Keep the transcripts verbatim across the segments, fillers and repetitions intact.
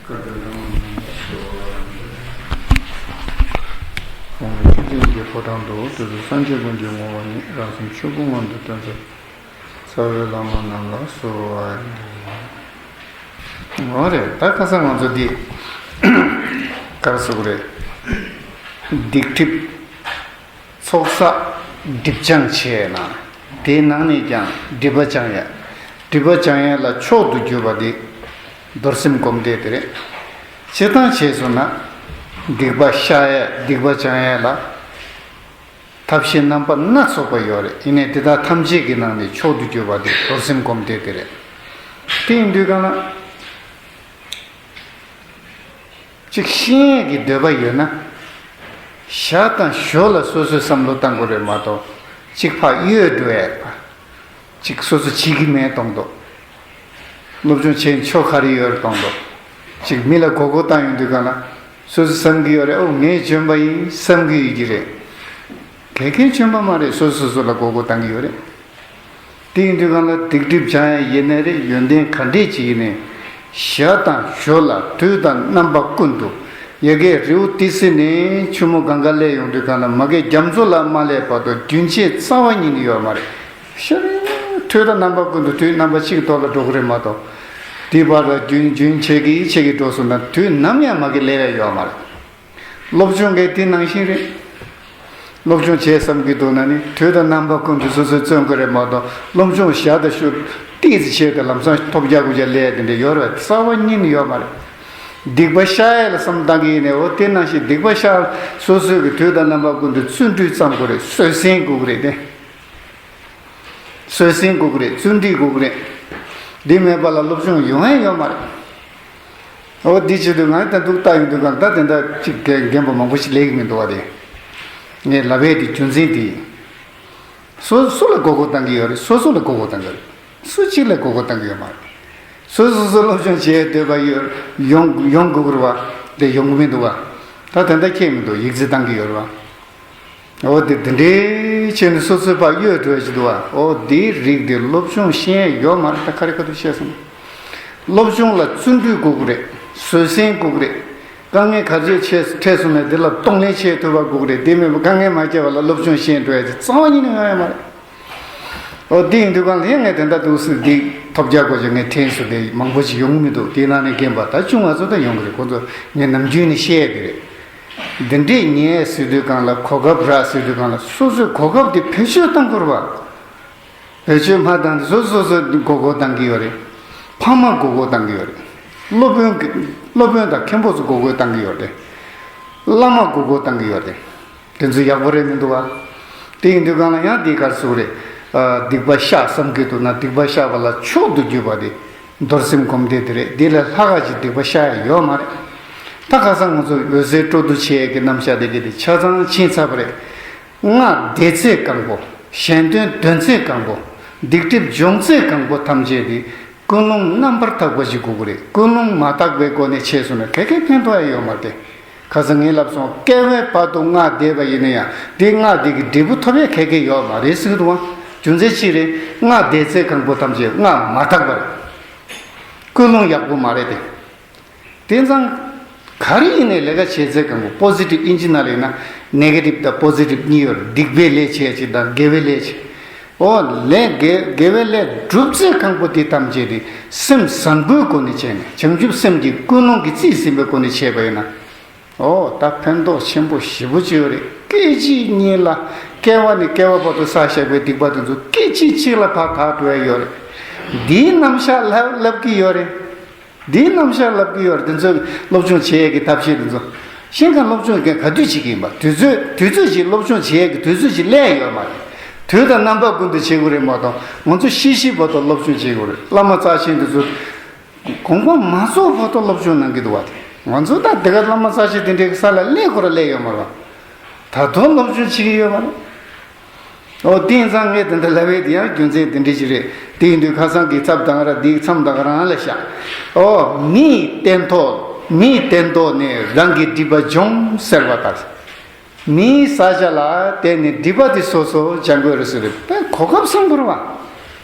བཀའ་དྲིན་དང་། གོང་ཆུ་འཛིན་གྱི་ཕོ་བྲང་དུ། དུས་སུ་སངས་རྒྱས་ཀུན་གྱི་ངོ་བོ་ཉིད། རང་སེམས་ཆོས་སྐུ་མངོན་དུ་སྟོན་མཛད། རྩ་བའི་བླ་མ་རྣམས་ལ་གསོལ་བ་འདེབས། འོ་རེད། ད་ཁ་སང་ང་ཚོ་འདི་ག་རེ་ཟེར་དགོས་རེད། སྡིག་སྒྲིབ། ཚོགས་བསགས་སྒྲིབ་སྦྱང་བྱས་ན། དེའི་ནང་ནས་ཀྱང་སྒྲིབ་པ་སྦྱང་ཡ། སྒྲིབ་པ་སྦྱང་ཡ་ལ་མཆོག་ཏུ་གྱུར་པ་དེ་རྡོར་སེམས་སྒོམ་བཟླས་དེ་རེད། སྤྱིར་བཏང་བྱས་སོང་ན། སྡིག་པ་བཤགས་ཡ། སྡིག་པ་སྦྱང་ཡ་ལ་ཐབས་ཤེས་རྣམ་པ་སྣ་ཚོགས་པ་ཡོད་རེད། ཡིན་ནའི་དེ་དག་ཐམས་ཅད་ཀྱི་ནང་ནས་མཆོག་ཏུ་གྱུར་པ་དེ་རྡོར་སེམས་སྒོམ་བཟླས་དེ་རེད། དེ་ཡིན་དུས་གང་ལ། གཅིག་ཤེས་ཡས་ཀྱི་འདོད་པ་ཡོད་ན། ཞག་དང་ཞོ་ལ་སོ་སོས་བསམ་བློ་བཏང་དགོས་རེད་མ་གཏོགས། གཅིག་ཕར་གཡོལ་འགྲོ་ཡས་པ། གཅིག་སོ་སོ་བྱེད་ཀྱི་མེད་གཏོང་དོ། སློབ་སྦྱོང་བྱེད་ཆོ་ག་རེ་ཡོད་རེད་གཏོང་དོ། གཅིག་མི་ལ་མགོ་སྐོར་བཏང་ཡོང་དུས་གང་ལ། སོ་སོས་བསམ་གྱི་ཡོད་རེད། ཨོ་ངས་འཇོན་པ་ཡིན་བསམ་གྱི་ཡོད་ཀྱི་རེད། གལ་གལ་འཇོན་པ་མ་རེད། སོ་སོ་སོ་ལ་མགོ་སྐོར་བཏང་གི་ཡོད་རེད། དེ་ཡིན་དུས་གང་ལ་སྡིག་སྒྲིབ་སྦྱང་ཡ་ཡིན་ནའི་རེད། ཡོན་ཏན་ག་འདྲས་ཅིག་ཡིན་ནའི། ཞག་དང་ཞོ་ལ་དུས་དང་རྣམ་པ་ཀུན་ཏུ། ཡ་གིའི་རི་བོ་ཏི་སེ་ནས་ཆུ་མོ་གངྒཱ་སླེབས་ཡོང་དུས་གང་ལ་མ་གིའི་རྒྱ་མཚོ་ལ་མ་སླེབས་བར་དུ་རྒྱུན་ཆད་རྩ་བ་ཉིད་ནས་ཡོད་མ་རེད། ཤ་རེ། དུས་དང་རྣམ་པ་ཀུན་ཏུ་དུས་རྣམ་པ་གཅིག་ཐོག་ལ་འགྲོ་གི་རེད་མ་གཏོགས། དེའི་བར་ལ་རྒྱུན་རྒྱུན་ཆད་ཀྱིས་ཆད་ཀྱིས་འགྲོ་སོང་ན་དུས་ནམ་ཡང་མ་གི་སླེབས་ཡ་ཡོད་མ་རེད། སློབ་སྦྱོང་གི་དེ་ནང་བཞིན་རེད། སློབ་སྦྱོང་བྱེད་བསམ་གྱི་འདུག་ན་ནི་དུས་དང་རྣམ་པ་ཀུན་ཏུ་སོ་སོས་བརྩོན་དགོས་རེད་མ་གཏོགས། སློབ་སྦྱོང་ཞག་དང་ཞོ་ཏོག་ཙམ་བྱས་ཏེ་ལམ་སང་ཐོབ་རྒྱག་དགོས་རྒྱག་ལས་དེ་འདྲ་ཡོད་རེད། རྩ་བ་ཉིད་ནས་ཡོད་མ་རེད། སྡིག་པ་བཤགས་ཡས་ལ་བསམ་བཏང་གི་ཡིན་ནའི། འོ་དེ་ནང་བཞིན་སྡིག་པ་བཤགས། སོ་སོའི་གི་དུས་དང་རྣམ་པ་ཀུན་ཏུ་བརྩོན་འགྲུས་བརྩམ་དགོས་རེད། བཟོད་བསྲན་དགོས་ཀྱི་རེད་དེ། བཟོད་བསྲན་དགོས་ཀྱི་རེད། བརྩོན་འགྲུས་དགོས་ཀྱི་རེད། འདི་མེད་པ་ལ་སློབ་སྦྱོང་ཡོང་ཡ་ཡོད་མ་རེད། འོ་འདི་བྱེད་དུས་ང་ད་འདུག་ལྟ་ཡོང་དུས་གང་ད་དེ་འདྲ་གཅིག་རྒན་རྒན་པ་མང་པོ་ཞིག་སླེབས་ཀྱི་མི་འདུག་བ་དེ། ངས་ལབ་ཡས་དེ་རྒྱུ་མཚན་དེ་ཡིན། སོ་སོ་ལ་མགོ་སྐོར་བཏང་གི་ཡོད་རེད། སོ་སོ་ལ་མགོ་སྐོར་བཏང་གི་རེད། སུ་གཅིག་ལ་མགོ་སྐོར་བཏང་གི་ཡོད་མ་རེད། སོ་སོ་སོ་སློབ་སྦྱོང་བྱེད་འདོད་པ་ཡོད། ཡོང་ཡོང་དགོས་ཀྱི་རེད་བ། དེ་ཡོང་གི་མི་འདུག་བ། ད་དེ་འདྲ་ཁྱེད་མི་འདུག་ཡིག་ཚད་བཏང་གི་ཡོད་རེད་བ། འོ་དེ་དེ་འདྲའི་བྱས་ནས་སོ་སོའི་ཕར་གཡོལ་འགྲོ་ཡ་ཅིག་འདུག་བ། འོ་དེའི་རིགས་དེ་སློབ་སྦྱོང་ཤེས་ཡ་ཡོད་མ་རེད། ད་ག་རེ་ག་དུས་བཤད་སོང་། སློབ་སྦྱོང་ལ་བརྩོན་འགྲུས་དགོས་ཀྱི་རེད། བཟོད་བསྲན་དགོས་ཀྱི་རེད། དཀའ་ངལ་ག་ཚོད་ཆེ་འཕྲད་སོང་ན་དེ་ལ་གདོང་ལེན་བྱེད་ཐུབ་པ་དགོས་ཀྱི་རེད། དེ་མེད་པར་དཀའ་ངལ་མ་སྐྱེལ་བ་ལ་སློབ་སྦྱོང་ཤེས་འགྲོ་ཡ་དེ་རྩ་བ་ཉིད་ནས་ཡོང་ཡ་མ་རེད། འོ་དེ་ཡིན་དུས་གང་ལ་ཡང་ངས་དེ་འདྲ་འདུག་སེ་འདི་ཐོབ་རྒྱག་དགོས་ཀྱི་ངས་དྲན་སོང་། དེ་མང་པོ་ཞིག་ཡོང་གི་མི་འདུག་དེ་ནང་ནས་རྒན་པ་ད་ཆུང་བ་ཚོ་ད་ཡོང་གི་རེད། ཁོ་ཚོ་ངས་ནམ་རྒྱུན་ནས་བཤད་ཡ་དེ་རེད། འདི་འདྲས་ཉལ་ཟེར་དུས་གང་ལ་གོ་སྐབས་རག་ཟེར་དུས་གང་ལ་སོ་སོའི་གོ་སྐབས་དེ་བེད་སྤྱོད་གཏང་དགོས་རེད་བ། བེད་སྤྱོད་མ་བཏང་དུས་སོ་སོ་སོ་མགོ་སྐོར་བཏང་གི་ཡོད་རེད། ཕ་མ་མགོ་སྐོར་བཏང་གི་ཡོད་རེད། སློབ་དཔོན་གྱི་སློབ་དཔོན་དང་མཁན་པོ་ཚོ་མགོ་སྐོར་བཏང་གི་ཡོད་རེད། བླ་མ་མགོ་སྐོར་བཏང་གི་ཡོད་རེད། དེ་ཚོ་ཡག་པོ་རེད་མི་འདུག་བ། དེ་ཡིན་དུས་གང་ལ་ཡང་དེའི་གར་སུ་རེད། ཨ། སྡིག་པ་བཤགས་བསམ་གྱི་འདུག་ན་སྡིག་པ་བཤགས་པ་ལ་མཆོག་ཏུ་གྱུར་པ་དེ་རྡོར་སེམས་སྒོམ་བཟླས་དེ་རེད། དེ་ལས་ལྷག་ག་ཅིག་སྡིག་པ་བཤགས་ཡ་ཡོད་མ་རེད། ད་ཁ་སང་ང་ཚོ་འོད་གསལ་སྤྲོ་བསྡུ་བྱེད་ཡས་ཀྱི་རྣམ་གཞག་དེ་གི་དེ་ཆ་ཚང་ཕྱིན་ཚར་བ་རེད། སྔགས་བཟླས་ཚད་གང་པོ། གཞན་དོན་འདོན་ཚད་གང་པོ། སྡིག་སྒྲིབ་སྦྱོང་ཚད་གང་པོ་ཐམས་ཅད་དེ་ཀུན་སློང་རྣམ་པར་དག་པ་ཞིག་དགོས་ཀྱི་རེད། ཀུན་སློང་མ་དག་པའི་སྒོ་ནས་བྱས་སོང་ན་ག་གེ་ཕན་ཐོགས་ཡ་ཡོད་མ་རེད། ཁ་སང་ངས་ལབ་སོང་། སྐྱེ་བའི་བར་དུ་སྔགས་བཟླས་པ་ཡིན་ན་ཡང་དེ་སྔགས་དེ་གི་འབྲས་བུ་ཐོབ་ཡ་ག་གེ་ཡོད་མ་རེད་ཟེར་གི་འདུག་བ། རྒྱུ་མཚན་ཅི་རེད། སྔགས་བཟླས་ཚད་གང་པོ་ཐམས་ཅད་སྔགས་མ་དག་པ་རེད། ཀུན་སློང་ཡག་པོ་མ་རེད་དེ། དེང་སང་ག་རེ་ཡིན་ནའི་ལས་ཀ་བྱེད་ཚད་གང་པོ་པོ་སི་ཊིབ་ཨིན་ཇི་ནང་ལ་ཡིན་ན་ནེ་གེ་ཊིབ་དང་པོ་སི་ཊིབ་གཉིས་ཡོད་རེད། སྡིག་པའི་ལས་བྱས་ཅིག་དང་དགེ་བའི་ལས་བྱས། ཨོ་ལས་དགེ་དགེ་བའི་ལས་སྒྲུབ་ཚད་གང་པོ་དེ་ཐམས་ཅད་དེ་སེམས་བཟང་པོའི་སྒོ་ནས་བྱས་ནས་བྱང་ཆུབ་སེམས་ཀྱི་ཀུན་སློང་གིས་རྩིས་ཟིན་པའི་སྒོ་ནས་བྱས་པ་ཡིན་ན། ཨོ་ད་ཕན་ཐོགས་ཆེན་པོ་ཞེ་པོ་ཅིག་ཡོད་རེད། སྐད་ཅིག་གཉིས་ལ་སྐྱེ་བ་ནས་སྐྱེ་བ་བར་དུ་བསགས་བཞག་པའི་སྡིག་པ་དེ་ཚོ་སྐད་ཅིག་གཅིག་ལ་ཕར་དག་འགྲོ་ཡ་ཡོད་རེད། འདིའི་རྣམ་གཞག་ལབ་ལབ་ཀྱི་ཡོད་རེད། འདིའི་རྣམ་གཞག་ལབ་ཀྱི་ཡོད་རེད། དེ་ཚོ་སློབ་སྦྱོང་བྱེད་ཡས་ཀྱི་ཐབས་ཤེས་དེ་ཚོ། ཤིང་ཁ་སློབ་སྦྱོང་ག་ག་དུས་བྱེད་ཀྱི་ཡིན་པ། དུས་ཚོད་དུས་ཚོད་ཅིག་སློབ་སྦྱོང་བྱེད་ཡས་ཀྱི་དུས་ཚོད་ཅིག་སླེབས་ཡོད་མ་རེད། དུས་དང་རྣམ་པ་ཀུན་ཏུ་བྱེད་དགོས་རེད་མ་གཏོགས་ང་ཚོ་ཤི་ཤི་བར་དུ་སློབ་སྦྱོང་བྱེད་དགོས་རེད། བླ་མ་རྩ་ཆེན་དེ་ཚོ་དགོངས་པ་མ་རྫོགས་བར་དུ་སློབ་སྦྱོང་གནང་གི་འདུག་བ། དེ་ང་ཚོ་ད་དེ་ག་བླ་མ་རྩ་ཆེན་དེ་འདྲའི་ས་ལ་སླེབས་དགོས་ར་སླེབས་ཡོད་མ་རེད། ད་དུང་སློབ་སྦྱོང་བྱེད་ཀྱི་ཡོད་མ་རེད། ཨོ་དེང་སང་ངས་དེ་འདྲ་ལབ་པའི་དེ་ཡང་རྒྱུ་མཚན་དེ་འདྲ་ཞིག་རེད། དེ་ཡིན་དུས་ཁ་སང་གི་ཚབ་དང་ར་འདིའི་མཚམས་དང་རང་ལ་བཞག་ཨོ་མིའི་སྟན་ཐོག་མིའི་སྟན་ཐོག་ནས་རང་གི་སྒྲིབ་པ་སྦྱོང་ཟེར་བ་ལྟར། མིའི་ས་ཆ་ལ་བསྡད་ནས་སྒྲིབ་པ་དེ་སོ་སོ་སྦྱང་དགོས་རེད་ཟེར་རེད། དཔེ་གོ་སྐབས་བཟང་པོ་རེད་བ།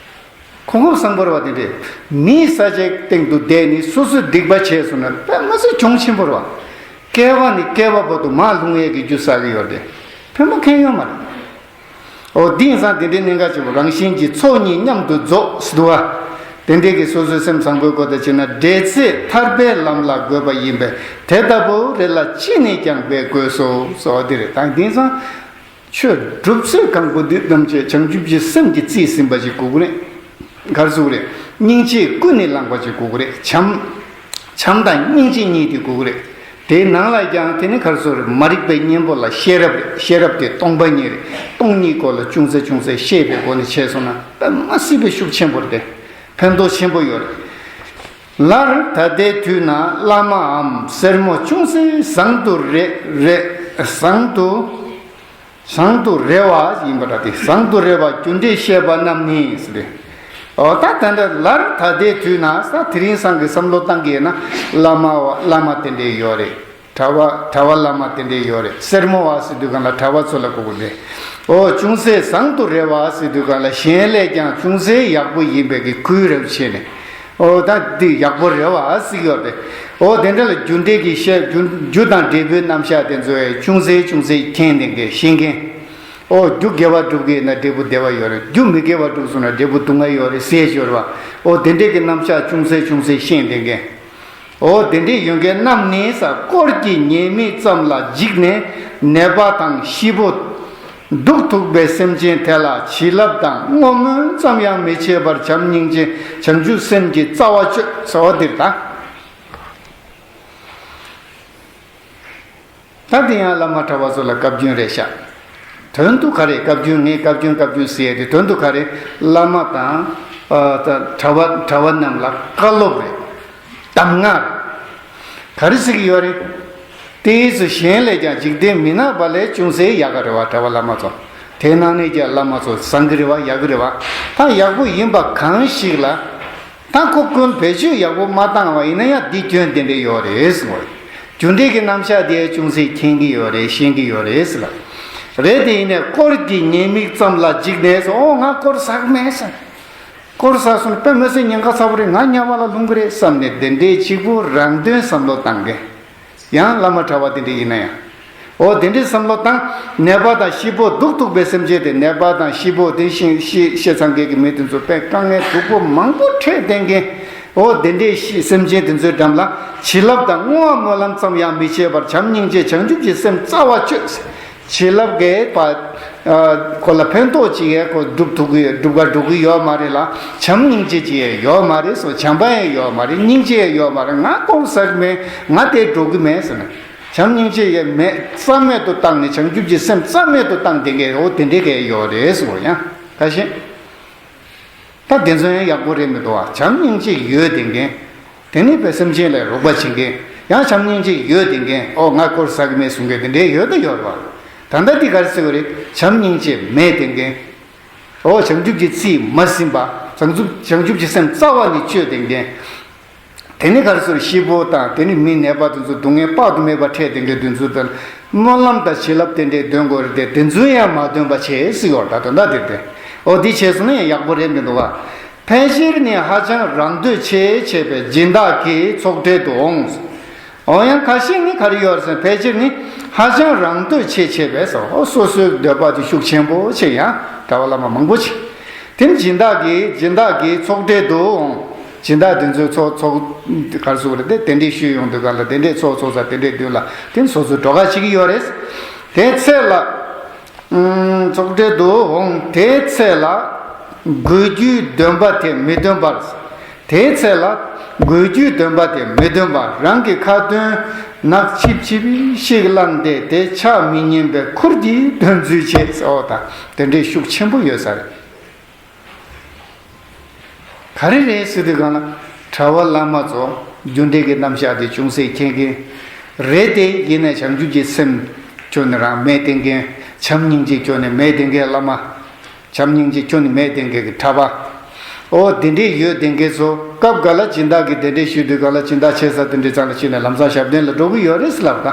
གོ་སྐབས་བཟང་པོ་རེད་བ། དེ་འདྲས་མིའི་ས་ཆའི་སྟེང་དུ་བསྡད་ནས་སོ་སོའི་སྡིག་པ་བྱས་སོང་ན་དཔེ་མི་སྲིད་གྱོང་ཆེན་པོ་རེད་བ། བསྐལ་པ་ནས་བསྐལ་པ་བར་དུ་མར་ལྷུང་ཡས་ཀྱི་རྒྱུ་བསགས་ཀྱི་ཡོད་རེད་དེ། ཕན་པ་གང་ཡང་ཡོད་མ་རེད། འོ་དེང་སང་དེ་འདྲའི་གནད་འགག་ཆེ་བོ། རང་གཞན་གྱི་ཚོགས་གཉིས་མཉམ་དུ་རྫོགས་ཟེར་འདུག་བ། དེ་འདྲའི་གི་སོ་སོའི་སེམས་བཟང་པོའི་སྒོ་དང་བྱས་ན་འབྲེལ་ཚད་ཐར་པའི་ལམ་ལ་འགོད་པ་ཡིན་པས་དེ་ལྟ་བུ་རེ་ལ་ཅི་ནས་ཀྱང་འབད་དགོས་སོ་ཟེར་བ་འདི་རེད། ད་དེང་སང་ཆོས་སྒྲུབ་ཚུལ་གང་པོ་འདི་ཐམས་ཅད་བྱང་ཆུབ་ཀྱི་སེམས་ཀྱིས་རྩིས་ཟིན་པ་ཞིག་དགོས་ཀྱི་རེད། ག་རེ་ཟེར་དགོས་རེད། སྙིང་རྗེས་ཀུན་ནས་བསླངས་པ་ཞིག་དགོས་ཀྱི་རེད། བྱམས། བྱམས་དང་སྙིང་རྗེ་གཉིས་དེ་དགོས་ཀྱི་རེད། དེའི་ནང་ལ་ཀྱང་དེ་ནི་ག་རེ་ཟེར་དགོས་རེད། མ་རིག་པའི་གཉེན་པོ་ལ་ཤེས་རབ་རེད། ཤེས་རབ་དེ་སྟོང་པ་ཉིད་རེད། སྟོང་ཉིད་སྐོར་ལ་ཅུང་ཟད་ཅུང་ཟད་ཤེས་པའི་སྒོ་ནས་བྱས་སོང་ན་དཔེ་མི་སྲིད་པའི་ཤུགས་ཆེན་པོ་རེད་དེ། ཕན་ཐོགས་ཆེན་པོ་ཡོད་རེད། ལར་ད་ལྟའི་དུས་ན་བླ་མའམ་སེར་མོ་ཅུང་ཟད་བཟང་དུ་རེ་རེ་བཟང་དུ། བཟང་དུ་རེ་བ་ཡིན་པ་འདྲ་སྟེ། བཟང་དུ་རེ་བ་རྒྱུ་འབྲས་བཤད་པ་རྣམས་ནི་ཟེར་ཏེ། འོ་ད་ད་འདྲ་ལར་ད་ལྟའི་དུས་ན་ས་དེ་རིང་སང་གི་བསམ་བློ་བཏང་གི་ཡིན་ན་བླ་མ་བ་བླ་མ་དེ་འདྲས་ཡོད་རེད། གྲྭ་བ་གྲྭ་བ་བླ་མ་དེ་འདྲས་ཡོད་རེད། སེར་མོ་བ་ཟེར་དུས་གང་ལ་གྲྭ་བ་ཚོ་ལ་གོ་དགོས་རེད། འོ་ཅུང་ཟད་བཟང་དུ་རེ་བ་ཟེར་དུས་གང་ལ་གཞན་ལས་ཀྱང་ཅུང་ཟད་ཡག་པོ་ཡིན་པའི་གི་གུས་རབ་བྱས་ནས། ཨོ་ད་འདི་ཡག་པོ་རེད་བ་ཟེར་གྱི་ཡོད་རེད། ཨོ་དེ་འདྲ་ལ་རྒྱུ་འབྲས་ཀྱི་བཤད་རྒྱུ་རྒྱུ་དང་འབྲས་བུའི་རྣམ་གཞག་དེ་ཚོ་ཡང་ཅུང་ཟད་ཅུང་ཟད་མཁྱེན་ལྡན་མཁན་ཤེས་མཁན། ཨོ་རྒྱུ་དགེ་བ་སྒྲུབ་ཀྱི་ཡིན་ན་འབྲས་བུ་བདེ་བ་ཡོད་རེད། རྒྱུ་མི་དགེ་བ་སྒྲུབ་སོང་ན་འབྲས་བུ་སྡུག་བསྔལ་ཡོད་རེད་ཟེར་ཞོར་བ། ཨོ་དེ་འདྲས་ཀྱི་རྣམ་གཞག་ཅུང་ཟད་ཅུང་ཟད་ཤེས་ལྡན་མཁན། ཨོ་དེ་འདྲས་ཡོད་མཁན་རྣམས་ནི་ས་དཀོར་གྱི་ཉེས་དམིགས་ཙམ་ལ་འཇིགས་ནས་ནད་པ་དང་ཤི་བོ། སྡུག་ཐུག་པའི་སེམས་ཅན་དེ་ལ་བྱིན་རླབས་དང་བསྔོ་སྨོན་ཙམ་ཡང་མི་བྱེད་པར་བྱམས་སྙིང་རྗེ་བྱང་ཆུབ་སེམས་ཀྱི་རྩ་བ་གཅོད་ཟེར་བ་འདིར་ད། ད་དེ་ཡང་བླ་མ་གྲྭ་བ་ཚོ་ལ་བཀའ་བཀྱོན་རེད་ཤག་དོན་དུ་ག་རེ་བཀའ་བཀྱོན། ངས་བཀའ་བཀྱོན་བཀའ་བཀྱོན་ཟེར་ཡས་དེ་དོན་དུ་ག་རེ། བླ་མ་དང་། ཨ་ད་གྲྭ་བ་གྲྭ་བ་རྣམས་ལ་བཀའ་སློབ་རེད། གདམས་ངག་རེད། ག་རེ་ཟེར་གྱི་ཡོད་རེད། དེའི་ཚེ་གཞན་ལས་ཀྱང་འཇིག་རྟེན་མི་ནག་པ་ལས་ཅུང་ཟད་ཡག་ག་རེད་བ། གྲྭ་བ་བླ་མ་ཚོ། དེའི་ནང་ནས་ཀྱང་བླ་མ་ཚོ་བཟང་གི་རེད་བ། ཡག་གི་རེད་བ། ད་ཡག་པོ་ཡིན་པ་གང་ཞིག་ལ། ད་ཁོ་ཀུན་བེད་སྤྱོད་ཡག་པོ་མ་བཏང་བ་ཡིན་ན་ཡང་འདི་སྐྱོན་དེ་འདྲས་ཡོད་རེད་ཟེར་བ་རེད། རྒྱུ་འབྲས་ཀྱི་རྣམ་གཞག་དེ་ཅུང་ཟད་མཁྱེན་གྱི་ཡོད་རེད། ཤེས་ཀྱི་ཡོད་རེད་ཟེར་ལ། རེད་དེ་ཡིན་ནའི་དཀོར་གྱི་ཉེས་དམིགས་ཙམ་ལ་འཇིགས་ནས་ཟེར། ཨོ་ང་དཀོར་ཟ་གི་མེད་ཟེར། དཀོར་ཟ་སོང་ན་དཔེ་མི་སྲིད་ཉེན་ཁ་ཚ་པོ་རེད། ང་དམྱལ་བ་ལ་ལྷུང་གི་རེད་བསམ་ནས་དེ་འདྲའི་གཅིག་པུ་རང་དོན་བསམ་བློ་བཏང་གི། ཡང་བླ་མ་གྲྭ་བ་དེ་འདྲ་ཡིན་ན་ཡང་། འོ་དེ་འདྲའི་བསམ་བློ་བཏང་། ནད་པ་དང་ཤི་བོ་སྡུག་ཐུག་པའི་སེམས་ཅན་དེ། ནད་པ་དང་ཤི་བོ་དེ་ཤི་ཤི་ཤི་ཚང་མཁན་གྱི་མི་དེ་ཚོ་དཔེ་དཀའ་ངལ་སྡུག་པོ་མང་པོ་འཕྲད་བསྡད་མཁན། འོ་དེ་འདྲའི་ཤི་སེམས་ཅན་དེ་ཚོའི་འགྲམ་ལ་བྱིན་རླབས་དང་བསྔོ་བ་སྨོན་ལམ་ཙམ་ཡང་མི་བྱེད་པར་བྱམས་སྙིང་རྗེ་བྱང་ཆུབ་ཀྱི་སེམས་རྩ་བ་གཅོད། བྱིན་རླབས་ཀྱིས་པ། ཨ་ཁོ་ལ་ཕན་ཐོགས་ཅིག་ཡང་ཁོ་སྒྲུབ་ཐུབ་ཀྱི་སྒྲུབ་ག་འགྲོ་གི་ཡོད་མ་རེད་ལ། བྱམས་སྙིང་རྗེ་ཅིག་ཡང་ཡོད་མ་རེད་ཟེར། བྱམས་པ་ཡང་ཡོད་མ་རེད། སྙིང་རྗེ་ཡང་ཡོད་མ་རེད། ང་དཀོར་ཟ་གི་མེད། ང་དེ་འགྲོ་གི་མེད་ཟེར་ནས། བྱམས་སྙིང་རྗེ་ཡང་མེད། རྩ་མེད་དུ་བཏང་ནས་བྱང་ཆུབ་ཀྱི་སེམས་རྩ་མེད་དུ་བཏང་བསྡད་མཁན། འོ་དེ་འདྲའི་གས་ཡོད་རེད་ཟེར་བ་ཡང་ཁ་ཤས། ད་དེ་ཚོ་ཡང་ཡག་པོ་རེད་མི་འདུག་བ། བྱམས་སྙིང་རྗེ་ཡོད་བསྡད་མཁན། དེ་ནི་དཔེ་སེམས་ཅན་ལ་རོགས་པ་བྱེད་མཁན། ཡང་བྱམས་སྙིང་རྗེ་ཡོད་བསྡད་མཁན། ཨོ་ང་དཀོར་ཟ་གི་མེད་གསུང་མཁན་དེ་འདྲའི་ཡོད་ད་ཡོད་རེད་བ། ད་ལྟ་འདི་ག་རེ་ཟེར་བ་རེད། བྱམས་སྙིང་རྗེ་མེད་བསྡད་མཁན། ཨོ་བྱང་ཆུབ་ཀྱི་རྩིས་མ་ཟིན་པ། བྱང་ཆུབ་བྱང་ཆུབ་ཀྱི་སེམས་རྩ་བ་ནས་གཅོད་བསྡད་མཁན། དེ་ནི་ག་རེ་ཟེར། ཤི་བོ་དང་དེ་ནི་མི་ནད་པ་དེ་ཚོ་སྡུག་བསྔལ་དཔག་ཏུ་མེད་པ་འཕྲད་བསྡད་མཁན་དེ་ཚོ་དང་། སྨོན་ལམ་དང་བྱིན་རླབས་དེ་འདྲའི་འདོན་དགོས་རེད་དེ། དེ་ཚོ་ཡང་མ་འདོན་པ་བྱེད་ཟེར་ཡོད་རེད། ད་དོན་དག་དེ་རེད་དེ། ཨོ་འདི་བྱས་སོང་ན་ཡང་ཡག་པོ་རེད་མི་འདུག་ག་ཕལ་ཆེར་ནི་ཧ་ཅང་རང་འདོད་ཆེ་ཆེ་བས་སྦྱིན་བདག་གི་ཚོགས་གྲལ་དུ་འོང་། འོ་ཡང་ཁ་ཤས་ནི་ག་རེ་ཡོད་རེད་ཟེར་ན། ཕལ་ཆེར་ནི་ཧ་ཅང་རང་འདོད་ཆེ་ཆེ་བས་སོ། ཨོ་སོ་སོའི་འདོད་པ་དེ་ཤུགས་ཆེན་པོ་ཆེ། ཡང་གྲྭ་བ་བླ་མ་མང་པོ་ཆེ། དེ་ནི་སྦྱིན་བདག་གིས་སྦྱིན་བདག་གི་ཚོགས་གྲལ་དུ་འོང་། སྦྱིན་བདག་དེ་ཚོའི་ཚོགས་ཚོགས་ག་རེ་ཟེར་དགོས་རེད་དེ། དེ་འདྲའི་ཤོད་ཡོང་དུས་ག་ལ་དེ་འདྲའི་ཚོགས་ཚོགས་ས་དེ་འདྲའི་མདུན་ལ་དེ་ནི་སོ་སོའི་བྲོ་ག་བྱེད་ཀྱི་ཡོད་རེད། དེའི་ཚེ་ལ། ཚོགས་གྲལ་དུ་འོང་། དེའི་ཚེ་ལ་དགོས་རྒྱུའི་འདོན་པ་དེ་མི་འདོན་པར། དེའི་ཚེ་ལ་དགོས་རྒྱུའི་འདོན་པ་དེ་མི་འདོན་པར་རང་གི་ཁ་ཏོན་ནག་ཆིབ་ཆིབ་ཞིག་བླངས་ཏེ་དེ་ཆ་མི་ཉན་པའི་ཁུར་གྱིས་འདོན་ཚུལ་བྱེད་ཟེར་བ་དང་དེ་འདྲའི་ཤུགས་ཆེན་པོ་ཡོད་ས་རེད། ག་རེ་རེད་ཟེར་དུས་གང་ལ། གྲྭ་བ་བླ་མ་ཚོ་རྒྱུ་འབྲས་ཀྱི་རྣམ་གཞག་དེ་ཅུང་ཟད་མཁྱེན་མཁན་རེད་དེ། ཡིན་ནའི་བྱང་ཆུབ་ཀྱི་སེམས་ཁྱོན་ནས་རང་མེད་བསྡད་མཁན། བྱམས་སྙིང་རྗེ་ཁྱོན་ནས་མེད་བསྡད་མཁན་བླ་མ། བྱམས་སྙིང་རྗེ་ཁྱོན་ནས་མེད་བསྡད་མཁན་གྱི་གྲྭ་པ། ཨོ་དེ་འདྲས་ཡོད་བསྡད་མཁན་ཚོ་སྐབས་འགའ་ལ་སྦྱིན་བདག་གིས་དེ་འདྲས་ཞུས་དུས་གང་ལ་སྦྱིན་བདག་ཆེ་ས་དེ་འདྲས་ཚང་ལ་ཕྱིན་ནས་ལམ་སང་ཞབས་བརྟན་ལ་འགྲོ་གི་ཡོད་རེད་ཟེར་ལབ་ད།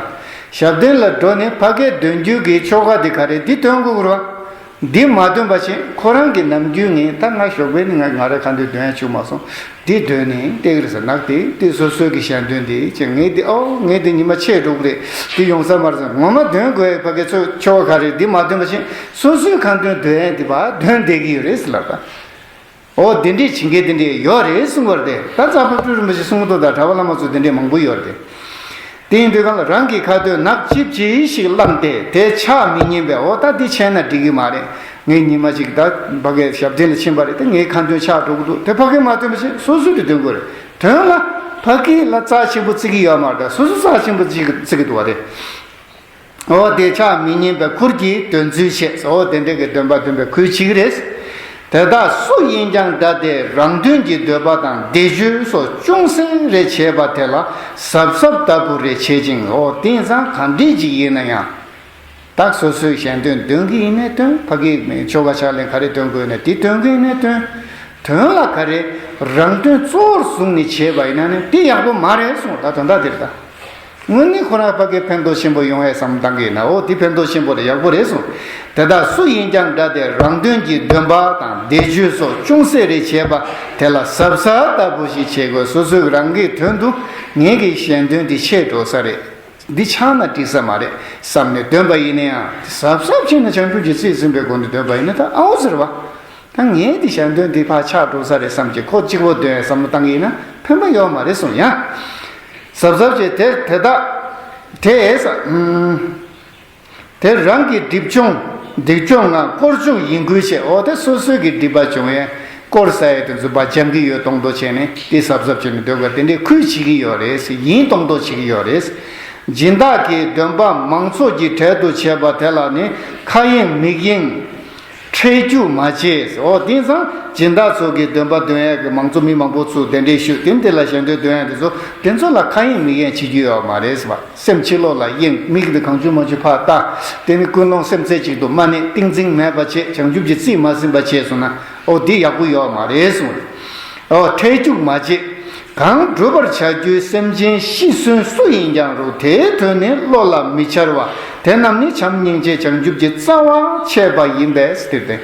ཞབས་བརྟན་ལ་འགྲོ་ནས་ཕ་གིར་འདོན་རྒྱུ་གི་ཆོ་ག་དེ་ག་རེ་འདི་འདོན་དགོས་ཀྱི་རེད་བ། འདི་མ་འདོན་པ་བཞིན་ཁོ་རང་གི་ནམ་རྒྱུན་ངས་ད་ང་ཞོགས་པའི་ནི་ང་ང་རའི་ཁ་འདོན་འདོན་ཡ་བཅུག་མ་སོང་། འདི་འདོན་ནས་ལྟེག་རེ་ཟ་ནག་དེ་དེ་སོ་སོའི་གི་ཞལ་འདོན་དེ་ཅེས་ངས་འདི་ཨོ་ངས་འདི་ཉི་མ་ཆད་འགྲོ་གི་རེད། འདི་ཡོང་ས་མ་རེད་ཟེར། ངོ་མ་འདོན་དགོས་ཡ་ཕ་གི་ཚོ་ཆོ་ག་རེད། འདི་མ་འདོན་པ་བཞིན་སོ་སོའི་ཁ་འདོན་འདོན་ཡ་འདི་བ་འདོན་བསྡད་ཀྱི་ཡོད་རེད་ཟེར་ལབ་ད། ཨོ་དེ་འདྲས་བྱེད་མཁན་དེ་འདྲས་ཡོད་རེད་གསུང་བར་དེ། ད་རྩ་བ་སྤྲུལ་རིན་པོ་ཆེ་གསུང་དོ་དང་གྲྭ་པ་བླ་མ་ཚོ་དེ་འདྲས་མང་པོ་ཡོད་རེད། དེ་ཡིན་དུས་གང་ལ་རང་གི་ཁ་ཏོན་ནག་ཅིབ་ཅིག་ཞིག་བླངས་ཏེ་དེ་ཆག་མི་ཉན་པས། ཨོ་ད་འདི་ཆད་ན་འགྲིག་གི་མ་རེད། ངས་ཉི་མ་གཅིག་ད་ཕ་གིའི་ཞབས་བརྟན་ལ་ཕྱིན་པ་རེད། དེ་ངའི་ཁ་ཏོན་ཆག་འགྲོ་གི་འདུག་དེ་ཕ་གིར་མ་ཐོན་པ་བྱས་སོ་སོས་དེ་འདོན་དགོས་རེད། དོན་ལ་ཕ་གི་ལ་རྩ་ཆེན་པོ་བརྩི་གི་ཡོད་མ་རེད། སོ་སོ་རྩ་ཆེན་པོ་བརྩི་གི་བརྩི་གི་འདུག་བ་རེད། འོ་དེ་ཆག་མི་ཉན་པའི་ཁུར་གྱིས་འདོན་ཚུལ་བྱས། འོ་དེ་འདྲ་གི་འདོན་པ་འདོན་པའི་ཁུལ་བྱེད་ཀྱི་རེད། དེ་དག་སུ་ཡིན་ཀྱང་འདྲ་སྟེ་རང་དོན་གྱི་འདོད་པ་དང་བཟླས་བརྗོད་སོགས་ཅུང་ཟད་རེ་བྱས་པ་དེ་ལ་གཟབ་གཟབ་ལྟ་བུ་རེ་བྱེད་ཅིང་། འོ་དེང་སང་གང་འདྲ་ཅིག་ཡིན་ན་ཡང་། ད་སོ་སོའི་ཞལ་འདོན་འདོན་གྱི་ཡིན་ནའི་འདོན། ཕ་གིའི་ཆོ་ག་ཕྱག་ལེན་ག་རེ་འདོན་དགོས་ནའི་དེ་འདོན་གྱི་ཡིན་ནའི་འདོན། དོན་ལ་ག་རེ་རང་དོན་གཙོ་བོར་བཟུང་ནས་བྱས་པ་ཡིན་ན་ནི་དེ་ཡག་པོ་མ་རེད་གསུངས། ད་དོན་དག་དེ་རེད་ད། དངོས་གནས་ཁོ་རང་ཕ་གིར་ཕན་ཐོགས་ཆེན་པོ་ཡོང་བའི་བསམ་བློ་བཏང་གི་ཡིན་ན། འོ་དེ་ཕན་ཐོགས་ཆེན་པོ་རེད། ཡག་པོ་རེད་གསུངས། དེ་དག་སུ་ཡིན་ཀྱང་འདྲ་སྟེ་རང་དོན་གྱི་འདོན་པ་དང་བཟླས་བརྗོད་སོགས་ཅུང་ཟད་རེ་བྱས་པ་དེ་ལ་གཟབ་གཟབ་ལྟ་བུ་ཞིག་བྱེད་དགོས། སོ་སོའི་རང་གི་དོན་དུ་ངེད་ཀྱི་ཞལ་འདོན་འདི་ཆད་འགྲོ་ས་རེད། འདི་ཆག་ན་འགྲིག་ས་མ་རེད་བསམ་ནས་འདོན་པ་ཡིན་ན་ཡང་། གཟབ་གཟབ་བྱས་ནས་བྱང་ཆུབ་ཀྱི་རྩིས་ཟིན་པའི་སྒོ་ནས་འདོན་པ་ཡིན་ན་ད་ཨའོ་ཟེར་བ། ད་ངས་འདི་ཞལ་འདོན་འདི་ཕར་ཆག་འགྲོ་ས་རེད་བསམ་གྱི་ཁོ་གཅིག་པོ་འདོན་བསམ་བློ་བཏང་གི་ཡིན་ན་ཕན་པ་ཡོད་མ་རེད་གསུངས་ཡ། གཟབ་གཟབ་བྱས་དེ་དེ་དག་དེས་ཨུམ། དེ་རང་གི་སྒྲིབ་སྦྱོང་སྡིག་སྦྱོང་ངང་དཀོར་སྦྱོང་ཡིན་ཁུལ་བྱས། འོ་དེ་སོ་སོའི་གི་སྒྲིབ་པ་བྱུང་བས་དཀོར་ཟ་ཡས་དེ་ཚོ་ཕར་སྦྱང་གི་ཡོད་མདོག་མདོག་བྱས་ནས་དེ་གཟབ་གཟབ་བྱས་ནས་འདོན་དགོས། དེ་འདྲའི་ཁུལ་བྱེད་ཀྱི་ཡོད་རེད། ཡིན་མདོག་མདོག་བྱེད་ཀྱི་ཡོད་རེད། སྦྱིན་བདག་གིས་འདོན་པ་མང་ཚོགས་ཀྱི་གྲལ་དུ་བྱས་པ་དེ་ལ་ནི་ཁ་གཡེང་མིག་གཡེང་། ཁྲེལ་རྒྱུག་མ་བྱེད། འོ་དེང་སང་སྦྱིན་བདག་ཚོ་གི་འདོན་པ་འདོན་ཡས་ཀྱི་མང་ཚོགས་མི་མང་པོ་ཚོ་གདན་འདྲེན་ཞུས་དེ་འདི་ལ་ཞལ་འདོན་འདོན་ཡས་དེ་ཚོ་དེ་ཚོ་ལ་ཁ་གཡེང་མིག་གཡེང་བྱེད་རྒྱུ་ཡོད་མ་རེད་ཟེར་བ། སེམས་ཕྱི་ལོགས་ལ་གཡེང་། མིག་འདི་གང་བྱུང་མང་བྱུང་ཕར་ལྟ། དེ་ནི་ཀུན་སློང་སེམས་རྩེ་གཅིག་ཏུ་མ་གནས། ཏིང་འཛིན་མེད་པ་བྱེད། བྱང་ཆུབ་ཀྱི་རྩིས་མ་ཟིན་པ་བྱས་སོང་ན་འོ་འདི་ཡག་པོ་ཡོད་མ་རེད་གསུངས་རེད། འོ་ཁྲེལ་རྒྱུག་མ་བྱེད། གང་བསྒྲུབ་པར་བྱ་རྒྱུའི་སེམས་ཅན་ཤི་གསོན་སུ་ཡིན་ཀྱང་རུང་དེའི་དོན་ནི་བློ་ལ་མི་འཆར་བ། དེ་རྣམས་ནི་བྱམས་སྙིང་རྗེ་བྱང་ཆུབ་ཀྱི་རྩ་བ་ཆད་པ་ཡིན་པས་ཟེར་ཏེ།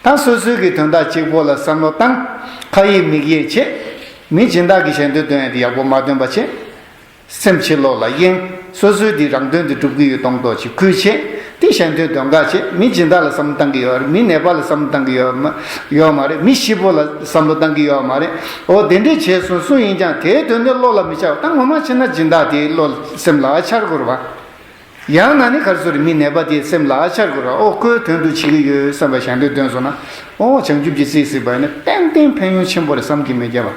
ད་སོ་སོའི་གི་དོན་དག་གཅིག་པོ་ལ་བསམ་བློ་བཏང་། ཁ་ཡེངས་མིག་གཡེང་བྱེད། མི་སྦྱིན་བདག་གི་ཞལ་འདོན་འདོན་ཡ་དེ་ཡག་པོ་མ་འདོན་པ་བྱེད། སེམས་ཕྱི་ལོགས་ལ་གཡེང་། སོ་སོའི་དེ་རང་དོན་དེ་སྒྲུབ་ཀྱི་ཡོད་མདོག་མདོག་ཅིག་ཁུལ་བྱེད། དེ་ཞལ་འདོན་འདོན་ག་བྱེད། མི་སྦྱིན་བདག་ལ་བསམ་བློ་བཏང་གི་ཡོད་རེད། མི་ནད་པ་ལ་བསམ་བློ་བཏང་གི་ཡོད་མ་ཡོད་མ་རེད། མི་ཤི་བོ་ལ་བསམ་བློ་བཏང་གི་ཡོད་མ་རེད། འོ་དེ་འདྲས་བྱས་སོང་སུ་ཡིན་ཀྱང་དེའི་དོན་དེ་བློ་ལ་མི་འཆར་བ། ད་ངོ་མ་བྱས་ན་སྦྱིན་བདག་དེའི་བློ་སེམས་ལ་འཆར་དགོས་རེད་བ། ཡང་ན་ནི་ག་རེ་ཟེར་རེད། མི་ནད་པ་དེའི་སེམས་ལ་འཆར་དགོས་རེད་བ། ཨོ་ཁོའི་དོན་དུ་བྱེད་ཀྱི་ཡོད་བསམ་པའི་ཞལ་འདོན་འདོན་སོང་ན། ཨོ་བྱང་ཆུབ་ཀྱི་རྩིས་ཟིན་པ་ཡིན་ན་ཏན་ཏན་ཕན་ཡོན་ཆེན་པོ་རེད་བསམ་གྱི་མི་སྐྱེ་བ།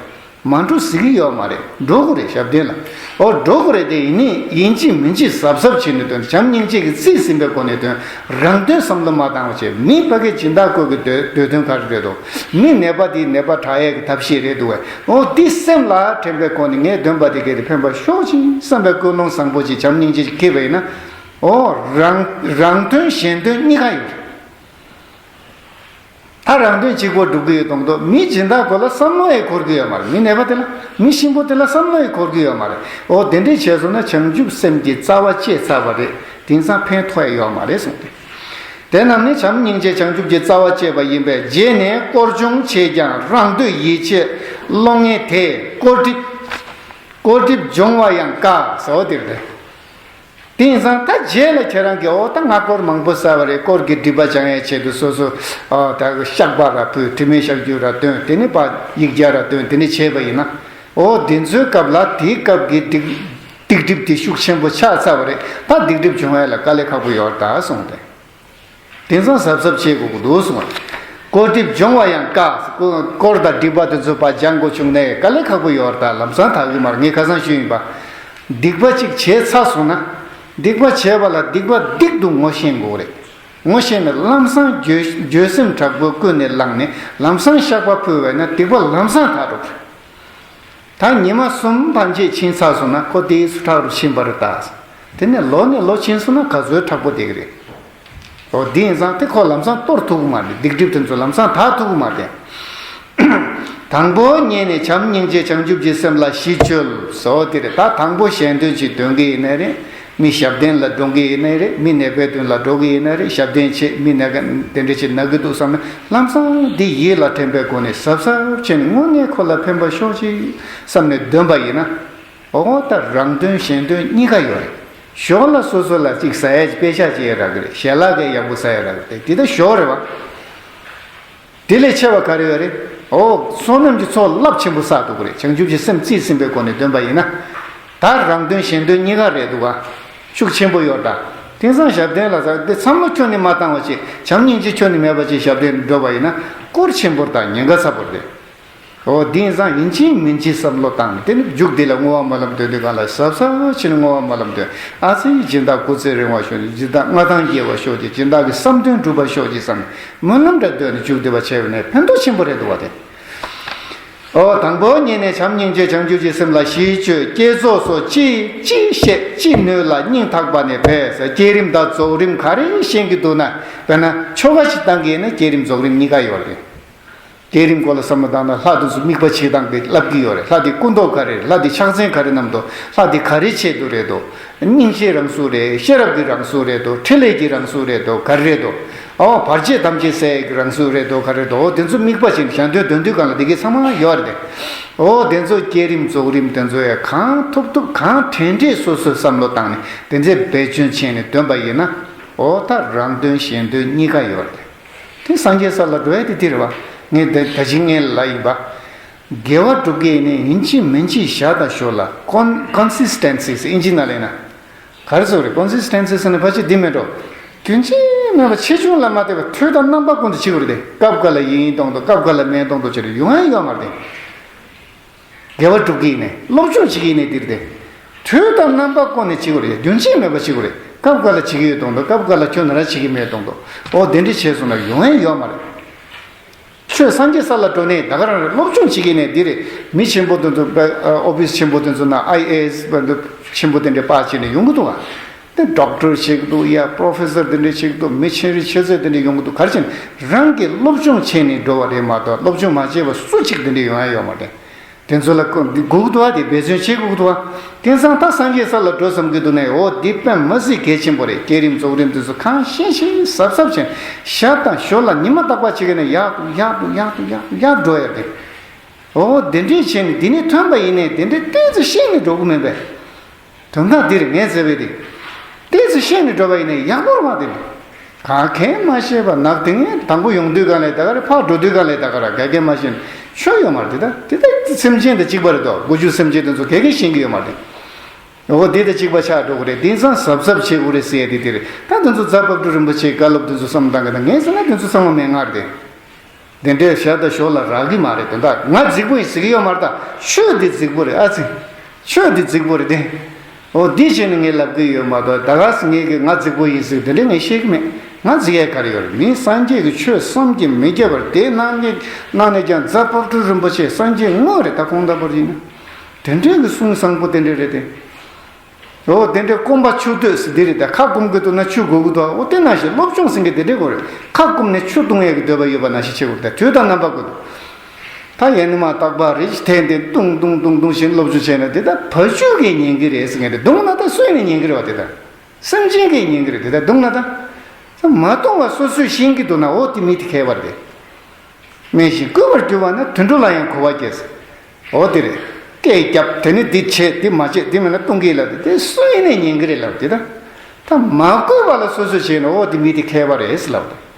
མ་འགྲོ་ཟེར་གྱི་ཡོད་མ་རེད། འགྲོ་དགོས་རེད་ཞབས་བརྟན་ལ། ཨོ་འགྲོ་དགོས་རེད་དེ། ཡིན་ནི་ཡིན་གཅིག་མིན་གཅིག་གཟབ་གཟབ་བྱས་ནས་འདོན། བྱམས་སྙིང་རྗེ་གི་རྩིས་ཟིན་པའི་སྒོ་ནས་འདོན། རང་དོན་བསམ་བློ་མ་བཏང་བ་བྱས། མི་ཕ་གི་སྦྱིན་བདག་ཁོ་གི་འདོད་འདོད་དོན་ག་རེ་རེད་འདུག་མི་ནད་པ་དེའི་ནད་པ་དྲག་ཡས་ཀྱི་ཐབས་ཤེས་རེད་འདུག་བས། ཨོ་འདི་སེམས་ལ་དྲན་པའི་སྒོ་ནས་ངས་འདོན་པ་དེ་གལ་ཏེ་ཕན་པ་ཤོག་ཅིག་བསམ་པའི་ཀུན་སློང་བཟང་པོ་ཅིག་བྱམས་སྙིང་རྗེ་ཅིག་སྐྱེས་པ་ཡིན་ན། ཨོ་རང་རང་དོན་གཞན་དོན་གཉིས་ཀ་ཡོད་རེད། ད་རང་དོན་གཅིག་པོ་སྒྲུབ་ཀྱི་ཡོད་མདོག་མདོག་མི་སྦྱིན་བདག་ཁོ་ལ་བསམ་བློ་ཡང་འཁོར་གྱི་ཡོད་མ་རེད། མི་ནད་པ་དེ་ལ། མི་གཤིན་པོ་དེ་ལ་བསམ་བློ་ཡང་འཁོར་གྱི་ཡོད་མ་རེད། ཨོ་དེ་འདྲས་བྱས་སོང་ན་བྱང་ཆུབ་སེམས་ཀྱི་རྩ་བ་བཅད་ཚར་བ་རེད། དེང་སང་ཕན་ཐོགས་ཡ་ཡོད་མ་རེད་གསུངས་ཏེ། དེ་རྣམས་ནི་བྱམས་སྙིང་རྗེ་བྱང་ཆུབ་ཀྱི་རྩ་བ་བཅད་པ་ཡིན་པས། རྗེས་ནས་དཀོར་སྦྱོང་བྱས་ཀྱང་རང་འདོད་ཡིད་ཆེས་བསླང་ངེས་ཏེ། དཀོར་སྒྲིབ། དཀོར་སྒྲིབ་སྦྱོང་བ་ཡང་དཀའ་ཟེར་བ་དེ་རེད། དེང་སང་ད་རྗེས་ལ་ཁྱེད་རང་གིས་ཨོ་ད་ང་དཀོར་མང་པོ་བསགས་པ་རེད། དཀོར་གྱི་སྒྲིབ་པ་སྦྱང་ཡའི་ཆེད་དུ་སོ་སོ་ཨོ་ད་བཤགས་པ་ར་ཕུལ། དྲི་མེད་བཤགས་རྒྱུད་ར་འདོན། དེ་ནས་ཕར་ཡིག་བརྒྱ་ར་འདོན། དེ་ནས་བྱས་པ་ཡིན་ན། ཨོ་འདི་ཚོའི་སྐབས་ལ་དེའི་སྐབས་ཀྱི་སྡིག་སྡིག་སྒྲིབ་དེ་ཤུགས་ཆེན་པོ་ཆགས་ཚར་བ་རེད། ད་སྡིག་སྒྲིབ་སྦྱོང་ཡ་ལ་དཀའ་ལས་ཁག་པོ་ཡོད་རེད་ད་གསུངས་ཏེ། དེང་སང་གཟབ་གཟབ་བྱེད་དགོས་ཀྱི་འདུག་གསུངས། དཀོར་སྒྲིབ་སྦྱོང་བ་ཡང་དཀའ། དཀོར་དང་སྒྲིབ་པ་དེ་ཚོ་ཕར་སྦྱང་དགོས་བྱུང་ན་དཀའ་ལས་ཁག་པོ་ཡོད་རེད་ད། ལམ་སང་དག་གི་མ་རེད། ངས་ཁ་སང་ཞུས་ཡིན་པ། སྡིག་པ་གཅིག་བྱས་ཚར་སོང་ན། སྡིག་པ་བྱས་པ་ལ་སྡིག་པ་སྡིག་ཏུ་ངོ་ཤེས་དགོས་རེད། ངོ་ཤེས་ནས་ལམ་སང་འགྱོད་འགྱོད་སེམས་དྲག་པོས་ཀུན་ནས་བསླངས་ནས་ལམ་སང་བཤགས་པ་ཕུལ་བས་ན་སྡིག་པ་ལམ་སང་དག་འགྲོ། ད་ཉི་མ་གསུམ་ཐམས་ཅད་ཕྱིན་ཚར་སོང་ན་ཁོ་དེའི་སུ་ཁྲག་རུ་ཕྱིན་པ་རེད་ད། དེ་ནས་ལོ་ནས་ལོ་ཕྱིན་སོང་ན་ག་ཚོད་དྲག་པོ་བསྡད་ཀྱི་རེད། འོ་འདི་ཡིན་ཙང་དེ་ཁོ་ལམ་སང་གཏོར་ཐུབ་ཀྱི་མ་རེད། སྡིག་སྒྲིབ་དེ་ཚོ་ལམ་སང་དག་ཐུབ་ཀྱི་མ་རེད། དང་པོ་ཉིད་ནས་བྱམས་སྙིང་རྗེ་བྱང་ཆུབ་ཀྱི་སེམས་ལ་གཞི་བཅོལ་ཟེར་བ་དེ་རེད། ད་དང་པོ་ཞལ་འདོན་ཅིག་འདོན་གྱི་ཡིན་ནའི་རེད། མི་ཞབས་བརྟན་ལ་འགྲོ་གི་ཡིན་ནའི་རེད། མི་ནད་པའི་མདུན་ལ་འགྲོ་གི་ཡིན་ནའི་རེད། ཞབས་བརྟན་བྱེད། མི་ན་ག་དེ་འདྲ་བྱེད་ན་གི་འདུག་བསམ་ན། ལམ་སང་འདི་ཡིད་ལ་དྲན་པའི་སྒོ་ནས་གཟབ་གཟབ་བྱས་ནས་དངོས་གནས་ཁོ་ལ་ཕན་པ་ཤོག་ཅིག་བསམ་ནས་འདོན་པ་ཡིན་ན། འོ་ད་རང་དོན་གཞན་དོན་གཉིས་ཀ་ཡོད་རེད། ཞོར་ལ་སོ་སོ་ལ་ཅིག་ཟ་ཡ་ཅིག་དཔེ་ཆ་ཅིག་ཡོད་རག་གི་རེད། ཞལ་ལག་གི་ཡག་པོ་ཟ་ཡ་རག་གི་རེད། དེ་ད་ཞོར་རེད་བ། དེ་ལས་ཆེ་བ་ག་རེ་ཡོད་རེད། འོ་བསོད་ནམས་ཀྱི་ཚོགས་རླབས་ཆེན་པོ་བསགས་འདུག་གི་རེད། བྱང་ཆུབ་ཀྱི་སེམས་རྩིས་ཟིན་པའི་སྒོ་ནས་འདོན་པ་ཡིན་ན། ད་རང་དོན་གཞན་དོན་གཉིས་ཀ་རེད་འདུག་ག་ཤུགས་ཆེན་པོ་ཡོད་ད། དེང་སང་ཞབས་བརྟན་ལ་ཟེར་དེ་བསམ་བློ་ཁྱོན་ནས་མ་བཏང་བ་ཅིག་བྱམས་སྙིང་རྗེ་ཁྱོན་ནས་མེད་པ་ཅིག་ཞབས་བརྟན་འགྲོ་བ་ཡིན་ན། དཀོར་ཆེན་པོ་དང་ཉེན་ཁ་ཚ་པོ་རེད། འོ་དེང་སང་ཡིན་གཅིག་མིན་གཅིག་བསམ་བློ་བཏང་ནས། དེ་ནི་མཇུག་དེ་ལ་བསྔོ་བ་སྨོན་ལམ་འདོན་དུས་སྒང་ལ་གཟབ་གཟབ་བྱས་ནས་བསྔོ་བ་སྨོན་ལམ་འདོན། ཨ་ཙི། སྦྱིན་བདག་སྐུ་ཚེ་རིང་བ་ཤོག་ཅིག་སྦྱིན་བདག་མངའ་ཐང་རྒྱས་པ་ཤོག་ཅིག་སྦྱིན་བདག་གི་བསམ་དོན་འགྲུབ་པ་ཤོག་ཅིག་བསམ་ནས་སྨོན་ལམ་འདྲ་འདོན་ནས་མཇུག་བསྡུ་བ་བྱས་པ་ནས་ཕན་ཐོགས་ཆེན་པོ་རེད་འདུག་བ་དེ། འོ་དང་པོ་ཉིད་ནས་བྱམས་སྙིང་རྗེ་བྱང་ཆུབ་ཀྱི་སེམས་ལ་གཞི་བཅོལ། བསྐྱེད་རྫོགས་སོགས་ཅི་ཅི་བཤད་ཅི་ནུས་ལ་སྙིང་ཐག་པ་ནས་འབད་ཟེར། བསྐྱེད་རིམ་དང་རྫོགས་རིམ་ག་རེ་ཤེས་ཀྱི་འདུག་ན། དཔེར་ན་ཆོ་ག་ཞིག་བཏང་གི་ཡིན་ན་བསྐྱེད་རིམ་རྫོགས་རིམ་གཉིས་ཀ་ཡོད་རེད། བསྐྱེད་རིམ་སྐོར་ལ་བསམ་བློ་བཏང་ན། ལྷ་དེ་ཚོ་དམིགས་པ་བྱེད་སྟངས་དེ་ལབ་ཀྱི་ཡོད་རེད། ལྷ་དེ་སྐུ་མདོག་ག་རེ་རེད། ལྷ་དེ་ཕྱག་མཚན་ག་རེ་བསྣམས་འདུག་ལྷ་དེ་ག་རེ་བྱེད་དུ་རེད་འདུག་སྙིང་རྗེའི་རང་གཟུགས་རེད། ཤེས་རབ་ཀྱི་རང་གཟུགས་རེད་འདུག་ཕྲིན་ལས་ཀྱི་རང་གཟུགས་རེད་འདུག་ག་རེ་རེད་འདུག་འོ་བར་ཆད་ཐམས་ཅད་སེལ་ཡས་ཀྱི་རང་གཟུགས་རེད་འདུག་ག་རེ་རེད་འདུག་འོ་དེ་ཚོ་དམིགས་པ་བྱེད་ནས་ཞལ་འདོན་འདོན་དུས་སྒང་ལ་དེ་གའི་ཚང་མ་ཡོད་རེད་དེ། འོ་དེ་ཚོ་བསྐྱེད་རིམ་རྫོགས་རིམ་དེ་ཚོ་ཡ་གང་ཐུབ་ཐུབ་གང་དྲན་དྲན་སོ་སོས་བསམ་བློ་བཏང་ནས་དེ་འདྲའི་འབད་བརྩོན་བྱས་ནས་འདོན་པ་ཡིན་ན། འོ་ད་རང་དོན་གཞན་དོན་གཉིས་ཀ་ཡོད་རེད། དེ་སངས་རྒྱས་ས་ལ་འགྲོ་ཡ་དེ་དེ་རེད་བ། ངས་ད་ད་ཅི་ངས་ལབ་ཡིན་པ། དགེ་བ་སྒྲུབ་ཀྱི་ཡིན་ནའི་ཡིན་གཅིག་མིན་གཅིག་བཞག་དང་ཞོར་ལ་ཀོན་ཀོན་སིས་ཊེན་སི་ཟེར་ཨིན་ཇི་ནང་ལ་ཡིན་ན། ག་རེ་ཟེར་རེད། ཀོན་སིས་ཊེན་སི་ཟེར་ན་ཕལ་ཆེར་འདི་མེད་འགྲོ། རྒྱུན་ཆད་མེད་པ་ཆེ་ཆུང་ལ་མ་ལྟོས་པར་དུས་དང་རྣམ་པ་ཀུན་ཏུ་བྱེད་དགོས་རེད་དེ། སྐབས་འགའ་ལ་ཡིན་གཏོང་དང་། སྐབས་འགའ་ལ་མེད་གཏོང་དང་བྱེད་རེད། ཡོང་ཡ་ཡོད་མ་རེད་དེ། དགེ་བ་སྒྲུབ་ཀྱི་ཡིན་ནའི་སློབ་སྦྱོང་བྱེད་ཀྱི་ཡིན་ནའི་འདིར་ཏེ། དུས་དང་རྣམ་པ་ཀུན་ནས་བྱེད་དགོས་རེད། རྒྱུན་ཆད་མེད་པར་བྱེད་དགོས་རེད། སྐབས་འགའ་ལ་བྱེད་ཀྱི་ཡོད་མདོག་མདོག་སྐབས་འགའ་ལ་ཁྱོད་ན་ར་བྱེད་ཀྱི་མེད་མདོག་མདོག་འོ་དེ་འདྲ་བྱས་སོང་ན་ཡོང་ཡ་ཡོད་མ་རེད། ཆོས་སངས་རྒྱས་ས་ལ་འགྲོ་ནས་ད་ག་རང་རེད། སློབ་སྦྱོང་བྱེད་ཀྱི་ཡིན་ནའི་འདི་རེད། མི་ཆེན་པོ་དེ་ཚོ་ཨོ་ཕི་སི་ཆེན་པོ་དེ་ཚོ་ན་ཨའི་ཨེ་ཨེ་སི་ཆེན་པོ་དེ་འདྲ་པར་བྱས་ནས་ཡོང་གི་འདུག་ག་དེ་ཌོག་ཊར་བྱེད་ཀྱི་འདུག་ཡ་པོ་རོ་ཕེ་སར་དེ་འདྲ་བྱེད་ཀྱི་འདུག་མི་ཆེན་རིགས་ཆེ་ཚད་དེ་འདྲ་ཡོང་གི་འདུག་ག་རེ་བྱས་ནས་རང་གིས་སློབ་སྦྱོང་བྱས་ནས་འགྲོ་བ་རེད་མ་གཏོགས། སློབ་སྦྱོང་མ་བྱས་པ་སུ་གཅིག་དེ་འདྲ་ཡོང་ཡ་ཡོད་མ་རེད། དེ་ཚོ་ལ་ཀོ་འདི་སྒུག་འདུག་བ། དེ་འབད་བརྩོན་བྱེད་དགོས་འདུག་བ། དེང་སང་ད་སངས་རྒྱས་ས་ལ་འགྲོ་བསམ་གྱི་འདུག་ནའི་འོ་འདི་དཔེ་མ་སྲིད་གལ་ཆེན་པོ་རེད། བསྐྱེད་རིམ་རྫོགས་རིམ་དེ་ཚོ་གང་ཤེས་ཤེས་གཟབ་གཟབ་བྱས་ཞག་དང་ཞོར་ལ་ཉི་མ་རྟག་པར་བྱེད་ཀྱི་ནས་ཡག་ཏུ་ཡག་ཏུ་ཡག་ཏུ་ཡག་ཏུ་ཡག་འགྲོ་ཡ་དེ། འོ་དེ་འདྲས་བྱས་ནས་འདི་ནས་ཐོན་པ་ཡིན་ནའི་དེ་འདྲས་ཏོག་ཙམ་ཤེས་ནས་འགྲོ་གི་མིན་པས། དོན་དག་འདིར་ངས་ཟེར་བའི་དེ། ཏོག་ཙམ་ཤེས་ནས་འགྲོ་བ་ཡིན་ན་ཡག་པོ་རེད་བ། དེ་ནི། གང་གས་མ་ཤེས་པ་ནག་དེ་ངས་དང་པོ་ཡོང་དུས་ག་ལས་ད་ག་རེད། ཕར་འགྲོ་དུས་ག་ལས་ད་ག་ར་ག་གས་མ་ཤེས་ན་ཆོ་ཡོད་མ་རེད། དེ་ད་དེ་ད་སེམས་ཅན་དང་གཅིག་པ་རེད་དོ། སྒོ་ཕྱུགས་སེམས་ཅན་དེ་ཚོ་ག་གས་ཤེས་ཀྱི་ཡོད་མ་རེད། འོ་དེ་དང་གཅིག་པ་ཆགས་འགྲོ་གི་རེད། དེང་སང་གཟབ་གཟབ་བྱེད་དགོས་རེད་ཟེར་ཡ་དེ་དེ་རེད། ད་དེ་ཚོ་རྫ་དཔལ་སྤྲུལ་རིན་པོ་ཆེའི་བཀའ་སློབ་དེ་ཚོ་བསམ་བཏང་གི་ད་ངས་ཟེར་ན་དེ་ཚོ་ཚང་མ་མན་ངག་རེད། དེ་འདྲའི་ཞག་དང་ཞོར་ལ་རག་གི་མ་རེད། དོན་དག་ང་རྫིག་པོ་ཡིན་ཟེར་གི་ཡོད་མ་རེད། ད་ཆོས་འདི་རྫིག་པོ་རེད། ཨ་ཙི། ཆོས་འདི་རྫིག་པོ་རེད་དེ། འོ་འདི་བྱས་ནས་ངས་ལབ་གི་ཡོད་མ་གཏོགས། ད་ག་སེ་ངས་གི་ང་རྫིག་པོ་ཡིན་ཟེར་དེ་འདྲ་ངས་བཤད་གི་མེད། ང་རྫིག་ཡས་ག་རེ་ཡོད་རེད། མི་སངས་རྒྱས་ཀྱི་ཆོས་བསམ་གྱིས་མི་ཁྱབ་པ་རེད། དེ་ནང་གི་ནང་ནས་ཀྱང་རྫ་དཔལ་སྤྲུལ་རིན་པོ་ཆེ་སངས་རྒྱས་དངོས་རེད། ད་ཁོང་ལྟ་བུར་ཡིན་ན། དེ་འདྲའི་གི་གསུང་བཟང་པོ་དེ་འདྲ་རེད་དེ། འོ་དེ་འདྲའི་སྐོམ་པ་ཆུ་འདོད་ཟེར་འདི་རེད། ད་ཁ་སྐོམ་གི་འདུག་ན་ཆུ་དགོས་ཀྱི་འདུག་འོ་དེ་ནང་བཞིན་སློབ་སྦྱོང་ཟེར་མཁན་དེ་འདྲའི་དགོས་རེད། ཁ་སྐོམ་ནས་ཆུ་བཏུང་ཡས་ཀྱི་འདོད་པ་ཡོད་པ་ནང་བཞིན་བྱེད་དགོས་རེད། ད་དུས་དང་རྣམ་པ་ཀུན་ཏུ། ད་ཡན་ལག་མ་དག་པ་རེ་ཞིག་འཐེན་ཏེ་བཏུང་བཏུང་བཏུང་བཏུང་བྱས་ནས་སློབ་སྦྱོང་བྱས་ན། དེ་ད་བ་ཕྱུགས་ཀྱིས་ཉན་གྱི་རེད་ཟེར་མཁན་དེ་བཏུང་ན་ད་སུས་ནས་ཉན་གྱི་རེད་བ། དེ་ད་སེམས་ཅན་གྱིས་ཉན་གྱི་རེད། དེ་ད་བཏུང་ན་ད། ད་མ་བཏུང་བ་སོ་སོས་ཤེས་ཀྱི་འདུག་ན། འོ་དེ་མི་དེ་མཁས་པ་རེད། སྨན་ཞིག་བསྐུས་པར་གྱུར་པ་ན། དུད་འགྲོ་ལ་ཡང་གོ་བ་སྐྱེས། འོ་དེ་རེད། སྐད་རྒྱབ། དེ་ནི་འདི་བྱེད། འདི་མ་བྱེད། འདི་མིན་ན་བཏུང་གི་ལབ་དེ། དེ་སུ་ཡིན་ནས་ཉན་གི་རེད་ལབ་དེ། ད་ད་མ་བསྐུས་པ་ལ་སོ་སོས་བྱས་ན། འོ་དེ་མི་དེ་མཁས་པ་རེད་ལབ་དེ།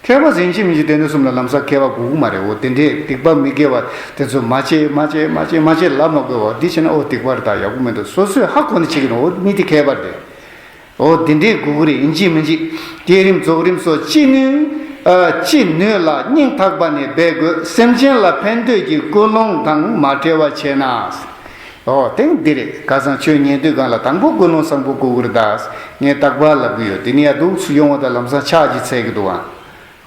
མཁས་པ་ཟིན་གྱི་མིན་གྱི་སྡེ་སྣོད་གསུམ་ལ་ལམ་སང་མཁས་པ་དགོས་ཀྱི་མ་རེད། འོ་དེ་འདྲའི་སྡིག་པ་མི་དགེ་བ་དེ་ཚོ་མ་བྱེད་མ་བྱེད་མ་བྱེད་མ་བྱེད་ལབ་མ་དགོས་པ། འདི་བྱས་ན་འོ་སྡིག་པ་རེད། ད་ཡག་པོ་མི་འདུག་སོ་སོས་ཧ་གོ་ནས་བྱེད་ཀྱི་རེད། འོ་མི་དེ་མཁས་པ་རེད། འོ་འདི་འདྲའི་དགོས་ཀྱི་རེད། ཡིན་གཅིག་མིན་གཅིག་བསྐྱེད་རིམ་རྫོགས་རིམ་སོགས་ཅི་ནུས། ཨ་ཅི་ནུས་ལ་སྙིང་ཐག་པ་ནས་འབད་དགོས། སེམས་ཅན་ལ་ཕན་འདོད་ཀྱི་ཀུན་སློང་དང་མ་བྲལ་བ་བྱས་ན། འོ་དེང་འདི་རེད། ཁ་སང་ཆོས་ཉན་དུས་སྒང་ལ་དང་པོ་ཀུན་སློང་བཟང་པོ་དགོས་ཀྱི་རེད་ད། ངས་རྟག་པར་ལབ་ཀྱི་ཡོད། དེ་ནས་ཡར་འདུག་སེ་ཡོང་བ་དང་ལམ་སང་ཕྱག་ཅིག་འཚལ་གྱི་འདུག་ཨང་།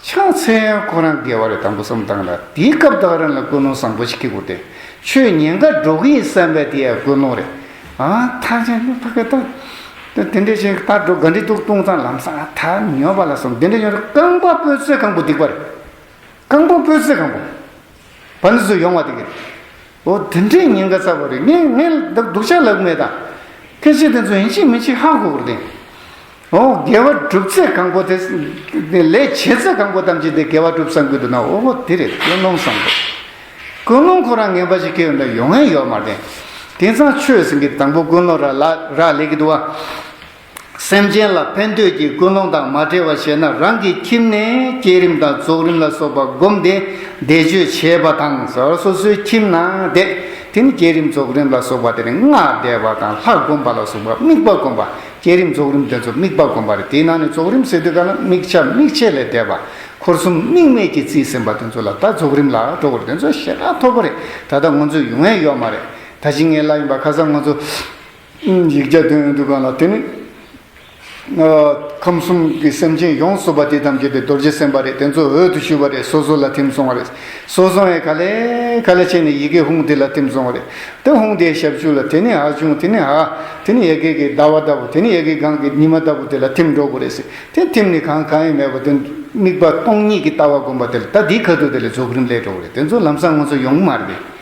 ཕྱག་འཚལ་ཡང་ཁོ་རང་དགེ་བ་རེད། དང་པོ་བསམ་བཏང་ན་དེའི་སྐབས་ད་ག་རང་ལ་ཀུན་སློང་བཟང་པོ་ཞིག་སྐྱེ་དགོས་ཏེ། ཆོས་ཉན་ག་འགྲོ་གི་ཡིན་བསམ་པའི་དེ་ཡང་ཀུན་སློང་རེད། ཨ་ཐ་ཆད་ནི་ཕ་གི་ད། ད་དེ་འདྲས་བྱས་ད་འགྲོ་ག་འདྲི་འདུག་བཏུང་ཙང་ལམ་སང་ད་ཉོ་བ་ལ་སོང་། དེ་འདྲས་ཉོ་ར་རྐང་པ་སྤོས་ཚད་གང་པོ་སྡིག་པ་རེད། རྐང་པ་སྤོས་ཚད་གང་པོ། བ་འདི་ཚོ་ཡོང་བ་དེ་གི་རེད། འོ་དེ་འདྲས་ཉེན་ཁ་ཚ་པོ་རེད། ངས་ངས་ད་སྡུག་ཅག་ལབ་མེད་ད། སྐད་ཆ་དེ་ཚོ་ཡིན་གཅིག་མིན་གཅིག་ཧ་གོ་དགོས་རེད། ཨོ་དགེ་བ་སྒྲུབ་ཚད་གང་པོ་དེ། ལས་བྱེད་ཚད་གང་པོ་ཐམས་ཅད་དེ་དགེ་བ་སྒྲུབ་བསམ་གྱི་འདུག་ན། ཨོ་དེ་རེད། ཀུན་སློང་བཟང་པོ། ཀུན་སློང་ཁོ་རང་ངན་པ་ཞིག་སྐྱེ་ཡོང་ན་ཡོང་ཡ་ཡོད་མ་རེད། དེང་སང་ཆོས་ཟེར་མཁན་དང་པོ་ཀུན་སློང་རག་ལས་ཀྱི་འདུག་བ། སེམས་ཅན་ལ་ཕན་འདོད་ཀྱི་ཀུན་སློང་དང་མ་བྲལ་བར་བྱས་ན། རང་གི་ཁྱིམ་ནས་བསྐྱེད་རིམ་དང་རྫོགས་རིམ་ལ་སོགས་པ་བསྒོམས་ཏེ་བཟླས་བརྗོད་བྱེད་པ་དང་། སོ་སོ་སོའི་ཁྱིམ་ན་བསྡད། དེ་ནི་བསྐྱེད་རིམ་རྫོགས་རིམ་ལ་སོགས་པ་དེ་ནི་སྔགས་བཟླས་པ་དང་། ལྷ་བསྒོམ་པ་ལ་སོགས་པ། དམིགས་པ་བསྒོམ་པ། བསྐྱེད་རིམ་རྫོགས་རིམ་དེ་ཚོ་དམིགས་པ་བསྒོམ་པ་རེད། དེའི་ནང་ནས་རྫོགས་རིམ་ཟེར་དུས་ག་ལ་དམིགས་བྱ་དམིགས་བྱེད་ལས་འདས་པ། འཁོར་གསུམ་དམིགས་མེད་ཀྱིས་རྩིས་ཟིན་པ་དེ་ཚོ་ལ་ད་རྫོགས་རིམ་ལ་འགྲོ་དགོས་རེད། དེ་ཚོ་ཞེ་དྲག་མཐོ་པོ་རེད། ད་ལྟ་ང་ཚོས་ཡོང་ཡ་ཡོད་མ་རེད། ད་ཅི་ངས་ལབ་ཡིན་པ། ཁ་སང་ང་ཚོ་ཡིག་བརྒྱ་འདོན་ཡོང་དུས་ག་ལ་དེ་ནི། ཨ། ཁམས་གསུམ་གྱི་སེམས་ཅན་ཡོངས་སུ་རྫོགས་པ་དེ་ཐམས་ཅད་དེ་རྡོ་རྗེ་སེམས་དཔའ་རེད། དེ་ཚོ་འོད་དུ་ཞུ་བ་རེད། སོ་སོ་ལ་ཐིམ་སོང་བ་རེད། སོ་སོ་ཡང་ག་ལེ་ག་ལེ་བྱས་ནས་ཡི་གེ་ཧཱུྃ་དེ་ལ་ཐིམ་སོང་བ་རེད། དེ་ཧཱུྃ་དེའི་ཞབས་ཞུ་ལ་དེ་ནས་ཧ་ཆུང་། དེ་ནས་ཧ། དེ་ནས་ཡ་གི་གི་ཟླ་བ་ལྟ་བུ། དེ་ནས་ཡ་གི་གང་གི་ཉི་མ་ལྟ་བུ་དེ་ལ་ཐིམ་འགྲོ་དགོས་རེད་ཟེར། དེ་ཐིམ་ནས་གང་གང་ཡང་མེད་པ་དེ། དམིགས་པ་སྟོང་ཉིད་ཀྱི་ལྟ་བ་བསྒོམ་པ་དེ་ལ་ད་འདིའི་ཁ་ཐུག་དེ་ལ་རྫོགས་རིམ་སླེབས་འགྲོ་གི་རེད། དེ་ཚོ་ལམ་སང་ང་ཚོ་ཡོང་གི་མ་རེད་པས།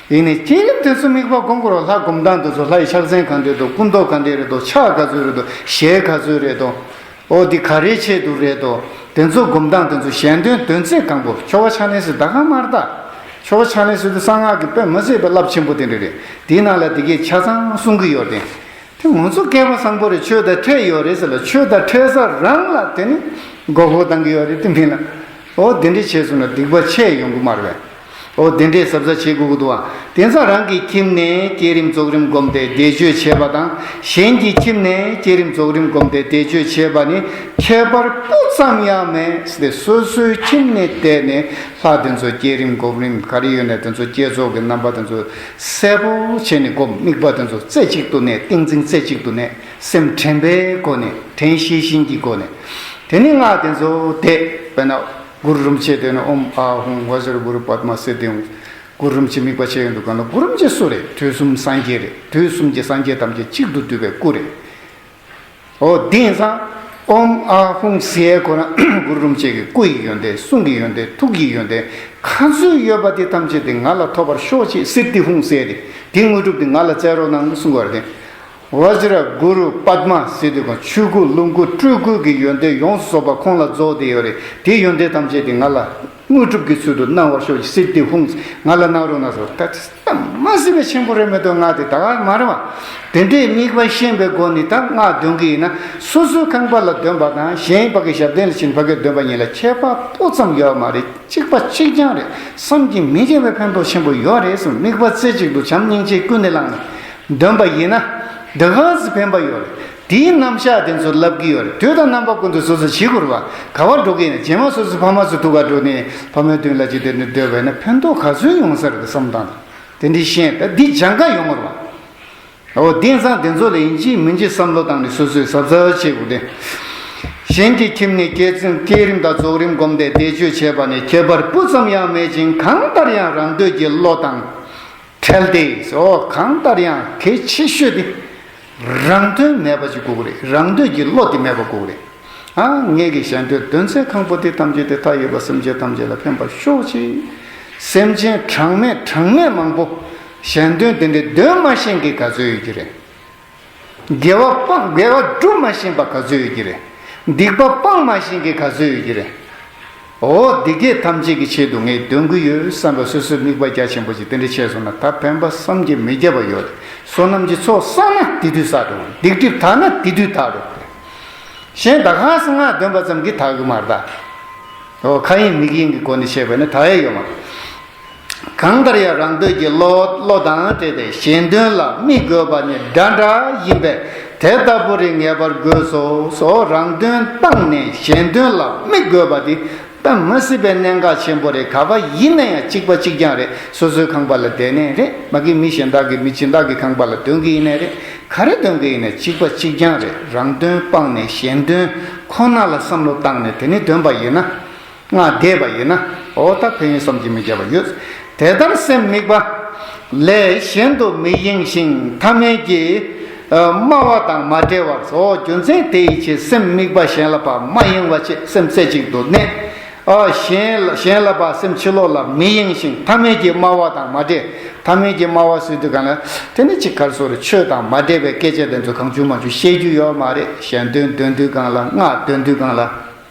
ཡིན་ནའི་བསྐྱེད་རིམ་དེ་ཚོ་དམིགས་པ་བསྒོམ་དགོས་རེད། ལྷ་སྒོམ་སྟངས་དེ་ཚོ། ལྷ་ཡི་ཕྱག་མཚན་གང་འདྲ་འདུག་སྐུ་མདོག་ག་འདྲ་རེད་འདུག་ཕྱག་ག་ཚོད་རེད་འདུག་ཞལ་ག་ཚོད་རེད་འདུག་ཨོ་འདི་ག་རེའི་ཆེད་དུ་རེད་འདུག་དེ་ཚོ་སྒོམ་སྟངས་དེ་ཚོ། གཞན་དོན་འདོན་ཚད་གང་པོ། ཆོ་ག་ཕྱག་ལེན་ཟེར་ད་ག་མ་རེད་ད། ཆོ་ག་ཕྱག་ལེན་ཟེར་དུས་གསང་སྔགས་ཀྱི་དཔེ་མི་སྲིད་པའི་རླབས་ཆེན་པོ་དེ་འདྲ་རེད། དེའི་ནང་ལ་དེ་གས་ཆ་ཚང་གསུང་གི་ཡོད་དེ། དེ་ང་ཚོ་སྐལ་བ་བཟང་པོ་རེད། ཆོས་དང་འཕྲད་ཡོད་རེད་ཟེར་ལ། ཆོས་དང་འཕྲད་ས་རང་ལ་དེ་ནི་མགོ་སྐོར་བཏང་གི་ཡོད་རེད། དེ་མིན་ལ། ཨོ་དེ་འདྲ་བྱས་སོང་ན་སྡིག་པ་ཆེ་ཡོང་གི་མ་རེད་པས། ཨོ་དེ་འདྲའི་གཟབ་གཟབ་བྱེད་དགོས་ཀྱི་འདུག་བ། དེང་སང་རང་གི་ཁྱིམ་ནས་བསྐྱེད་རིམ་རྫོགས་རིམ་བསྒོམས་ཏེ་བཟླས་བརྗོད་བྱེད་པ་དང་། གཞན་གྱི་ཁྱིམ་ནས་བསྐྱེད་རིམ་རྫོགས་རིམ་བསྒོམས་ཏེ་བཟླས་བརྗོད་བྱེད་པ་ནི་ཁྱད་པར་སྤུ་ཙམ་ཡང་མེད་ཟེར་ཏེ། སོ་སོའི་ཁྱིམ་ནས་བསྡད་ནས་ལྷ་དེ་ཚོ་བསྐྱེད་རིམ་སྒོམ་རིམ་ག་རེ་ཡོད་ནས་དེ་ཚོ་བསྐྱེད་རྫོགས་ཀྱི་རྣམ་པ་དེ་ཚོ་གསལ་པོ་བྱས་ནས་སྒོམ། དམིགས་པ་དེ་ཚོ་རྩེ་གཅིག་ཏུ་གནས། ཏིང་འཛིན་རྩེ་གཅིག་ཏུ་གནས། སེམས་དྲན་པའི་སྒོ་ནས། དྲན་ཤེས་བཞིན་གྱི་སྒོ་ནས། དེ་ནས་སྔགས་དེ་ཚོ་བཟླས། དཔེར་ན་གུ་རུ་རིན་པོ་ཆེ་དེ་ནི་ཨོཾ་ཨཱཿཧཱུྃ་བཛྲ་གུ་རུ་པདྨ་ཟེར་དུས། གུ་རུ་རིན་པོ་ཆེ་དམིགས་པ་བྱས་ཡོང་དུས་ག་ལ་གུ་རུ་རིན་པོ་ཆེ་སུ་རེད། དུས་གསུམ་སངས་རྒྱས་རེད། དུས་གསུམ་གྱི་སངས་རྒྱས་ཐམས་ཅད་གཅིག་ཏུ་བསྡུས་པའི་སྐུ་རེད། ཨོ་དེང་སང་ཨོཾ་ཨཱཿཧཱུྃ་ཟེར་ཁོ་རང་གུ་རུ་རིན་པོ་ཆེ་གི་སྐུ་ཡི་ཡོན་ཏན། གསུང་གི་ཡོན་ཏན། ཐུགས་ཀྱི་ཡོན་ཏན་ག་ཚོད་ཡོད་པ་དེ་ཐམས་ཅད་དེ་ང་ལ་ཐོབ་པར་ཤོག་ཅིག་སིདྡྷི་ཧཱུྃ་ཟེར་ཏེ། དེའི་དངོས་གྲུབ་དེ་ང་ལ་སྩལ་རོགས་གནང་གསུང་གི་ཡོད་རེད། བཛྲ་གུ་རུ་པདྨ་ཟེར་དུས་ཁོང་ཆོས་སྐུ་ལོངས་སྐུ་སྤྲུལ་སྐུ་གི་ཡོན་ཏན་ཡོངས་སུ་རྫོགས་པ་ཁོང་ལ་རྫོགས་ཏེ་ཡོད་རེད། དེའི་ཡོན་ཏན་ཐམས་ཅད་དེ་ང་ལ་དངོས་གྲུབ་ཀྱི་ཚུལ་དུ་གནང་བར་ཤོག་ཅིག་སིདྡྷི་ཧཱུྃ། ང་ལ་གནང་རོགས་གནང་ཟེར། ད་དེ་མ་སྲིད་པའི་ཆེན་པོ་རེད་མི་འདུག་སྔགས་དེ་ད་ག་མ་རེད་བ། དེ་འདྲའི་དམིགས་པ་ཤེས་པའི་སྒོ་ནས་ད་སྔགས་འདོན་གྱི་ཡིན་ན། སོ་སོའི་ཁང་པ་ལ་འདོན་པ་དང་གཞན་ཕ་གི་ཞབས་བརྟན་ལ་ཕྱིན་ཕ་གིར་འདོན་པ་གཉིས་ལ་ཁྱད་པར་སྤུ་ཙམ་ཡོད་མ་རེད། གཅིག་པ་གཅིག་རྐྱང་རེད། བསམ་གྱིས་མི་ཁྱབ་པའི་ཕན་ཐོགས་ཆེན་པོ་ཡོད་རེད་གསུངས། དམིགས་པ་རྩེ་གཅིག་ཏུ་བྱམས་སྙིང་རྗེ་ཀུན་ནས་བསླངས་ནས་འདོན་པ་ཡིན་ན། འདི་ག་ཙམ་ཕན་པ་ཡོད་རེད། དེའི་རྣམ་གཞག་དེ་ཚོ་ལབ་ཀྱི་ཡོད་རེད། དུས་དང་རྣམ་པ་ཀུན་ཏུ་སོ་སོ་བྱེད་དགོས་རེད་བ། ག་བར་འགྲོ་གི་ཡིན་ན། རྗེས་མ་སོ་སོའི་ཕ་མ་ཚོའི་ཐུགས་ཁར་འགྲོ་ནས་ཕ་མའི་མདུན་ལ་ཅི་བསྡད་ནས་སྡོད་པ་ཡིན་ན་ཕན་ཐོགས་ག་ཚོད་ཡོང་ས་རེད་བསམ་སྟངས་དང་། དེ་འདྲའི་ཤེས་ད་འདི་སྦྱང་ག་ཡོང་བ་རེད་བ། འོ་དེང་སང་དེ་ཚོ་ལ་ཡིན་གཅིག་མིན་གཅིག་བསམ་བློ་བཏང་ནས་སོ་སོས་གཟབ་གཟབ་བྱེད་དགོས་ཏེ། གཞན་གྱི་ཁྱིམ་ནས་བསྐྱེད་རིམ་བསྐྱེད་རིམ་དང་རྫོགས་རིམ་བསྒོམས་ཏེ་བཟླས་བརྗོད་བྱེད་པ་ནི་ཁྱད་པར་སྤུ་ཙམ་ཡང་མེད་ཅིང་། གང་ལྟར་ཡང་རང་འདོད་ཀྱི་བློ་དང་བྲལ་ཏེ། འོ་གང་ལྟར་ཡང་གལ་ཆེ་ཤོས་དེ་རང་དོན་མེད་པ་ཅིག་དགོས་ཀྱི་རེད། རང་འདོད་ཀྱི་བློ་དེ་མེད་པ་དགོས་ཀྱི་རེད། ཨ། ངེད་ཀྱི་གཞན་དོན་འདོན་ཚད་གང་པོ་དེ་ཐམས་ཅད་དེ་མཐའ་ཡས་པ་སེམས་ཅན་ཐམས་ཅད་ལ་ཕན་པར་ཤོག་ཅིག་སེམས་ཅན་གྲངས་མེད་གྲངས་མེད་མང་པོ་གཞན་དོན་དེ་འདྲའི་འདོན་མ་ཤེས་མཁན་ག་ཚོད་ཡོད་ཀྱི་རེད། དགེ་བ་སྤང་། དགེ་བ་སྒྲུབ་མ་ཤེས་པ་ག་ཚོད་ཡོད་ཀྱི་རེད། སྡིག་པ་སྤང་མ་ཤེས་མཁན་ག་ཚོད་ཡོད་ཀྱི་རེད། འོ་འདི་གས་ཐམས་ཅད་ཀྱི་ཆེད་དུ་ངས་འདོན་གྱི་ཡོད་བསམ་པ། སོ་སོའི་དམིགས་པ་རྒྱ་ཆེན་པོ་ཞིག་དེ་འདྲ་བྱས་སོང་ན་ད་ཕན་པ་བསམ་གྱིས་མི་ཁྱབ་པ་ཡོད་རེད། བསོད་ནམས་ཀྱི་ཚོགས་བསགས་ན་དེ་དུས་བསགས་འགྲོ། སྡིག་སྒྲིབ་དག་ན་དེ་དུས་དག་འགྲོ། གཞན་ད་ག་སེ་སྔགས་འདོན་པ་ཙམ་གྱིས་དག་གི་མ་རེད་ད། འོ་ཁ་ཡེངས་མིག་ཡེངས་ཀྱི་སྒོ་ནས་བཤད་པ་ན་དག་ཡ་ཡོད་མ་རེད། གང་ལྟར་ཡང་རང་འདོད་ཀྱི་བློ། བློ་དང་བྲལ་ཏེ་གཞན་དོན་ལ་དམིགས་དགོས་པ་ནི་འདྲ་འདྲ་ཡིན་པས་དེ་ལྟ་བུ་རིགས་ངེས་པར་དགོས་སོ། སོ་རང་དོན་སྤངས་ནས་གཞན་དོན་ལ་དམིགས་དགོས་པ་དེ་ད་མི་སྲིད་པའི་གནད་འགག་ཆེན་པོ་རེད། ག་པར་ཡིན་ན་ཡང་གཅིག་པ་གཅིག་རྐྱང་རེད། སོ་སོའི་ཁང་པ་ལ་བསྡད་ནའི་རེད། མ་གི་མི་གཞན་དག་གི་མི་སྦྱིན་བདག་གི་ཁང་པ་ལ་འདོན་གི་ཡིན་ནའི་རེད། ག་རེ་འདོན་གི་ཡིན་ནའི་གཅིག་པ་གཅིག་རྐྱང་རེད། རང་དོན་སྤངས་ནས་གཞན་དོན་ཁོ་ན་ལ་བསམ་བློ་བཏང་ནས་དེ་ནས་འདོན་པ་ཡིན་ན། སྔགས་བཟླས་པ་ཡིན་ན། འོ་ད་ཕན་ཡོན་བསམ་གྱིས་མི་ཁྱབ་པ་ཡོད། དེ་ལྟར་སེམས་དམིགས་པ་ལས་གཞན་དུ་མི་གཡེང་ཞིང་ཐ་མལ་གྱི་སྨྲ་བ་དང་མ་བྲལ་བར། འོ་རྒྱུ་མཚན་དེ་ཡི་ཕྱིར་སེམས་དམིགས་པ་གཞན་ལ་ཕར་མ་གཡེང་བ་བྱེད། སེམས་རྩེ་གཅིག་ཏུ་གནས། ཨ་གཞན་ལ་གཞན་ལ་བ་སེམས་ཕྱི་ལོགས་ལ་མི་གཡེང་ཞིང་ཐ་མལ་གྱི་སྨྲ་བ་དང་མ་འདྲེས། ཐ་མལ་གྱི་སྨྲ་བ་ཟེར་དུས་གང་ལ་དེ་ནི་ཅིག་ག་རེ་ཟེར། ཆོས་དང་མ་འདྲེས་པའི་སྐད་ཆ་དེ་ཚོ་གང་བྱུང་མང་བྱུང་བཤད་རྒྱུ་ཡོད་མ་རེད། གཞན་དོན་འདོན་དུས་གང་ལ། སྔགས་འདོན་དུས་གང་ལ།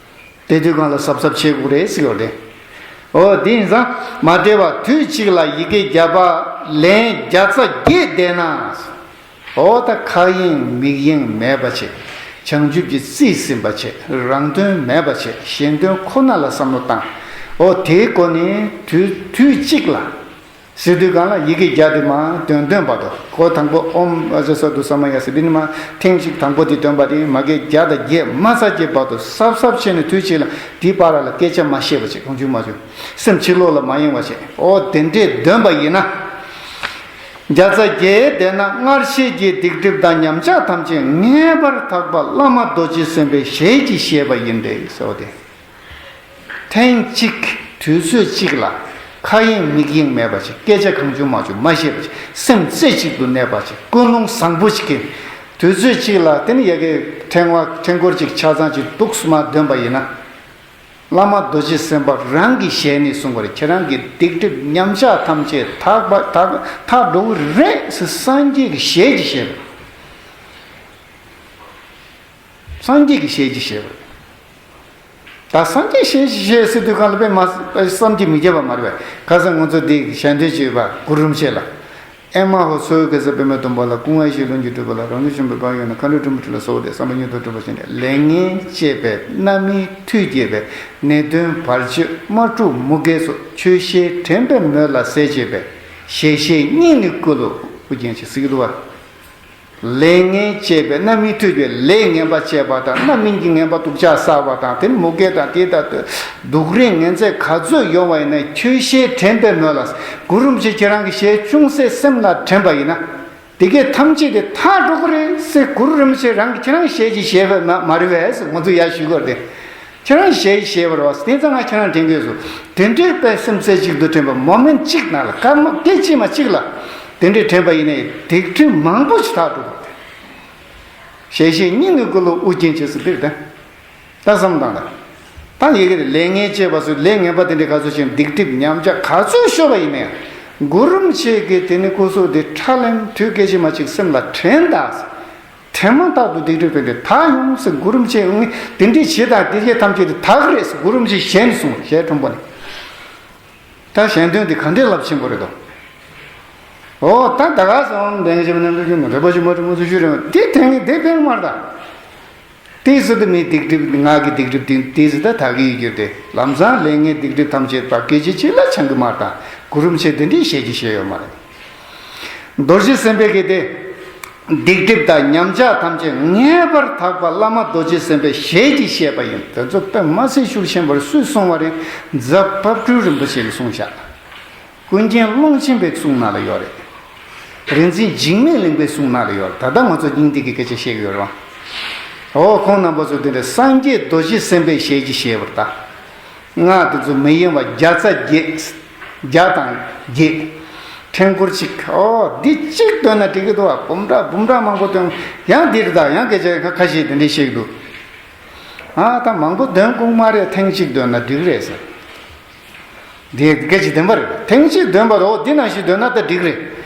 དེ་དུས་གང་ལ་གཟབ་གཟབ་བྱེད་དགོས་རེད་ཟེར་བ་རེད། འོ་དེ་ཡིན་ཙང་མ་འདྲེས་པ་དུས་གཅིག་ལ་ཡི་གེ་བརྒྱ་པ། ལན་བརྒྱ་རྩ་བརྒྱད་བཟླས་ན། འོ་ད་ཁ་གཡེང་མིག་གཡེང་མེད་པ་བྱེད། བྱང་ཆུབ་ཀྱི་རྩིས་ཟིན་པ་བྱེད། རང་དོན་མེད་པ་བྱེད། གཞན་དོན་ཁོ་ན་ལ་བསམ་བློ་བཏང་། འོ་དེའི་སྒོ་ནས་དུས་དུས་གཅིག་ལ། ཟེར་དུས་གང་ལ་ཡི་གེ་བརྒྱ་དེ་མ་འདོན་འདོན་བར་དུ། འོ་དང་པོ་ཨོཾ་ཨ་ཛ་ས་དུ་ས་མ་ཡ་ཟེར་དེ་ནི་མ་ཐེངས་གཅིག་དང་པོ་དེ་འདོན་པ་དེ་མ་གི་བརྒྱ་དང་བརྒྱད་མ་ཚར་གྱི་བར་དུ་གཟབ་གཟབ་བྱས་ནས་དུས་གཅིག་ལ་དེའི་བར་ལ་སྐད་ཆ་མ་བཤད་པ་བྱེད། གང་བྱུང་མང་བྱུང་སེམས་ཕྱི་ལོགས་ལ་མ་གཡེང་བ་བྱེད། འོ་དེ་འདྲས་འདོན་པ་ཡིན་ན། བརྒྱ་རྩ་བརྒྱད་བཟླས་ན་སྔར་བྱས་ཀྱི་སྡིག་སྒྲིབ་དང་ཉམས་ཆག་ཐམས་ཅད་ངེས་པར་དག་པ་བླ་མ་རྡོ་རྗེ་སེམས་དཔའི་ཞལ་གྱིས་བཞེས་པ་ཡིན་ཏེ་ཟེར་བ་དེ། ཐེངས་གཅིག་དུས་ཚོད་གཅིག་ལ་ཁ་གཡེང་མིག་གཡེང་མེད་པ་ཞིག་སྐད་ཆ་གང་བྱུང་མང་བྱུང་མ་བཤད་པ་ཞིག་སེམས་རྩེ་གཅིག་ཏུ་གནས་པ་ཞིག་ཀུན་སློང་བཟང་པོ་ཞིག་གིས་དུས་ཚོད་གཅིག་ལ་དེ་ནི་ཡ་གི་ཕྲེང་བ་ཕྲེང་སྐོར་གཅིག་ཆ་ཚང་གཅིག་འདུག་སེ་མར་འདོན་པ་ཡིན་ན། བླ་མ་རྡོ་རྗེ་སེམས་དཔའ་རང་གི་ཞལ་ནས་གསུངས་པ་རེད། ཁྱེད་རང་གི་སྡིག་སྒྲིབ་ཉམས་ཆག་ཐམས་ཅད་དག་པ་དག་དག་འགྲོ་གི་རེད་ཟེར་སངས་རྒྱས་ཀྱི་ཞལ་གྱིས་བཞེས་པ་རེད། སངས་རྒྱས་ཀྱི་ཞལ་གྱིས་བཞེས་པ་རེད། ད་སངས་རྒྱས་ཞལ་གྱིས་བཞེས་ཟེར་དུས་གང་ལ་དཔེ་མ་བསམ་གྱིས་མི་ཁྱབ་པ་མ་རེད་པས། ཁ་སང་ང་ཚོ་འདི་ཞལ་འདོན་བྱས་པ་གུ་རུ་རིན་པོ་ཆེ་ལ། ཨེ་མ་ཧོ་ཚོགས་གེ་སར་པདྨ་སྡོང་པོ་ལ། སྐུ་ལྔ་ཡེ་ཤེས་ལྷུན་གྱིས་གྲུབ་པ་ལ། རང་བྱུང་བྱམས་པའི་དཔལ་ཡོན་ལ། མཁའ་འགྲོ་སྤྲིན་པ་དྲི་ལ་སོགས་ཏེ། བསམ་པ་སྙིང་ཐག་གྲུབ་པ་ཅན། ལས་ངན་སྤྱད་པའི་རྣམ་སྨིན་མཐུས་དགྱེས་པའི། ནད་གདོན་བར་ཆད་དམག་འཁྲུག་མུ་གེ་སོགས། ཆོས་ཞལ་དྲན་པའི་མོད་ལ་ཟད་བྱེད་པའི། ཞལ་བཞེས་སྙིང་ནས་བསྐུལ་ལོ། ཨོ་རྒྱན་ཆེ་ཟེར་གྱི་འདུག་བ། ལས་ངན་སྤྱད་པའི་རྣམ་སྨིན་མཐུས་དགྱེས། ལས་ངན་པ་སྤྱད་པ་དང་རྣམ་སྨིན་གྱི་ངན་པ་སྡུག་ཅག་བསགས་པ་དང་དེ་ནི་མུ་གེ་དང་དེ་དང་སྡུག་རིགས་ངན་ཚད་ག་ཚོད་ཡོང་བ་ཡིན་ན་ཆོས་ཞལ་དྲན་པའི་མོད་ལ་གུ་རུ་རིན་པོ་ཆེ་ཁྱེད་རང་གི་ཞལ་ཅུང་ཟད་སེམས་ལ་དྲན་པ་ཡིན་ན། དེ་གས་ཐམས་ཅད་དེ་དག་འགྲོ་གི་རེད་ཟེར་གུ་རུ་རིན་པོ་ཆེ་རང་གིས་ཁྱེད་རང་ཞལ་གྱིས་བཞེས་པ་མ་མ་རེད་པས་ཟེར་ང་ཚོ་ཡར་ཞུ་གི་རེད། ཁྱེད་རང་ཞལ་གྱིས་བཞེས་པ་རེད་པ། དེ་ཙང་ང་ཁྱེད་རང་དྲན་གྱི་ཡོད་སོ། དེ་འདྲའི་དཔེ་སེམས་རྩེ་གཅིག་ཏུ་དྲན་པ་མོ་མེན་ཊི་གཅིག་ནང་ལ་སྐར་མ་སྐད་ཅིག་མ་གཅིག་ལ་དེ་འདྲའི་དྲན་པ་ཡིན་ནའི་སྡིག་སྒྲིབ་མང་པོ་ཞིག་དག་འགྲོ་གི་རེད། ཞལ་བཞེས་སྙིང་ནས་བསྐུལ་ལོ། ཨོ་རྒྱན་ཆེ་ཟེར་འདི་རེད་དེ། ད་བསམ་བློ་བཏང་ད། ད་ཡི་གེ་རེད། ལས་ངན་སྤྱད་པ་སོགས་ལས་ངན་པ་དེ་འདྲའི་ག་ཚོད་བྱས་ན་སྡིག་སྒྲིབ་ཉམས་ཆག་ག་ཚོད་ཤོར་བ་ཡིན་ན་ཡང་། གུ་རུ་རིན་པོ་ཆེ་གིས་དེ་ནི་སྐུ་གཟུགས་དེ་ཁྲ་ལམ་དུས་སྐད་ཅིག་མ་གཅིག་སེམས་ལ་དྲན་ད། དྲན་མ་ཐག་ཏུ་སྡིག་སྒྲིབ་དེ་འདྲའི་དག་ཡོང་ཟེར། གུ་རུ་རིན་པོ་ཆེ་ངས་དེ་འདྲའི་བྱེད་དང་དེ་བྱེད་ཐམས་ཅད་དེ་དག་གི་རེད་ཟེར་གུ་རུ་རིན་པོ་ཆེ་ཞལ་ནས་གསུངས། ཞལ་ཁྲོམ་པོ་ནས། ད་ཞལ་འདོན་དེ་ག་འདྲའི་རླབས་ཆེན་པོ་རེད་དོ། ཨོ་ད་ད་ག་སོང་དེང་ཞིག་ནམ་དུ་རྒྱུ་མ་རེད་པ་ཞིག་མ་རེད་མ་ཚུ་ཞུ་རེད། དེ་དེང་གི་དེ་ཕན་མ་རེད་ད། དེ་སྲིད་དུ་མི་སྡིག་སྒྲིབ་ངག་གི་སྡིག་སྒྲིབ་དེ་དེ་སྲིད་ད་དག་གི་ཡོད་རྒྱུ་དེ་ལམ་སང་ལས་ངན་སྡིག་སྒྲིབ་ཐམས་ཅད་པ་སྐད་ཅིག་གཅིག་ལ་བྱང་གི་མ་རེད་ད། གུ་རུ་རིན་པོ་ཆེ་དེ་འདྲའི་ཞལ་གྱིས་བཞེས་ཡོད་མ་རེད། རྡོ་རྗེ་སེམས་དཔའི་གི་དེ། སྡིག་སྒྲིབ་དང་ཉམས་ཆག་ཐམས་ཅད་ངེས་པར་དག་པ་བླ་མ་རྡོ་རྗེ་སེམས་དཔའི་ཞལ་གྱིས་བཞེས་པ་ཡིན། དེ་ཚོ་དཔེ་མ་སྲིད་ཤུགས་ཆེན་པོར་སུས་གསུངས་པ་རེད། རྫ་དཔལ་སྤྲུལ་རིན་པོ་ཆེ་གིས་གསུངས་བཞག་ཀུན་མཁྱེན་ཀློང་ཆེན་པའི་གསུང་ནང་ལ་ཡོད་རེད། རིག་འཛིན་འཇིགས་མེད་གླིང་པའི་གསུང་ནང་ལ་ཡོད་རེད། ད་ལྟ་ང་ཚོ་སྙིང་ཐིག་གི་སྐད་ཆ་བཤད་ཀྱི་ཡོད་རེད་བ། འོ་ཁོང་རྣམ་པ་ཚོ་དེ་འདྲ་སངས་རྒྱས་རྡོ་རྗེ་སེམས་དཔའི་ཞལ་གྱིས་བཞེས་པར་གདའ། སྔགས་དེ་ཚོ་མི་གཡེང་བ་བརྒྱ་རྩ་བརྒྱད། བརྒྱ་དང་བརྒྱད། ཕྲེང་སྐོར་གཅིག་ཨོ་འདི་གཅིག་འདོན་ན་འགྲིག་གི་འདུག་བ། འབུམ་ཕྲག་འབུམ་ཕྲག་མང་པོ་འདོན། ཡང་འདིར་གདའ། ཡང་སྐད་ཆ་ཁ་ཁ་ཤས་དེ་འདྲས་བཤད་ཀྱི་འདུག་ཨ་ད་མང་པོ་འདོན་དགོས་མ་རེད། ཐེངས་གཅིག་འདོན་ན་འགྲིག་རེད་ཟེར། འདི་སྐད་ཆ་བདེན་པ་རེད། ཐེངས་གཅིག་འདོན་པ་རེད། འོ་འདི་ནང་བཞིན་འདོན་ན་ད་འགྲིག་རེད།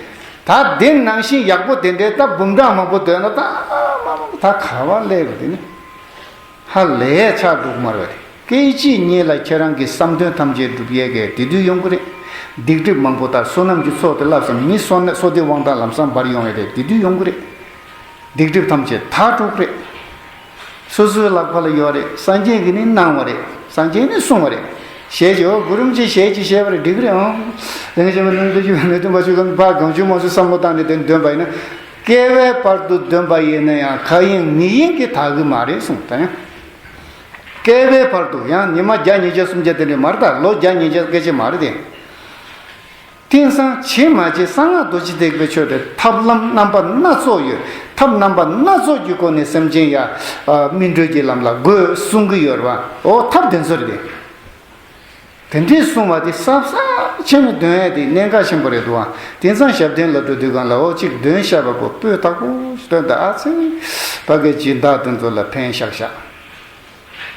ད་འདི་ནང་བཞིན་ཡག་པོ་དེ་འདྲའི་ད་འབུམ་ཕྲག་མང་པོ་འདོན་ན་ད་ཨ་མ་མ་ད་ག་བ་སླེབས་རེད། དེ་ནི་ཧ་ལས་ཆགས་འགྲོ་གི་མ་རེད། སྐད་ཅིག་ཉིད་ལ་ཁྱེད་རང་གི་བསམ་དོན་ཐམས་ཅད་འགྲུབ་ཡས་ཀྱི་དེ་དུས་ཡོང་གི་རེད། སྡིག་སྒྲིབ་མང་པོ་དང་བསོད་ནམས་ཀྱི་ཚོགས་དེ་བསླབས་སམ་མི་བསོད་ནམས་བསོད་བདེ་དབང་ཐང་ལམ་སང་འབར་ཡོང་ཡས་རེད། དེ་དུས་ཡོང་གི་རེད། སྡིག་སྒྲིབ་ཐམས་ཅད་དག་འགྲོ་གི་རེད། སོ་སོའི་ལག་པ་ལ་ཡོད་རེད། སངས་རྒྱས་ཀྱིས་ནི་གནང་བ་རེད། སངས་རྒྱས་ནི་གསུངས་པ་རེད། ཞལ་གྱིས་འོ་གུ་རུ་རིན་པོ་ཆེ་ཞལ་གྱིས་བཞེས་པ་རེད། འགྲིག་གི་རེད་ཨང་། དེང་ཞེས་པ་ནང་དུ་ཞུ་བའི་མི་མཐུན་པ་ཆོས་ཀུན་ཕར་གང་བྱུང་མང་བྱུང་བསམ་བློ་བཏང་ནས་དེ་འདོན་པ་ཡིན་ན། བསྐལ་པའི་བར་དུ་འདོན་པ་ཡིན་ན་ཡང་ཁ་གཡེང་མིག་གཡེང་གིས་དག་གི་མ་རེད་གསུངས་ད་ཡང་། བསྐལ་པའི་བར་དུ་ཡང་ཉི་མ་བརྒྱ་ཉིས་བརྒྱ་སུམ་བརྒྱ་དེ་འདྲས་མ་རེད་ད། ལོ་བརྒྱ་ཉིས་བརྒྱ་སྐད་ཆ་མ་རེད་དེ། དེང་སང་ཇི་མ་ཇི་གསང་སྔགས་རྡོ་རྗེ་ཐེག་པའི་ཆོས་དེ་ཐབས་ལམ་རྣམ་པ་སྣ་ཚོགས་ཡོད། ཐབས་རྣམ་པ་སྣ་ཚོགས་ཀྱི་སྒོ་ནས་སེམས་ཅན་ཡ་སྨིན་གྲོལ་གྱི་ལམ་ལ་འགོད་གསུང་གི་ཡོད་རེད་བ། འོ་ཐབས་དེ་ཚོ་རེད་དེ། དེ་འདྲས་གསུང་བ་དེ་གཟབ་གཟབ་བྱས་ནས་འདོན་ཡ་དེ་གནད་འགག་ཆེན་པོ་རེད་འདུག་བ། དེང་སང་ཞབས་བརྟན་ལ་འགྲོ་དུས་གང་ལ་འོ་གཅིག་འདོན་བཞག་པ་གོ་སྤོས་དག་པོ་ཞིག་བཏོན་ད་ཨ་ཙི། ཕ་གི་སྦྱིན་བདག་དེ་ཚོ་ལ་ཕན་ཤག་ཤག་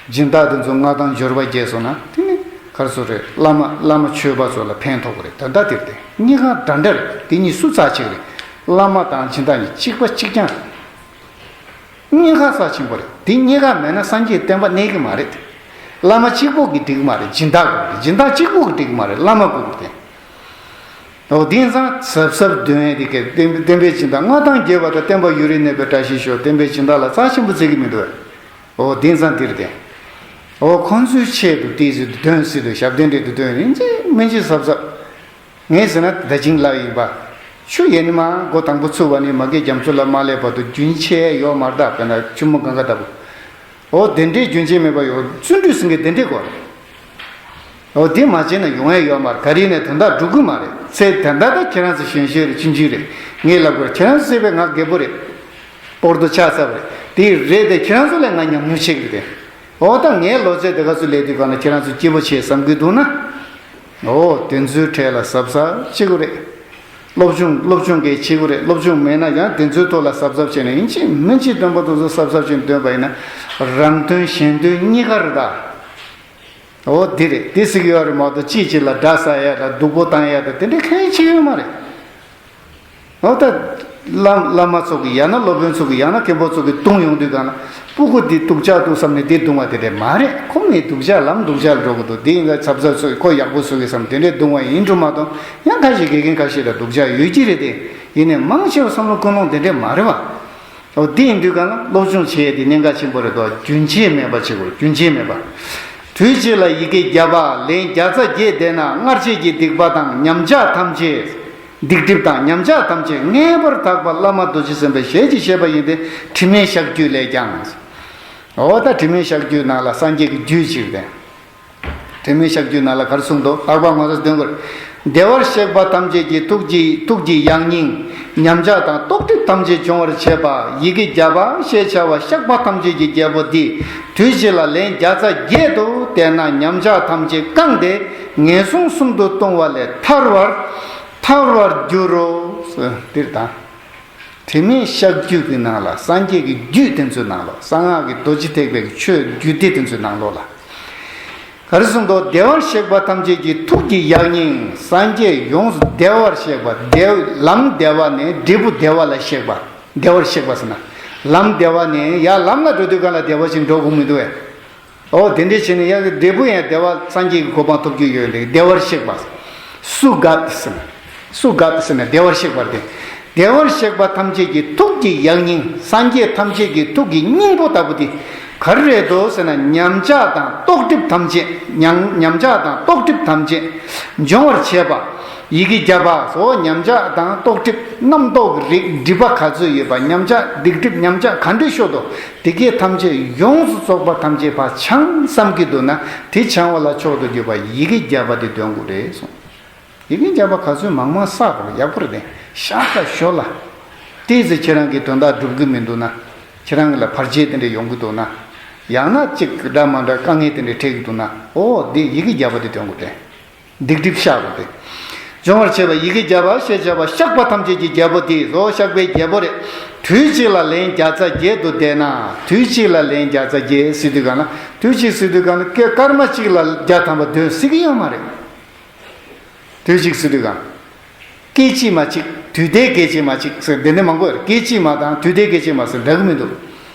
སྦྱིན་བདག་དེ་ཚོ་མངའ་ཐང་འབྱོར་བ་རྒྱས་སོང་ན་དེ་ནི་ ག་རེ་ཟེར་རེད། བླ་མ་བླ་མ་ཆོས་པ་ཚོ་ལ་ཕན་ཐོགས་ཀྱི་རེད། དོན་དག་དེ་རེད་དེ། གཉིས་ཀ་འདྲ་འདྲ་རེད། དེ་གཉིས་སུ་རྩ་ཆེ་གི་རེད། བླ་མ་དང་སྦྱིན་བདག་གཉིས་གཅིག་པ་གཅིག་རྐྱང་རེད། གཉིས་ཀ་རྩ་ཆེན་པོ་རེད། དེ་གཉིས་ཀ་མེད་ན་སངས་རྒྱས་བསྟན་པ་གནས་ཀྱི་མ་རེད། བླ་མ་གཅིག་པོ་གིས་འགྲིག་གི་མ་རེད། སྦྱིན་བདག་དགོས་རེད། སྦྱིན་བདག་གཅིག་པོ་གིས་འགྲིག་གི་མ་རེད། བླ་མ་དགོས་རེད། འོ་དེང་སང་གཟབ་གཟབ་འདོན་ཡས་དེ་གས་བསྟན་བསྟན་པའི་སྦྱིན་བདག་མངའ་ཐང་རྒྱས་པ་དང་། བསྟན་པ་ཡུན་རིང་གནས་པའི་བཀྲ་ཤིས་ཤོག་བསྟན་པའི་སྦྱིན་བདག་ལ་རྩ་ཆེན་པོ་བརྩི་གི་མི་འདུག་འོ་དེང་སང་འདིར་བསྟན། འོ་ཁོང་ཚོའི་ཆེད་དུ་ཏོག་ཙམ་འདོན་སྲིད་དུ། ཞབས་བརྟན་རེད་དུ་འདོན་ཡིན་ཅི་མིན་ཅི་གཟབ་གཟབ། ངས་ཟེར་ན་ད་ཅིང་ལབ་ཡིན་པ། ཆུ་ཡེ་ནི་མ་མགོ་དང་པོ་ཚུགས་པ་ནས་མ་གི་རྒྱ་མཚོ་ལ་མ་སླེབས་བར་དུ་རྒྱུན་ཆད་ཡོད་མ་རེད་ད། དཔེར་ན་ཆུ་མོ་གངྒཱ་ལྟ་བུ། འོ་དེ་འདྲའི་རྒྱུན་ཆད་མེད་པ་ཡོད། བརྩོན་འགྲུས་ཟེར་མཁན་དེ་འདྲའི་སྐོར་རེད། འོ་དེ་མ་བྱས་ན་ཡོང་ཡ་ཡོད་མ་རེད། ག་རེ་ནས་དོན་དག་འགྲུབ་གི་མ་རེད། ཚེ་ད་ལྟ་ད་ཁྱེད་རང་ཚོ་གཞོན་གཞོན་རེད། ཆུང་ཆུང་རེད། ངས་ལབ་དགོས་རེད། ཁྱེད་རང་ཚོ་བྱས་པས་ང་རྒད་པོ་རེད། སྤོར་དོ་ཆགས་ཚར་བ་རེད། དེ་རེད་དེ། ཁྱེད་རང་ཚོ་ལས་ང་ཉམས་མྱོང་ཆེ་གི་རེད། འོ་ད་ངའི་ལོ་ཚད་དེ་ག་ཚོད་སླེབས་དུས་གང་ལ་ཁྱེད་རང་ཚོ་སྐྱིད་པོ་བྱས་བསམ་གི་འདུག་ན། འོ་དེ་ཚོའི་གྲས་ལ་གཟབ་གཟབ་བྱེད་དགོས་རེད། སློབ་སྦྱོང་སློབ་སྦྱོང་གས་བྱེད་དགོས་རེད། སློབ་སྦྱོང་མེད་ན་ཡང་དེ་ཚོའི་ཐོག་ལ་གཟབ་གཟབ་བྱས་ནས་ཡིན་གཅིག་མིན་གཅིག་སྟོན་པ་དེ་ཚོ་གཟབ་གཟབ་བྱས་ནས་སྟོན་པ་ཡིན་ན། རང་དོན་གཞན་དོན་གཉིས་ཀ་རེད་ད། འོ་འདི་རེད། འདི་ཟེར་གི་ཡོད་རེད་མ་གཏོགས་གཅིག་གཅིག་ལ་དགྲ་ཟ་ཡ་དང་སྡུག་པོ་བཏང་ཡ་དང་དེ་འདྲ་གང་ཡང་བྱེད་ཡོད་མ་རེད། འོ་ད་བླ་བླ་མ་ཚོ་གི་ཡང་ན་སློབ་དཔོན་ཚོ་གི་ཡང་ན་མཁན་པོ་ཚོ་གི་བརྡུང་ཡོང་དུས་གང་ལ་སྤུ་གུ་འདི་སྡུག་ཅག་འདུག་བསམ་ནས་འདི་བརྡུང་བ་དེ་འདྲ་མ་རེད། ཁོ་མོའི་སྡུག་ཅག་ལམ་སྡུག་ཅག་ལ་འགྲོ་གི་འདུག་འདི་ཡིན་ག་ཚབ་ཚབ་ཚོ་ཁོ་ཡག་པོ་བཟོ་གི་བསམ་དེ་འདྲས་བརྡུང་བ་ཡིན་འགྲོ་མ་གཏོགས། ཡང་ཁ་ཤས་དགེ་རྒན་ཁ་ཤས་ལ་སྡུག་ཅག་ཡོད་ཀྱི་རེད་དེ། ཡིན་ནའི་མང་ཆེ་བ་བསམ་བློ་ཀུན་སློང་དེ་འདྲས་མ་རེད་བ། འོ་འདི་ཡིན་དུས་གང་ལ་སློབ་སྦྱོང་བྱེད་ཡས་དེ་གནད་འགག་ཆེན་པོ་རེད་དོ། རྒྱུན་ཆད་མེད་པ་བྱེད་དགོས། རྒྱུན་ཆད་མེད་པ། དུས་གཅིག་ལ་ཡི་གེ་བརྒྱ་པ་ལན་བརྒྱ་རྩ་བརྒྱད་བཟླས་ན་སྔར་བྱས་ཀྱི་སྡིག་པ་དང་ཉམས་ཆག་ཐམས་ཅད། སྡིག་སྒྲིབ་དང་ཉམས་ཆག་ཐམས་ཅད་ངེས་པར་དག་པ་བླ་མ་རྡོ་རྗེ་སེམས་དཔའི་ཞལ་གྱིས་བཞེས་པ་ཡིན་ཏེ། དྲི་མེད་གཤགས་རྒྱུད་ལས་ཀྱང་། འོ་ད་དྲི་མེད་གཤགས་རྒྱུད་ནང་ལ་སངས་རྒྱས་ཀྱི་རྒྱུད་ཅིག་རེད། དྲི་མེད་གཤགས་རྒྱུད་ནང་ལ་ག་རེ་གསུངས་འདུག་ལྷག་པར་ང་ཚོ་འདོན་དགོས། བདེ་བར་གཤེགས་པ་ཐམས་ཅད་ཀྱི་ཐུགས་ཀྱི་ཐུགས་ཀྱི་ཡང་སྙིང་། ཉམས་ཆག་དང་རྟོག་སྒྲིབ་ཐམས་ཅད་སྦྱོང་བར་བྱེད་པ། ཡི་གེ་བརྒྱ་པ་ཞེས་བྱ་བ་བཤགས་པ་ཐམས་ཅད་ཀྱི་རྒྱལ་པོ་འདི། དུས་གཅིག་ལ་ལན་བརྒྱ་རྩ་བརྒྱད་དུ་བཟླས་ན་ཉམས་ཆག་ཐམས་ཅད་བསྐངས་ཏེ་ངན་སོང་གསུམ་དུ་ལྟུང་བ་ལས་ཐར་བར་ཐར་བར་འགྱུར་རོ། འདིར་དང་། དྲི་མེད་གཤགས་རྒྱུད་ཀྱི་ནང་ལ་སངས་རྒྱས་ཀྱི་རྒྱུད་དེ་ཚོའི་ནང་ལོགས། གསང་སྔགས་ཀྱི་རྡོ་རྗེ་ཐེག་པའི་ཆོས་རྒྱུད་སྡེ་དེ་ཚོའི་ནང་ལོགས་ལ། ག་རེ་གསུངས་འདུག་བདེ་བར་གཤེགས་པ་ཐམས་ཅད་ཀྱི་ཐུགས་ཀྱི་ཡང་སྙིང་། སངས་རྒྱས་ཡོངས་སུ་བདེ་བར་གཤེགས་པ། བདེ་ལམ་བདེ་བ་ནས་འབྲས་བུ་བདེ་བ་ལ་གཤེགས་པ། བདེ་བར་གཤེགས་པ་ཟེར་ན། ལམ་བདེ་བ་ནས་ཡར་ལམ་ལ་འགྲོ་དུས་གང་ལ་བདེ་བ་ཞིག་འགྲོ་དགོས་མི་འདུག་བས། འོ་དེ་འདྲས་བྱས་ནས་ཡང་འབྲས་བུ་ཡང་བདེ་བ་སངས་རྒྱས་ཀྱི་གོ་འཕང་ཐོབ་རྒྱུ་ཡོད་འདུག་བདེ་བར་གཤེགས་པ། སུ་ག་ཟེར་ན། སུ་ག་ཟེར་ན་བདེ་བར་གཤེགས་པར་བསྟན། བདེ་བར་གཤེགས་པ་ཐམས་ཅད་ཀྱི་ཐུགས་ཀྱི་ཡང་སྙིང་། སངས་རྒྱས་ཐམས་ཅད་ཀྱི་ཐུགས་ཀྱི་སྙིང་པོ་ལྟ་བུ་དེ་ག་རེ་རེད་འདུག་ཟེར་ན། ཉམས་ཆག་དང་རྟོག་སྒྲིབ་ཐམས་ཅད། ཉམས་ཉམས་ཆག་དང་རྟོག་སྒྲིབ་ཐམས་ཅད་སྦྱོང་བར་བྱེད་པ། ཡི་གེ་བརྒྱ་པ་སོགས་ཉམས་ཆག་དང་རྟོག་སྒྲིབ་རྣམ་རྟོག་གི་རིགས་སྒྲིབ་པ་ག་ཚོད་ཡོད་པ། ཉམས་ཆག་སྡིག་སྒྲིབ་ཉམས་ཆག་ག་འདྲས་ཤོར་འདུག་དེ་གས་ཐམས་ཅད་ཡོངས་སུ་རྫོགས་པ་ཐམས་ཅད་ཕར་བྱང་བསམ་གྱི་འདུག་ན། དེ་བྱང་བ་ལ་མཆོག་ཏུ་གྱུར་པ་ཡི་གེ་བརྒྱ་པ་དེ་འདོན་དགོས་རེད་གསུངས། ཡི་གེ་བརྒྱ་པ་ག་ཚོད་མང་མང་བསགས་དགོས། ཡག་པོ་རེད་དེ། ཤ་ཁ་ཤོར་ལ། ཏོག་ཙམ་ཁྱེད་རང་གི་དོན་དག་འགྲུབ་གི་མི་འདུག་ན། ཁྱེད་རང་གི་ལ་བར་ཆད་དེ་འདྲ་ཡོང་གི་འདུག་ན། ཡང་ན་གཅིག་འདྲ་མ་འདྲ་དཀའ་ངལ་དེ་འདྲ་འཕྲད་ཀྱི་འདུག་ན། འོ་དེ་ཡི་གེ་བརྒྱ་པ་དེ་འདོན་དགོས་རེད། སྡིག་སྒྲིབ་བཤགས་དགོས་ཏེ། སྦྱོང་བར་བྱེད་པ་ཡི་གེ་བརྒྱ་པ་ཞེས་བྱ་བ་བཤགས་པ་ཐམས་ཅད་ཀྱི་རྒྱལ་པོ་དེ་རོ། བཤགས་པའི་རྒྱལ་པོ་རེད། དུས་གཅིག་ལ་ལན་བརྒྱ་རྩ་བརྒྱད་དུ་བཟླས་ན། དུས་གཅིག་ལ་ལན་བརྒྱ་རྩ་བརྒྱད་ཟེར་དུས་གང་ལ། དུས་གཅིག་ཟེར་དུས་གང་ལ་སྐར་མ་གཅིག་ལ་བརྒྱ་ཐམ་པ་འདོན་སྲིད་ཀྱི་ཡོད་མ་རེད། དུས་གཅིག་ཟེར་དུས་གང་། སྐད་ཅིག་མ་གཅིག་དུས་མཐའི་སྐད་ཅིག་མ་གཅིག་ཟེར་དེ་འདྲ་མང་པོ་ཡོད་རེད། སྐད་ཅིག་མ་དང་དུས་མཐའི་སྐད་ཅིག་མ་ཟེར་འདྲ་གི་མི་འདུག་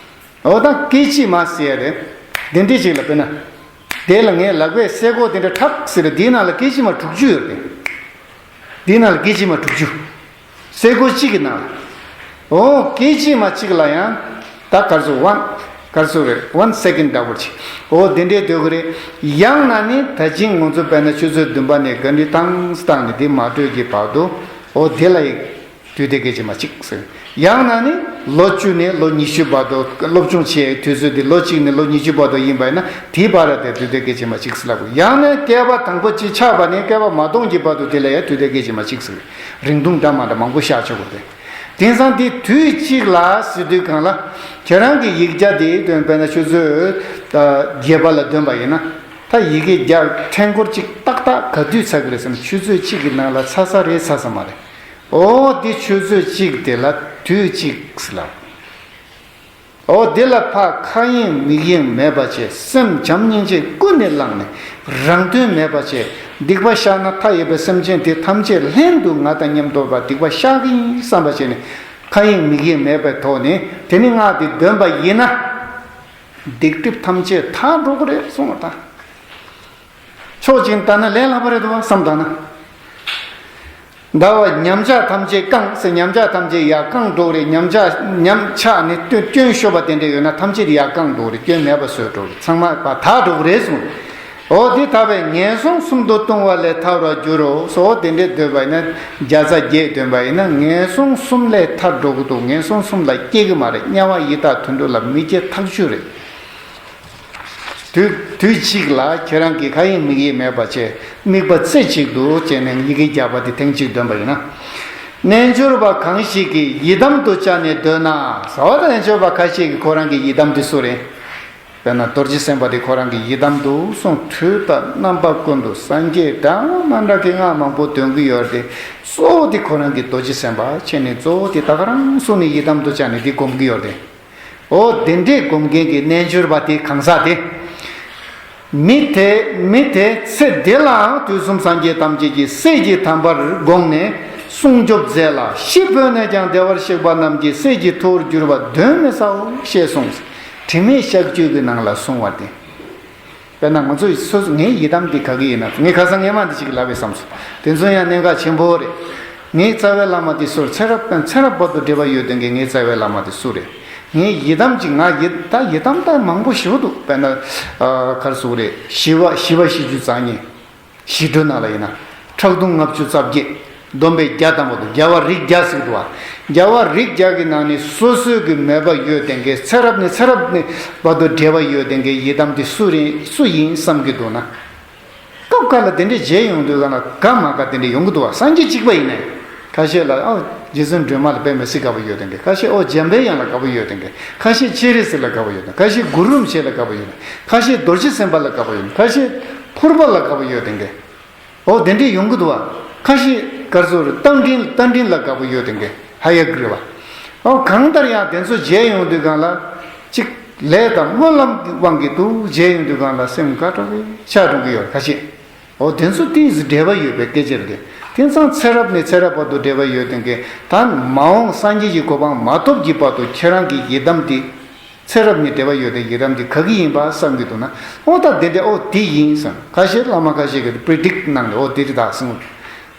འོ་ད་སྐད་ཅིག་མ་ཟེར་ཡ་རེད། དེ་འདྲ་ཅིག་ལ་དཔེར་ན། དེ་ལ་ངས་ལག་པས་སེ་གོལ་དེ་འདྲ་ཁྲག་ཟེར་རེད། དེའི་ནང་ལ་སྐད་ཅིག་མ་དྲུག་ཅུ་ཡོད་རེད། དེའི་ནང་ལ་སྐད་ཅིག་མ་དྲུག་ཅུ། སེ་གོལ་གཅིག་གི་ནང་ལ། འོ་སྐད་ཅིག་མ་གཅིག་ལ་ཡང་། ད་ག་རེ་ཟེར་ཝན། ག་རེ་ཟེར་རེད། ཝན་སེ་ཀེན་འདྲ་བོ་ཅིག་འོ་དེ་འདྲའི་སྡོད་གི་རེད། ཡང་ན་ནི་ད་ཅིང་ང་ཚོ་དཔེར་ན་ཆུ་ཚོད་བདུན་པ་ནས་ག་འདྲི་བཏང་བཏང་ནས་དེ་མ་གྲོལ་གྱི་བར་དུ། འོ་དེ་ལ་ཡི། དུས་མཐའི་སྐད་ཅིག་མ་གཅིག་ཟེར། ཡང་ན་ནི་ལོ་བཅུ་ནས་ལོ་ཉི་ཤུ་བར་དུ་སློབ་སྦྱོང་བྱེད་དུས་ཚོད་དེ་ལོ་གཅིག་ནས་ལོ་ཉི་ཤུ་བར་དུ་ཡིན་པ་ཡིན་ན་དེའི་བར་དེ་དུས་མཐའི་སྐད་ཅིག་མ་གཅིག་ཟེར་ལབ་དགོས། ཡང་ན་བསྐལ་པ་དང་པོ་གཅིག་ཆགས་པ་ནས་བསྐལ་པ་མ་སྟོང་གི་བར་དུ་དེ་ལ་ཡང་དུས་མཐའི་སྐད་ཅིག་མ་གཅིག་ཟེར། རིང་ཐུང་འདྲ་མ་འདྲ་མང་པོ་བཞག་ཆོག་གི་རེད། དེང་སང་དེ་དུས་གཅིག་ལ་ཟེར་དུས་གང་ལ་ཁྱེད་རང་གི་ཡིག་བརྒྱ་དེ་དོན་དཔེར་ན་ཆུ་ཚོད་བརྒྱད་པ་ལ་འདོན་པ་ཡིན་ན། ད་ཡི་གེ་བརྒྱ་ཕྲེང་སྐོར་གཅིག་ཏག་ཏག་ག་དུས་ཚར་གི་རེད་ཟེར་ན་ཆུ་ཚོད་གཅིག་གི་ནང་ལ་ཚར་ས་རེད་ཚར་ས་མ་རེད། འོ་འདི་ཆུ་ཚོད་གཅིག་དེ་ལ་དུས་གཅིག་ཟེར་ལབ། འོ་དེ་ལ་ཕར་མཁའ་དབྱིངས་མིག་དབྱིངས་མེད་པ་བྱས། སེམས་བྱམས་སྙིང་རྗེ་ཀུན་ནས་བསླངས་ནས་རང་དོན་མེད་པ་བྱས། སྡིག་པ་བཤགས་ན་མཐའ་ཡས་པའི་སེམས་ཅན་དེ་ཐམས་ཅད་ལྷན་དུ་ང་དང་མཉམ་དུ་བ་སྡིག་པ་བཤགས་ཀྱི་ཡིན་བསམ་པ་བྱས་ནས། མཁའ་དབྱིངས་མིག་དབྱིངས་མེད་པའི་ཐོག་ནས་དེ་ནི་ང་དེ་འདོན་པ་ཡིན་ན། སྡིག་སྒྲིབ་ཐམས་ཅད་དག་འགྲོ་གི་རེད་གསུངས་པ་དང་། ཕྱོགས་གཅིག་ལྟ་ན་ལས་སླ་པོ་རེད་འདུག་བསམ་བཏང་ན། ཟླ་བ་ཉམས་ཆག་ཐམས་ཅད་བསྐང་ཟེར། ཉམས་ཆག་ཐམས་ཅད་ཡར་བསྐང་འགྲོ་གི་རེད། ཉམས་ཆག་ཉམས་ཆག་ནི་སྐྱོན་སྐྱོན་ཤོར་བ་དེ་འདྲ་ཡོད་ན་ཐམས་ཅད་ཡར་བསྐང་འགྲོ་གི་རེད། སྐྱོན་མེད་པ་བཟོས་འགྲོ་གི་རེད། ཚང་མ་པ་དག་འགྲོ་གི་རེད་གསུངས། འོ་དེ་དག་པས་ངན་སོང་གསུམ་དུ་ལྟུང་བ་ལས་ཐར་བར་འགྱུར་རོ། སོ་དེ་འདྲས་འདོད་པ་ཡིན་ན་བརྒྱ་རྩ་བརྒྱད་འདོན་པ་ཡིན་ན་ངན་སོང་གསུམ་ལས་ཐར་འགྲོ་གི་འདུག་ངན་སོང་གསུམ་ལ་སྐྱེ་གི་མ་རེད། དམྱལ་བ་ཡི་དྭགས་དུད་འགྲོ་ལ་མི་སྐྱེ་ཐག་ཆོད་རེད། དུས་དུས་གཅིག་ལ་ཁྱེད་རང་གི་མཁའ་དབྱིངས་མིག་དབྱིངས་མེད་པ་བྱས། དམིགས་པ་རྩེ་གཅིག་ཏུ་བྱས་ནས་ཡི་གེ་བརྒྱ་པ་དེ་ཐེངས་གཅིག་འདོན་པ་ཡིན་ན། རྣལ་འབྱོར་པ་གང་ཞིག་གིས་ཡི་དམ་དུ་བྱས་ནས་འདོན་ན། ཟེར་བ་དང་། རྣལ་འབྱོར་པ་ཁ་ཤས་ཀྱིས་ཁོ་རང་གི་ཡི་དམ་དེ་སུ་རེད། དཔེར་ན་རྡོ་རྗེ་སེམས་དཔའ་དེ་ཁོ་རང་གི་ཡི་དམ་དུ་གསུངས། དུས་དང་རྣམ་པ་ཀུན་ཏུ་སངས་རྒྱས་འདྲ་མ་འདྲ་གི་སྔགས་མང་པོ་འདོན་གྱི་ཡོད་རེད་དེ། གཙོ་བོ་དེ་ཁོ་རང་གི་རྡོ་རྗེ་སེམས་དཔའ་བྱས་ནས་གཙོ་བོ་དེ་ད་ག་རང་གསུངས་ནས་ཡི་དམ་དུ་བྱས་ནས་དེ་སྒོམ་གྱི་ཡོད་རེད། འོ་དེ་འདྲས་སྒོམ་མཁན་གྱི་རྣལ་འབྱོར་པ་དེ་གང་ཟག་དེ། མི་དེ་མི་དེ་ཚེ་འདི་ལའང་དུས་གསུམ་སངས་རྒྱས་ཐམས་ཅད་ཀྱི་སྲས་ཀྱི་དམ་པར་དགོངས་ནས་སྲུང་སྐྱོབ་མཛད་ལ། ཤི་འཕོས་ནས་ཀྱང་བདེ་བར་གཤེགས་པ་རྣམས་ཀྱི་སྲས་ཀྱི་ཐུ་བོར་གྱུར་པ་གདོན་མི་ཟའོ་ཞེས་གསུངས། དྲི་མེད་ཤཱཀྱ་གི་ནང་ལ་གསུངས་པ་དེ། དཔེར་ན་ང་ཚོ་སོ་སོ་ངའི་ཡི་དམ་འདི་ག་གི་ཡིན་ན། ངས་ཁ་སང་སྔས་མ་འདི་ཞིག་ལབ་པའི་བསམ་སོང་། དེ་ཚོ་ཡང་གནད་འགག་ཆེན་པོ་རེད། ངའི་རྩ་བའི་བླ་མ་འདི་སུ་རེད། ཚེ་རབས་དང་ཚེ་རབས་བར་དུ་འབྲེལ་བ་ཡོད་མཁན་གྱི་ངའི་རྩ་བའི་བླ་མ་འདི་སུ་རེད། ངའི་ཡི་དམ་གྱི་ང་ཡི་ད་ཡི་དམ་ད་མང་པོ་ཞེ་པོ་འདུག་དཔེར་ན་ཨ་ག་རེ་ཟེར་དགོས་རེད། ཞི་བ་ཞི་བ་བཞི་བཅུ་རྩ་གཉིས། ཞི་ཁྲོའི་ནང་ལ་ཡིན་ན་ཁྲག་འཐུང་ལྔ་བཅུ་རྩ་བརྒྱད། སྡོམ་པའི་བརྒྱ་དང་པོ་དང་རྒྱལ་བ་རིགས་བརྒྱ་ཟེར་གྱི་འདུག་བ། རྒྱལ་བ་རིགས་བརྒྱ་གི་ནང་ནས་སོ་སོའི་གི་མོས་པ་ཡོད་མཁན་གྱི། ཚེ་རབས་ནས་ཚེ་རབས་ནས་བར་དུ་འབྲེལ་བ་ཡོད་མཁན་གྱི་ཡི་དམ་དེ་སུ་རེད། སུ་ཡིན་བསམ་གྱི་འདུག་ན། སྐབས་འགའ་ལ་དེ་འདྲས་མཇལ་ཡོང་དུས་གང་ལ་དགའ་མ་དགའ་དེ་འདྲས་ཡོང་གི་འདུག་བ། སངས་རྒྱས་གཅིག་པ་ཡིན་ནའི། ཁ་ཤས་ལ་ཨ་རྗེ་བཙུན་སྒྲོལ་མ་ལ་དཔེ་མི་སྲིད་དགའ་པོ་ཡོད་མཁན་གྱི། ཁ་ཤས་ཨོ་འཇམ་པའི་དབྱངས་ལ་དགའ་པོ་ཡོད་མཁན་གྱི། ཁ་ཤས་སྤྱན་རས་གཟིགས་ལ་དགའ་པོ་ཡོད་མཁན། ཁ་ཤས་གུ་རུ་རིན་པོ་ཆེ་ལ་དགའ་པོ་ཡོད་མཁན། ཁ་ཤས་རྡོ་རྗེ་སེམས་དཔའ་ལ་དགའ་པོ་ཡོད་མཁན། ཁ་ཤས་ཕུར་པ་ལ་དགའ་པོ་ཡོད་མཁན་གྱི། འོ་དེ་འདྲས་ཡོང་གི་འདུག་བ། ཁ་ཤས་ག་རེ་ཟེར་དགོས་རེད། རྟ་མགྲིན་རྟ་མགྲིན་ལ་དགའ་པོ་ཡོད་མཁན་གྱི། ཧ་ཡ་གྲུབ་པ། འོ་གང་ལྟར་ཡང་དེ་ཚོ་མཇལ་ཡོང་དུས་གང་ལ་ཅིག་ལས་དང་སྨོན་ལམ་གྱི་དབང་གིས་འདུག་མཇལ་ཡོང་དུས་གང་ལ་སེམས་དགའ་དྲགས་པོ་ཆགས་འགྲོ་གི་ཡོད་རེད་ཁ་ཤས། འོ་དེ་ཚོ་ཏོག་ཙམ་འབྲེལ་བ་ཡོད་པའི་སྐད་ཆ་རེད། དེང་སང་ཚེ་རབས་ནས་ཚེ་རབས་བར་དུ་འབྲེལ་བ་ཡོད་མཁན་གྱི། ད་མ་འོངས་སངས་རྒྱས་ཀྱི་གོ་འཕང་མ་ཐོབ་ཀྱི་བར་དུ་ཁྱེད་རང་གི་ཡི་དམ་དེ། ཚེ་རབས་ནས་འབྲེལ་བ་ཡོད་པའི་ཡི་དམ་དེ་ག་གི་ཡིན་པ་བསམ་གྱི་འདུག་ན། ཨོ་ད་དེ་འདྲ་ཨོ་དེ་ཡིན་བསམ། ཁ་ཤས་བླ་མ་ཁ་ཤས་ཀྱིས་པི་རི་ཌིག་གནང་ནས་ཨོ་དེ་རེད་ད་གསུངས།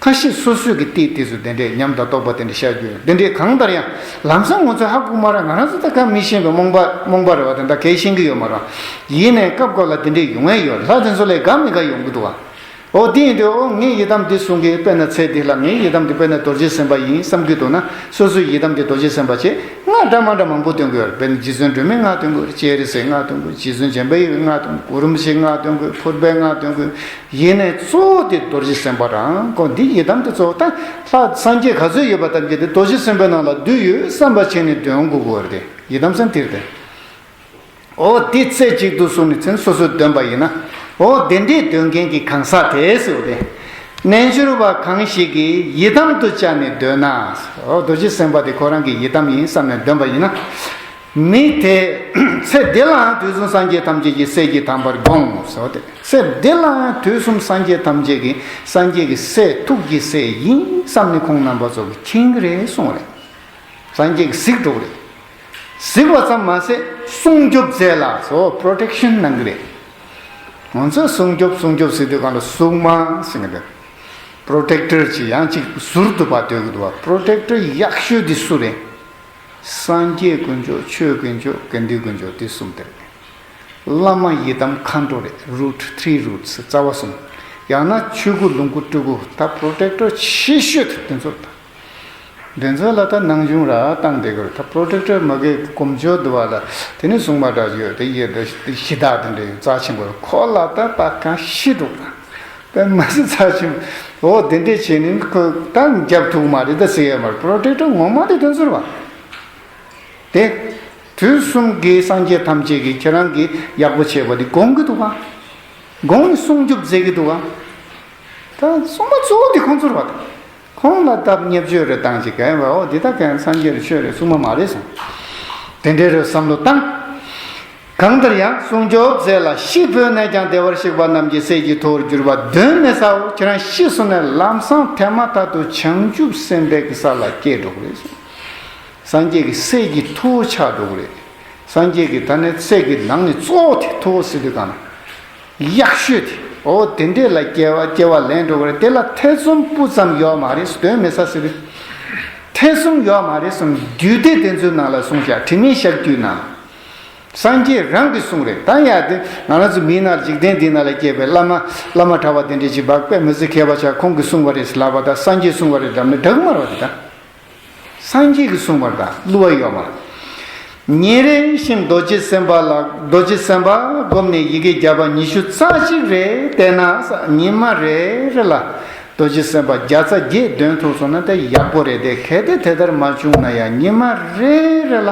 ཁ་ཤས་སོ་སོས་ཀྱི་ཏིག་ཏིག་ཙམ་དེ་འདྲས་ཉམས་དང་རྟོགས་པ་དེ་འདྲས་བཤད་རྒྱུ་ཡོད། དེ་འདྲས་གང་ལྟར་ཡང་ལམ་སང་ང་ཚོས་ཧ་གོ་མ་རེད། ང་རང་ཚོ་ད་ག་མི་ཤེས་པའི་རྨོངས་པ་རྨོངས་པ་རེད་བ། དེ་འདྲ་གས་ཤེས་ཀྱི་ཡོད་མ་རེད། ཡིན་ནའི་སྐབས་སྐབས་ལ་དེ་འདྲས་ཡོང་ཡས་ཡོད། ལྷ་དེ་ཚོ་ལས་དགའ་མི་དགའ་ཡོང་གི་འདུག་བ། ཨོ་དེ་ཡིན་དུས་ཨོ་ངའི་ཡི་དམ་འདི་གསུང་གི། དཔེར་ན་ཚེ་འདི་ལ་ངའི་ཡི་དམ་འདི་དཔེར་ན་རྡོ་རྗེ་སེམས་དཔའ་ཡིན་བསམ་གྱི་འདུག་ན། སོ་སོའི་ཡི་དམ་འདི་རྡོ་རྗེ་སེམས་དཔའ་བྱས། སྔགས་འདྲ་མ་འདྲ་མང་པོ་འདོན་གྱི་ཡོད་རེད། དཔེར་ན་རྗེ་བཙུན་སྒྲོལ་མའི་སྔགས་འདོན་གྱི་ཡོད་རེད། སྤྱན་རས་གཟིགས་སྔགས་འདོན་གྱི་ཡོད་རེད། རྗེ་བཙུན་འཇམ་པའི་དབྱངས་སྔགས་འདོན་གྱི་ཡོད་རེད། གུ་རུ་རིན་པོ་ཆེའི་སྔགས་འདོན་གྱི་ཡོད་རེད། ཕུར་པའི་སྔགས་འདོན་གྱི་ཡོད་རེད། ཡིན་ནའི་གཙོ་བོ་དེ་རྡོ་རྗེ་སེམས་དཔའ་རང་ཁོ་འདི་ཡི་དམ་དེ་གཙོ་བོ། ད་ལྷ་སངས་རྒྱས་ག་ཚོད་ཡོད་པ་ཐམས་ཅད་དེ་རྡོ་རྗེ་སེམས་དཔའི་ནང་ལ་འདུས་ཡོད་བསམ་པ་བྱས་ནས་འདོན་དགོས་ཀྱི་ཡོད་རེད་དེ། ཡི་དམ་སེམས་དེ་རེད་དེ། འོ་དེ་རྩེ་གཅིག་ཏུ་བཟུང་ནས་མཚན་སོ་སོས་འདོན་པ་ཡིན་ན། འོ་དེ་འདྲས་འདོན་མཁན་གྱི་གང་ཟག་དེ་ཟེར་བ་དེ། རྣལ་འབྱོར་པ་གང་ཞིག་གིས་ཡི་དམ་དུ་བྱས་ནས་འདོན་ན། འོ་རྡོ་རྗེ་སེམས་དཔའ་དེ་ཁོ་རང་གི་ཡི་དམ་ཡིན་བསམ་ནས་འདོན་པ་ཡིན་ན། མི་དེ་ཚེ་འདི་ལའང་དུས་གསུམ་སངས་རྒྱས་ཐམས་ཅད་ཀྱི་སྲས་ཀྱི་དམ་པར་དགོངས་ཟེར་བ་དེ། ཚེ་འདི་ལའང་དུས་གསུམ་སངས་རྒྱས་ཐམས་ཅད་ཀྱི་སངས་རྒྱས་ཀྱི་སྲས་ཐུགས་ཀྱི་སྲས་ཡིན་བསམ་ནས་ཁོང་རྣམ་པ་ཚོ་གིས་མཁྱེན་གྱི་རེད་གསུངས་པ་རེད། སངས་རྒྱས་ཀྱིས་གཟིགས་འགྲོ་གི་རེད། གཟིགས་པ་ཙམ་མ་ཟད་སྲུང་སྐྱོབ་མཛད་ལ་སོགས་པྲོ་ཊེག་ཤན་གནང་གི་རེད། ང་ཚོས་སྲུང་སྐྱོབ་སྲུང་སྐྱོབ་ཟེར་དུས་གང་ལ་སྲུང་མ་ཟེར་གི་འདུག་པྲོ་ཊེག་ཊར་ཅིག་ཡང་ཅིག་ཟུར་དུ་ཕར་སྡོད་ཀྱི་འདུག་བ། པྲོ་ཊེག་ཊར་ཡག་ཤོས་འདི་སུ་རེད། སངས་རྒྱས་དཀོན་མཆོག་ཆོས་དཀོན་མཆོག་དགེ་འདུན་དཀོན་མཆོག་འདི་གསུམ་དེ་རེད། བླ་མ་ཡི་དམ་མཁའ་འགྲོ་རེད། རུ་ཊི་ཐི་རི་རུ་ཊི་སི་རྩ་བ་གསུམ། ཡང་ན་ཆོས་སྐུ་ལོངས་སྐུ་སྤྲུལ་སྐུ། ད་པྲོ་ཊེག་ཊར་ཆེ་ཤོས་དེ་དེ་ཚོ་རེད། དེ་ཚོ་ལ་ད་སྣང་ཆུང་ར་བཏང་བསྡད་ཀྱི་རེད། ད་པྲོ་ཊེག་ཊར་མ་གི་གོམ་ཆོད་འདུག་བ་ལ། དེ་ནི་སྲུང་མ་འདྲ་ཡོད་དེ། ཡེ་ད་གཞི་བདག་དེ་འདྲ་ཡོད། རྩ་ཆེན་པོ་ཁོ་ལ་ད་ད་གང་ཤི་འདུག་ར། དཔེ་མ་སྲིད་རྩ་ཆེན་པོ། འོ་དེ་འདྲས་བྱས་ནས་ཁོ་ད་རྒྱབ་ཐུག་མ་རེད་ད་ཟེར་ཡ་མ་རེད། པྲོ་ཊེག་ཊར་ངོ་མ་དེ་དེ་ཚོ་རེད་བ། དེ། དུས་གསུམ་གྱི་སངས་རྒྱས་ཐམས་ཅད་ཀྱིས་ཁྱེད་རང་གི་ཡག་པོ་བྱས་པ་དེ་དགོངས་ཀྱི་འདུག་ག། དགོངས་ནས་སྲུང་སྐྱོབ་མཛད་ཀྱི་འདུག་ག། ད་སྲུང་མ་གཙོ་བོ་དེ་ཁོང་ཚོ་རེད་བ། ཁོང་ལ་སྟབས་བརྙས་བཅོས་རེ་བཏང་ཅིག་གས་པ། འོ་འདི་ད་གན་སངས་རྒྱས་རེད་ཆོས་རེད་སྲུང་མ་མ་རེད་གསུངས། དེ་འདྲའི་རུ་བསམ་བློ་བཏང་། གང་ལྟར་ཡང་གསུང་ཆོག་ཟེར་ལ། ཤི་འཕོས་ནས་ཀྱང་བདེ་བར་གཤེགས་པ་རྣམས་ཀྱི་སྲས་ཀྱི་ཐུ་བོར་གྱུར་པ་གདོན་མི་ཟའོ། ཁྱེད་རང་ཤི་སོང་ནས་ལམ་སང་ཐེངས་མ་ཐག་ཏུ་བྱང་ཆུབ་སེམས་དཔའི་གི་ས་ལ་སྐྱེས་འགྲོ་གི་རེད་གསུངས། སངས་རྒྱས་ཀྱི་སྲས་ཀྱི་ཐུ་བོ་ཆགས་འགྲོ་གི་རེད། སངས་རྒྱས་ཀྱི་ད་ནི་སྲས་ཀྱི་ནང་ནས་གཙོ་བོ་དེ་ཐུ་བོ་ཟེར་དུས་གང་ན། ཡག་ཤོས་དེ། འོ་དེ་འདྲས་ལ་སྐྱེ་བ་སྐྱེ་བ་ལེན་འགྲོ་གི་རེད། དེ་ལ་ཐེ་ཚོམ་སྤུ་ཙམ་ཡོད་མ་རེད། གདོན་མི་ཟ་ཟེར་དུས། ཐེ་ཚོམ་ཡོད་མ་རེད་གསུངས། རྒྱུད་སྡེ་དེ་ཚོའི་ནང་ལ་གསུངས་ཤག་དྲི་མེད་ཤཱཀྱའི་རྒྱུད་ནང་ལ། སངས་རྒྱས་རང་གིས་གསུངས་རེད། ད་ཡ་དེ་ང་རང་ཚོ་མིའི་ནང་འཇིག་རྟེན་འདི་ནང་ལ་སྐྱེས་པའི་བླ་མ་བླ་མ་གྲྭ་པ་དེ་འདྲས་ཅིག་བག་པས་མི་ཚེ་མཁས་པ་ཆགས། ཁོང་གིས་གསུངས་པ་རེད་ལབ་པ་དང་། སངས་རྒྱས་གསུངས་པ་རེད་ལབ་ན་འདྲ་གི་མ་རེད་པ། དེ་ད་སངས་རྒྱས་ཀྱིས་གསུངས་པ་དང་བསླུ་བ་ཡོད་མ་རེད། ཉིན་རེ་བཞིན་རྡོ་རྗེ་སེམས་དཔའ་ལ་རྡོ་རྗེ་སེམས་དཔའ་བསྒོམས་ནས་ཡི་གེ་བརྒྱ་པ་ཉི་ཤུ་རྩ་གཅིག་རེ་བཟླས་ན། ཉི་མ་རེ་རེ་ལ་རྡོ་རྗེ་སེམས་དཔའ་བརྒྱ་རྩ་བརྒྱད་འདོན་ཐུབ་སོང་ན་དེ་ཡག་པོ་རེད། དེ་གལ་ཏེ་དེ་ལྟར་མ་བྱུང་ན་ཡང་ཉི་མ་རེ་རེ་ལ་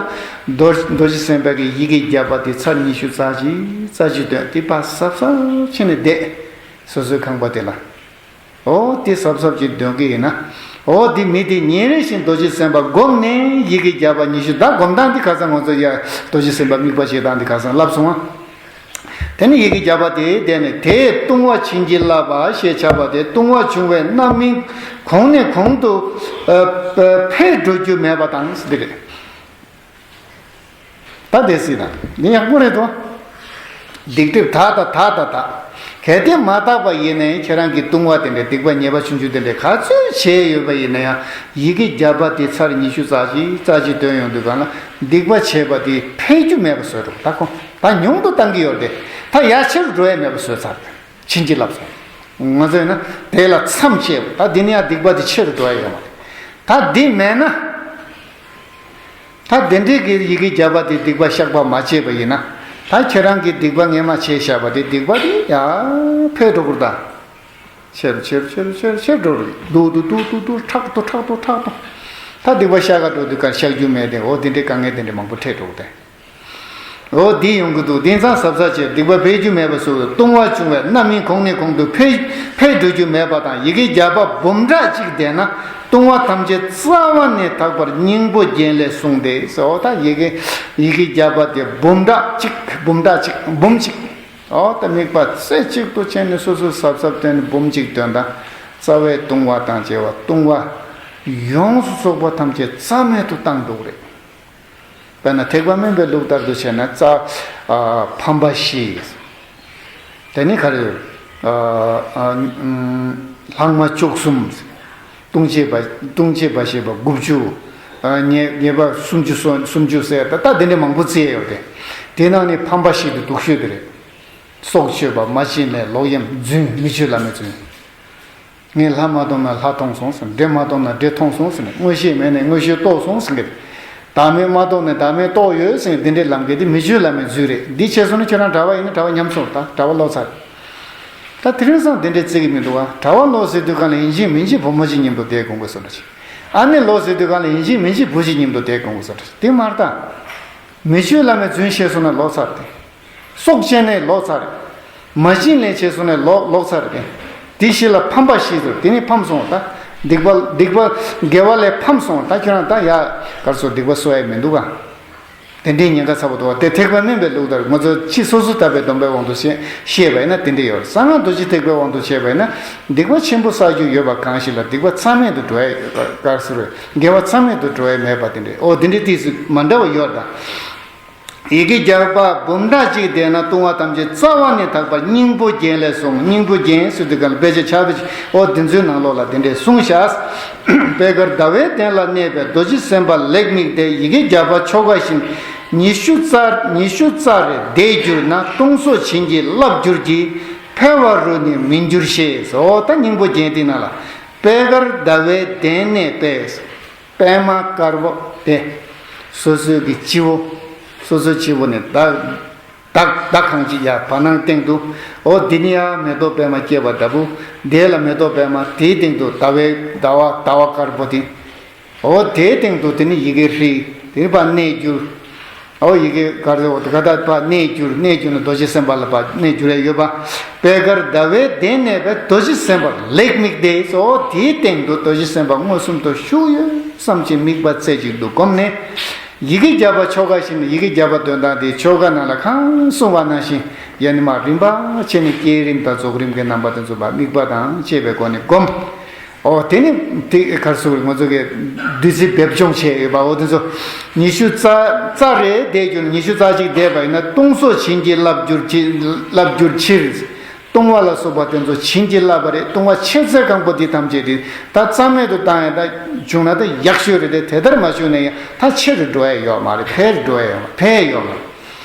རྡོ་རྡོ་རྗེ་སེམས་དཔའ་གི་ཡི་གེ་བརྒྱ་པ་དེ་ཚར་ཉི་ཤུ་རྩ་གཅིག་རྩ་གཅིག་འདོན། དེ་ཕར་གཟབ་གཟབ་བྱས་ནས་བསྡད། སོ་སོའི་ཁང་པ་དེ་ལ། འོ་དེ་གཟབ་གཟབ་ཅིག་འདོན་གི་ཡིན་ན། འོ་དེ་མི་དེ་ཉིན་རེ་བཞིན་རྡོ་རྗེ་སེམས་དཔའ་བསྒོམས་ནས་ཡི་གེ་བརྒྱ་པ་ཉི་ཤུ། ད་སྒོམ་སྟངས་འདི་ཁ་སང་ང་ཚོ་ཡ་རྡོ་རྗེ་སེམས་དཔའ་དམིགས་པ་བྱེད་སྟངས་འདི་ཁ་སང་ལབ་སོང་ང་། དེ་ནས་ཡི་གེ་བརྒྱ་པ་དེ་བཟླས་ནས། དེས་ལྟུང་བ་བྱིན་གྱིས་བརླབས་པ་ཞེས་བྱ་བ་དེ་ལྟུང་བ་བྱུང་བའི་རྣམ་སྨིན་གོང་ནས་གོང་དུ་ཨ་ཨ་འཕེལ་འགྲོ་རྒྱུ་མེད་པ་དང་ཟེར་གི་རེད། ད་དེ་སྲིད་དང་འདི་ཡག་པོ་རེད་དོ། སྡིག་སྒྲིབ་དག་དང་དག་དང་དག་གལ་ཏེ་མ་དག་པ་ཡིན་ནའི་ཁྱེད་རང་གི་ལྟུང་བ་དེ་འདྲ། སྡིག་པ་ཉེས་པ་ཆུང་ཆུང་དེ་འདྲ་ག་ཚོད་བྱས་ཡོད་པ་ཡིན་ན་ཡང་། ཡི་གེ་བརྒྱ་པ་དེ་ཚར་ཉི་ཤུ་རྩ་གཅིག་རྩ་གཅིག་འདོན་ཡོང་དུས་གང་ལ་སྡིག་པ་བྱས་པ་དེ་འཕེལ་རྒྱུ་མེད་པ་བཟོས་འགྲོ། ད་ཁོ་ད་ཉུང་དུ་བཏང་གི་ཡོད་རེད། ད་ཡར་ཆེ་རུ་འགྲོ་ཡ་མེད་པ་བཟོས་ཚར་རེད། བྱིན་གྱིས་བརླབས་སོང་། ང་ཚོས་ན་དེ་ལ་མཚམས་བཅད། ད་འདི་ནས་ཡང་སྡིག་པ་དེ་ཆེ་རུ་འགྲོ་ཡ་ཡོད་མ་རེད། ད་འདི་མེད་ན། ད་དེ་འདྲའི་གི་ཡི་གེ་བརྒྱ་པ་དེ་སྡིག་པ་བཤགས་པ་མ་བྱས་པ་ཡིན་ན། ད་ཁྱེད་རང་གིས་སྡིག་པ་སྔས་མ་བྱས་བཞག་པ་དེ་སྡིག་པ་དེ་ཡར་འཕེལ་འགྲོ་གི་རེད་ད། ཆེ་རུ་ཆེ་རུ་ཆེ་རུ་ཆེ་རུ་ཆེ་རུ་འགྲོ་རེད། སྡུག་སྡུག་སྡུག་སྡུག་སྡུག་ཕྲག་ཏུ་ཕྲག་ཏུ་ཕྲག་ཏུ། ད་སྡིག་པ་བཤགས་ག་འགྲོ་དུས་ཀར་བཤགས་རྒྱུ་མེད་དེ། འོ་དེ་འདྲའི་དཀའ་ངལ་དེ་འདྲ་མང་པོ་འཕྲད་འགྲོ་གི་རེད། འོ་འདི་ཡོང་གི་འདུག་དེང་སང་གཟབ་གཟབ་བྱས། སྡིག་པ་འཕེལ་རྒྱུ་མེད་པ་བཟོས། ལྟུང་བ་བྱུང་བའི་རྣམ་སྨིན་གོང་ནས་གོང་དུ་འཕེལ་འཕེལ་འགྲོ་རྒྱུ་མེད་པ་དང་། ཡི་གེ་བརྒྱ་པ་འབུམ་ཕྲག་གཅིག་བཟླས་ན་ལྟུང་བ་ཐམས་ཅད་རྩ་བ་ནས་དག་པར་སྙིང་པོ་རྒྱན་ལས་གསུངས་ཏེ་ཟེར། འོ་ད་ཡི་གེ་ཡི་གེ་བརྒྱ་པ་དེ་འབུམ་ཕྲག་གཅིག་འབུམ་ཕྲག་གཅིག་འབུམ་གཅིག་འོ་ད་དམིགས་པ་རྩེ་གཅིག་ཏུ་བྱས་ནས་སོ་སོ་གཟབ་གཟབ་བསྟེན་ནས་འབུམ་གཅིག་འདོན་དང་། རྩ་བའི་ལྟུང་བ་དང་བཅས་པ་ལྟུང་བ་ཡོངས་སུ་རྫོགས་པ་ཐམས་ཅད་རྩ་མེད་དུ་བཏང་འགྲོ་གི་རེད། དཔེར་ན་ཐེག་པ་དམན་པའི་ལུགས་ལྟར་དུ་བྱས་ན་རྩ། ཨ། ཕམ་པ་བཞི། དེ་ནི་ག་རེ། ཨ། ཨ། ཨམ། ལྷག་མ་བཅུ་གསུམ། ལྟུང་བྱེད་པ་ལྟུང་བྱེད་པ་ཞེས་པ་དགུ་བཅུ། ཨ། ཉེས་ཉེས་པ་སུམ་ཅུ་སོ་སུམ་ཅུ་ཟེར། ད་ད་དེ་འདྲ་མང་པོ་བརྩིས་ཡོད་དེ། དེ་ནང་ནས་ཕམ་པ་བཞི་དེ་སྡུག་ཤོས་དེ་རེད། སྲོག་གཅོད་པ། མ་བྱིན་ལེན། ལོག་གཡེམ། རྫུན། མི་ཆོས་བླ་མའི་རྫུན། ངས་ལྷ་མ་བཏུལ་ན་ལྷ་བཏུལ་སོང་ཟེར། འདྲེ་མ་བཏུལ་ན་འདྲེ་བཏུལ་སོང་ཟེར། མངོན་ཤེས་མེད་ན་མངོན་ཤེས་རྟོགས་སོང་ཟེར་གི། བདག་མེད་མ་བཏུལ་ན་བདག་མེད་རྟོགས་ཡོད་ཟེར་གི། འདི་འདྲའི་ལམ་ཁ་དེ་མི་ཆོས་བླ་མའི་རྫུན་རེད། འདི་བྱས་སོང་ན་ཁྱོད་རང་གྲྭ་པ་ཡིན་ན་གྲྭ་པ་ཉམས་སོང་། ད་གྲྭ་པ་ལོག་ཚར། ད་དེ་རིང་སང་དེ་འདྲའི་བརྩི་གི་མི་འདུག་ག་གྲྭ་པ་ལོག་ཟེར་དུས་གང་ལ་ཡིན་གཅིག་མིན་གཅིག་བུ་མོ་གཅིག་མཉམ་དུ་བསྡད་དགོངས་དགོས་བཟོ་འདྲ་ཅིག་ཨ་ནེ་ལོག་ཟེར་དུས་གང་ལ་ཡིན་གཅིག་མིན་གཅིག་བུ་གཅིག་མཉམ་དུ་བསྡད་དགོངས་དགོས་བཟོ་འདྲ་ཅིག་དེ་མ་རེད་ད། མི་ཆོས་བླ་མའི་རྫུན་བཤད་སོང་ན་ལོག་ཚར་ཏེ། སྲོག་བཅད་ནས་ལོག་ཚར་རེད། མ་བྱིན་ལེན་བྱས་སོང་ནས་ལོག་ལོག་ཚར་རེད། དེ་བཞི་ལ་ཕམ་པ་བཞི་ཟེར། དེ་ནི་ཕམ་སོང་ད། སྡིག་པ་སྡིག་པ་དགེ་བ་ལས་ཕམ་སོང་། ད་ཁྱོད་རང་ད་ཡ་གར་སོ་སྡིག་པ་གསོ་ཡ་མི་འདུག་ག་དེ་འདྲའི་ཉེན་ཁ་ཚ་པོ་འདུག་ག་དེ་ཐེག་པ་དམན་པའི་ལུགས་ལྟར་ང་ཚོ་ཕྱི་སོ་སོ་ཐར་པའི་སྡོམ་པའི་དབང་དུ་བཤད་བཤད་པ་ཡིན་ན་དེ་འདྲ་ཡོད་རེད། གསང་སྔགས་རྡོ་རྗེ་ཐེག་པའི་དབང་དུ་བྱས་པ་ཡིན་ན་སྡིག་པ་ཆེན་པོ་བསགས་རྒྱུ་ཡོད་པ་གང་ཞིག་ལ་སྡིག་པ་མཚམས་མེད་དུ་འགྲོ་ཡ་ཡོད་པ་གར་སོ་རེད། དགེ་བ་མཚམས་མེད་དུ་འགྲོ་ཡ་མེད་པ་དེ་འདྲ། ཨོ་དེ་འདྲའི་ཏིས་སུ་མ་འདྲ་བ་ཡོད་རེད་ད། ཡི་གེ་བརྒྱ་པ་འབུམ་ཕྲག་གཅིག་བཟླས་ན་ལྟུང་བ་ཐམས་ཅད་རྩ་བ་ནས་དག་པར་སྙིང་པོ་རྒྱན་ལས་གསུངས། སྙིང་པོ་རྒྱན་ཟེར་དུས་གང་ལ་དཔེ་ཆ་ཆ་བེད་ཨོ་དེ་ཚོའི་ནང་ལོགས་ལ་དེ་འདྲས་གསུངས་ཤག་པད་དཀར་ཟླ་བའི་གདན་ལ་གནས་པའི་རྡོ་རྗེ་སེམས་དཔའ་ལེགས་དམིགས་ཏེ། ཡི་གེ་བརྒྱ་པ་ཆོ་ག་བཞིན་ཉི་ཤུ་རྩ་ཉི་ཤུ་རྩ་རེ་བཟླས་གྱུར་ན་ལྟུང་བཟོ་བྱིན་གྱིས་བརླབས་འགྱུར་གྱི། འཕེལ་བ་རུ་ནི་མི་འགྱུར་ཞེས། ཨོ་ད་སྙིང་པོ་རྒྱན་དེ་ནང་ལ་པད་དཀར་ཟླ་བའི་གདན་གནས་པའི། པད་མ་དཀར་པོ་དེ། སོ་སོའི་གི་སྤྱི་བོ། སོ་སོའི་སྤྱི་བོ་ནས་ཟླ། ཟླ་ཟླ་གང་ཅི་ཡ་བར་སྣང་སྟེང་དུ། འོ་འདི་ནི་ཡ་མེ་ཏོག་པད་མ་སྐྱེས་པ་འདྲ་པོ། དེ་ལ་མེ་ཏོག་པད་མ་དེའི་སྟེང་དུ་ཟླ་བའི་ཟླ་བ་ཟླ་བ་དཀར་པོ་དེ། འོ་དེའི་སྟེང་དུ་དེ་ནི་ཡི་གེ་ཧྲཱིཿདེ་ནི་ཕར་གནས་གྱུར། ཨོ་ཡི་གེ་ག་རེ་ཟེར་བ་དེ་ག་ད་ཕར་གནས་གྱུར། གནས་གྱུར་ན་རྡོ་རྗེ་སེམས་དཔའ་ལ་ཕར་གནས་གྱུར་ཡ་ཡོད་པ། པད་དཀར་ཟླ་བའི་གདན་གནས་པའི་རྡོ་རྗེ་སེམས་དཔའ་ལེགས་དམིགས་ཏེ། ཨོ་དེའི་སྟེང་དུ་རྡོ་རྗེ་སེམས་དཔའ་མངོན་སུམ་དུ་བཞུགས་ཡོད་བསམ་གྱི་དམིགས་པ་རྩེ་གཅིག་ཏུ་བསྒོམས་ནས། ཡི་གེ་བརྒྱ་པ་ཆོ་ག་ཞིག་ནི་ཡི་གེ་བརྒྱ་པ་འདོན་སྟངས་དེ་ཆོ་ག་ནང་ལ་གང་གསུངས་པ་ནང་བཞིན་ཡང་ནི་མར་རིམ་པ་བྱས་ནས་བསྐྱེད་རིམ་དང་རྫོགས་རིམ་གྱི་རྣམ་པ་དེ་ཚོ་མར་དམིགས་པ་དང་བཅས་པའི་སྒོ་ནས་བསྒོམ། ཨོ་དེ་ནི་དེ་གར་སོང་ང་ཚོ་གི་བདུད་རྩི་འབེབས་སྦྱོང་བྱས་ཡོད་པ། ཨོ་དེ་ཚོ་ཉི་ཤུ་རྩ་རྩ་རེ་བསྡད་རྒྱུ་ན་ཉི་ཤུ་རྩ་གཅིག་བསྡད་པ་ཡིན་ན་ལྟུང་བཟོ་བྱིན་གྱིས་བརླབ་གྱུར་ཅིག་བརླབ་གྱུར་ཕྱིར། ལྟུང་བ་ལ་སོགས་པ་དེ་ཚོ་བྱིན་གྱིས་བརླབས་པ་རེད། ལྟུང་བ་ཆེ་ཚད་གང་པོ་འདི་ཐམས་ཅད་རེད། ད་རྩ་མེད་དུ་བཏང་ཡང་ད་བྱུང་ན་ད་ཡག་ཤོས་རེད་དེ། དེ་ལྟར་མ་བྱུང་ན་ཡང་ད་ཆེ་རུ་འགྲོ་ཡ་ཡོད་མ་རེད། འཕེལ་རུ་འགྲོ་ཡ་ཡོད་མ་འཕེལ་ཡོད་མ་རེད།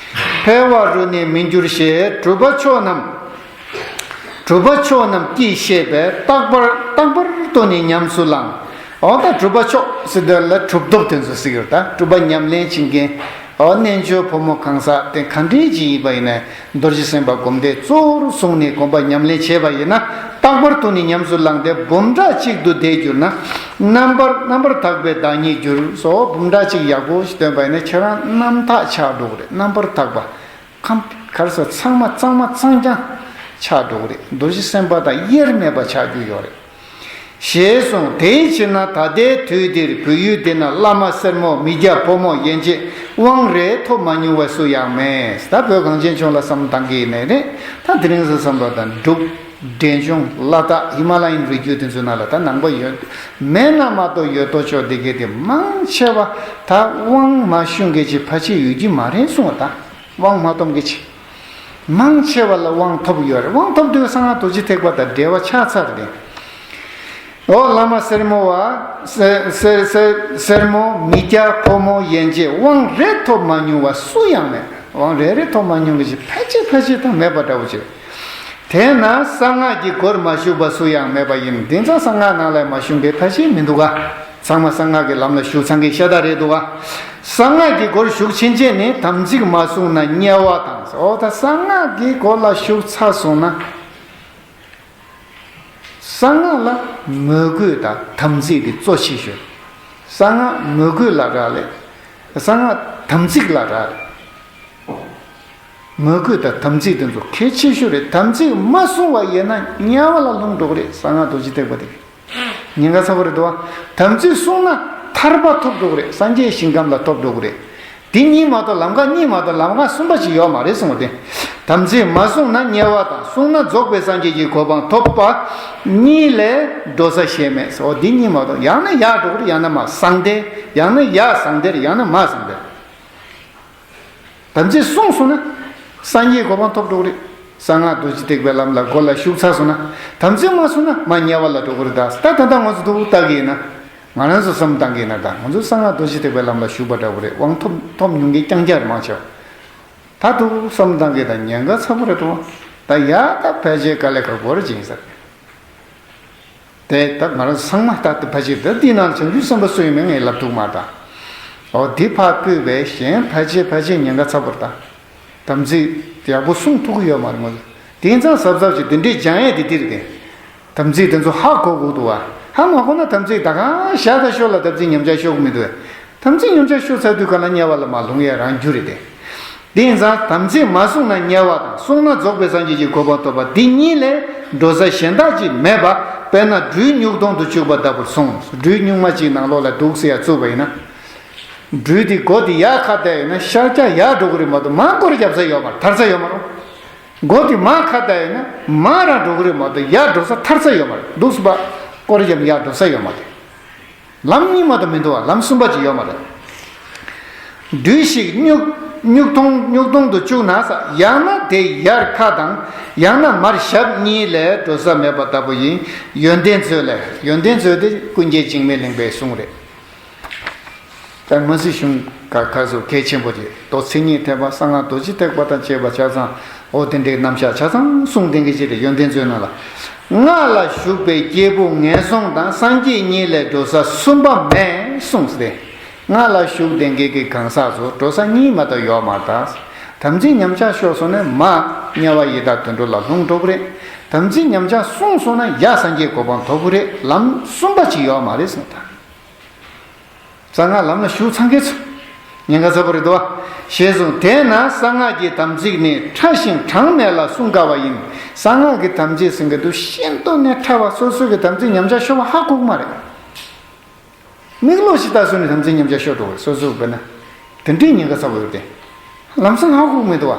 འཕེལ་བ་རུ་ནི་མི་འགྱུར་ཞེས། གྲུབ་པ་མཆོག་རྣམས། གྲུབ་པ་མཆོག་རྣམས་ཀྱིས་བཤད་པའི་རྟག་པར་རྟག་པར་དུ་ནི་ཉམས་སུ་བླང་། འོ་ད་གྲུབ་པ་མཆོག་ཟེར་དུས་ལ་གྲུབ་ཐོབ་དེ་ཚོ་ཟེར་གྱི་ཡོད། ད་གྲུབ་པ་ཉམས་ལེན་བྱེད་མཁན། འོ་རྣལ་འབྱོར་ཕོ་མོ་གང་ཟག་དེ་ག་འདྲའི་ཅིག་ཡིན་པ་ཡིན་ནའི་རྡོ་རྗེ་སེམས་དཔའ་སྒོམ་བཟླས་གཙོ་བོར་བཟུང་ནས་སྒོམ་པ་ཉམས་ལེན་བྱས་པ་ཡིན་ན་རྟག་པར་དུ་ནི་ཉམས་སུ་བླངས་ཏེ་འབུམ་ཕྲག་གཅིག་ཏུ་བསྡད་གྱུར་ན། རྣམ་པར་རྣམ་པར་དག་པའི་བདག་ཉིད་འགྱུར་སོགས་འབུམ་ཕྲག་གཅིག་ཡག་པོ་ཞིག་སྟོན་པ་ཡིན་ན་ཁྱེད་རང་རྣམ་དག་ཆགས་འགྲོ་གི་རེད། རྣམ་པར་དག་པ། ཁམས་གར་སོ་ཚང་མ་གཙང་མ་གཙང་རྐྱང་ཆགས་འགྲོ་གི་རེད། རྡོ་རྗེ་སེམས་དཔའ་དང་དབྱེར་མེད་པ་ཆགས་རྒྱུ་ཡོད་རེད། ཞེས་གསུངས། དེའི་ཕྱིར་ན་ད་ལྟའི་དུས་འདིར་བོད་ཡུལ་འདི་ན་བླ་མ་སེར་མོ་མི་སྐྱ་ཕོ་མོ་ཡན་ཆད་དབང་རེ་ཐོབ་མ་མྱོང་བ་སུ་ཡང་མེད། ད་བོད་གངས་ཅན་ལྗོངས་ལ་བསམ་བཏང་གི་ཡིན་ནའི་རེད། ད་དེ་རིང་སོ་བསམ་པ་དང་འབྲུག་འབྲས་ལྗོངས་ལ་དྭགས་ཧི་མ་ལ་ཡན་རི་རྒྱུད་དེ་ཚོ་ནང་ལ་ད་ནང་པ་ཡོད་མེད་ན་མ་གཏོགས་ཡོད་དོ་ཅོག་འདི་གས་དེ་མང་ཆེ་བ་ད་དབང་མ་ཞུ་མཁན་ཅིག་ཕལ་ཆེར་ཡོད་ཀྱི་མ་རེད་གསུངས་པ། ད་དབང་མ་ཐོབ་མཁན་ཅིག་མང་ཆེ་བ་ལ་དབང་ཐོབ་ཡོད་རེད། དབང་ཐོབ་དུས་གསང་སྔགས་རྡོ་རྗེ་ཐེག་པ་དང་འབྲེལ་བ་ཆགས་ཚར་རེད། ཨོ་བླ་མ་སེར་མོ་བ། སེ་སེ་སེ་སེར་མོ་མི་སྐྱ་ཕོ་མོ་ཡན་ཆད་དབང་རེ་ཐོབ་མ་མྱོང་བ་སུ་ཡང་མེད། དབང་རེ་རེ་ཐོབ་མ་མྱོང་མཁན་ཅིག་ཕལ་ཆེར་ཕལ་ཆེར་དང་མེད་པ་འདྲ་བོ་ཅིག་དེས་ན་གསང་སྔགས་ཀྱི་སྒོར་མ་ཞུགས་པ་སུ་ཡང་མེད་པ་ཡིན། དེང་སང་གསང་སྔགས་ནང་ལ་མ་ཞུགས་མཁན་ཕལ་ཆེར་མི་འདུག་ག་ཚང་མ་གསང་སྔགས་ཀྱི་ལམ་ལ་ཞུགས་ཚར་མཁན་ཤ་སྟག་རེད་འདུག་ག་གསང་སྔགས་ཀྱི་སྒོར་ཞུགས་ཕྱིན་ཆད་ནི་དམ་ཚིག་མ་བསྲུངས་ན་དམྱལ་བ་དང་། འོ་ད་གསང་སྔགས་ཀྱི་སྒོ་ལ་ཞུགས་ཚར་སོང་ན། གསང་སྔགས་ལ་མོས་གུས་དང་དམ་ཚིག་དེ་གཙོ་ཆེ་ཤོས། གསང་སྔགས་མོས་གུས་ལ་རག་ལས། གསང་སྔགས་དམ་ཚིག་ལ་རག་ལས། མོས་གུས་དང་དམ་ཚིག་དེ་ཚོ་གལ་ཆེ་ཤོས་རེད། དམ་ཚིག་མ་བསྲུང་བ་ཡིན་ན་དམྱལ་བ་ལ་ལྷུང་འགྲོ་གི་རེད། གསང་སྔགས་རྡོ་རྗེ་ཐེག་པ་དེ་ཉེན་ཁ་ཚ་པོ་རེད་དོ། དམ་ཚིག་བསྲུངས་ན་ཐར་པ་ཐོབ་འགྲོ་གི་རེད། སངས་རྒྱས་ཞིང་ཁམས་ལ་ཐོབ་འགྲོ་གི་རེད། དེ་གཉིས་མ་གཏོགས་ལམ་ཁ་གཉིས་མ་གཏོགས་ལམ་ཁ་གསུམ་པ་ཅིག་ཡོད་མ་རེད་གསུངས་པ་དེ། དམ་ཚིག་མ་བསྲུངས་ན་དམྱལ་བ་དང་། བསྲུངས་ན་རྫོགས་པའི་སངས་རྒྱས་ཀྱི་གོ་འཕང་ཐོབ་པ་གཉིས་ལས་འགྲོ་ས་གཞན་མེད། འོ་འདི་གཉིས་མ་གཏོགས། ཡང་ན་ཡར་འགྲོ་གི་རེད། ཡང་ན་མར། ཟང་ཐལ། ཡང་ན་ཡར་ཟང་ཐལ། ཡང་ན་མར་ཟང་ཐལ། དམ་ཚིག་བསྲུངས་སོང་ན་སངས་རྒྱས་གོ་འཕང་ཐོབ་འགྲོ་གི་རེད། གསང་སྔགས་རྡོ་རྗེ་ཐེག་པའི་ལམ་ལ་སྒོ་ལ་ཞུགས་ཚར་སོང་ན། དམ་ཚིག་མ་བསྲུངས་ན་མར་དམྱལ་བ་ལ་འགྲོ་གི་རེད། ད་ད་ད་ལྟ་ང་ཚོ་ཐུག་ལྟ་གི་ཡིན་ན། ང་རང་ཚོ་བསམ་བཏང་གི་ཡིན་ན། ད་ང་ཚོ་གསང་སྔགས་རྡོ་རྗེ་ཐེག་པའི་ལམ་ལ་ཞུགས་པ་འདྲ་བོ་རེད། དབང་ཐོབ་ཐོབ་མྱོང་མཁན་རྐྱང་རྐྱང་རེད་མང་ཆེ་བ། ད་ཐུག་བསམ་བཏང་གི་ད་ཉེན་ཁ་ཚ་པོ་རེད་དོ། ད་ཡ་ད་ཕལ་ཆེར་དཀའ་ལས་ཁག་པོ་རེད་ཅིང་ཟེར། དེ་ད་ང་རང་ཚང་མ་ལྟ་དུ་ཕལ་ཆེར་ད་འདི་ནང་བྱང་ཆུབ་སེམས་དཔའ་སུ་ཡིན་མིན་ངས་ལབ་ཐུབ་མ་ད། འོ་འདི་ཕར་བཀོད་པའི་གཞན་ཕལ་ཆེར་ཕལ་ཆེར་ཉེན་ཁ་ཚ་པོ་རེད་ད། དམ་ཚིག་ཡག་པོ་སྲུང་ཐུབ་ཀྱི་ཡོད་མ་རེད་མོ། དེང་སང་གཟབ་གཟབ་ཅིག་དེ་འདྲའི་སྦྱང་ཡས་དེ་འདི་རེད་དེ། དམ་ཚིག་དེ་ཚོ་ཧ་གོ་དགོས་འདུག་བ། ཧ་མ་གོ་ན་དམ་ཚིག་ད་གང་བཞག་ད་ཤོག་ལ་དམ་ཚིག་ཉམས་ཆག་ཤོར་གི་མི་འདུག་བས། དམ་ཚིག་ཉམས་ཆག་ཤོར་ཚར་དུས་ག་ལ་དམྱལ་བ་ལ་མར་ལྷུང་ཡས་རང་རྒྱུ་རེད་དེ། དེ་ཡིན་ཙང་དམ་ཚིག་མ་བསྲུངས་ན་དམྱལ་བ་དང་། བསྲུངས་ན་རྫོགས་པའི་སངས་རྒྱས་ཀྱི་གོ་འཕང་ཐོབ་པ་འདི་གཉིས་ལས་འགྲོ་ས་གཞན་དག་ཅིག་མེད་པ། དཔེར་ན་སྦྲུལ་སྨྱུག་དོང་དུ་བཅུག་པ་ལྟ་བུར་སོང་། སྦྲུལ་སྨྱུག་མ་གཅིག་ནང་ལོགས་ལ་འདུག་ཟེར་ཡ་བཙུགས་པ་ཡིན་ན། སྦྲུལ་འདི་མགོ་འདི་ཡར་ཁ་བལྟས་ཡོད་ན་ཤར་རྒྱག་ཡར་འགྲོ་གི་རེད་མ་གཏོགས་མར་སྐོར་རྒྱབ་ས་ཡོད་མ་རེད། ཐར་ས་ཡོད་མ་རེད། མགོ་འདི་མར་ཁ་བལྟས་ཡོད་ན་མར་རང་འགྲོ་གི་རེད་མ་གཏོགས་ཡར་འགྲོ་ས་ཐར་ས་ཡོད་མ་རེད། འདུག་སེ་བ་སྐོར་རྒྱབ་ཡར་འགྲོ་ས་ཡོད་མ་རེད། ལམ་གཉིས་མ་གཏོགས་མི་འདུག་བ། ལམ་གསུམ་པ་ཅིག་ཡོད་མ་རེད། སྦྲུལ་ཞིག་སྨྱུག་སྨྱུག་དོང་སྨྱུག་དོང་དུ་བཅུག་ན་ས། ཡང་ན་དེ་ཡར་ཁ་དང་ཡང་ན་མར་ཞབས་གཉིས་ལས་འགྲོ་ས་མེད་པ་ལྟ་བུ་ཡིན། ཡོན་ཏན་མཛོད་ལས། ཡོན་ཏན་མཛོད་དེ་ཀུན་མཁྱེན་འཇིགས་མེད་གླིང་པའི་གསུང་རེད། ད་སྔོན་ཚེ་གཞུང་ག་ཁ་སོ་གལ་ཆེན་པོ་ཅིག་མདོ་མཚན་ཉིད་ཐེག་པ། གསང་སྔགས་རྡོ་རྗེ་ཐེག་པ་དང་བཅས་པ་ཆ་ཚང་། འོ་དེ་འདྲའི་རྣམ་གཞག་ཆ་ཚང་གསུངས་བསྡད་མཁན་ཅིག་རེད། ཡོན་ཏན་མཛོད་ནང་ལ། སྔགས་ལ་ཞུགས་པའི་སྐྱེས་བུ་ངན་སོང་དང་། སངས་རྒྱས་གཉིས་ལས་འགྲོ་ས་གསུམ་པ་མེད་གསུངས་ཏེ། སྔགས་ལ་ཞུགས་བསྡད་མཁན་གྱི་གང་ཟག་ཚོ་འགྲོ་ས་གཉིས་མ་གཏོགས་ཡོད་མ་རེད། དམ་ཚིག་ཉམས་ཆག་ཤོར་སོང་ན་མར་དམྱལ་བ་ཡི་དྭགས་དུད་འགྲོ་ལ་ལྷུང་འགྲོ་གི་རེད། དམ་ཚིག་ཉམས་ཆག་སོང་སོང་ན་ཡར་སངས་རྒྱས་གོ་འཕང་ཐོབ་ཀྱི་རེད། ལམ་གསུམ་པ་ཅིག་ཡོད་མ་རེད་གསུངས་ད། གསང་སྔགས་ལམ་ལ་ཞུགས་ཚར་མཁན་ཚོ། ཉེན་ཁ་ཚ་པོ་རེད་དོ། ཞེས་གསུངས། དེས་ན་གསང་སྔགས་ཀྱི་དམ་ཚིག་ནི་ཕྲ་ཞིང་གྲངས་མེད་ལ་བསྲུང་དཀའ་བ་ཡིན། གསང་སྔགས་ཀྱི་དམ་ཚིག་ཟེར་མཁན་དེ་ཤིན་ཏུ་ནས་ཕྲ་བ། སོ་སོ་གི་དམ་ཚིག་ཉམས་ཆག་ཤོར་བ་ཧ་གོ་གི་མ་རེད། མིག་ལོག་ཅིག་ལྟ་སོང་ནས་དམ་ཚིག་ཉམས་ཆག་ཤོར་འགྲོ་གི་རེད། སོ་སོ་དཔེར་ན། དེ་འདྲའི་ཉེན་ཁ་ཚ་པོ་ཡོད་དེ། ལམ་སང་ཧ་གོ་མི་འདུག་བ།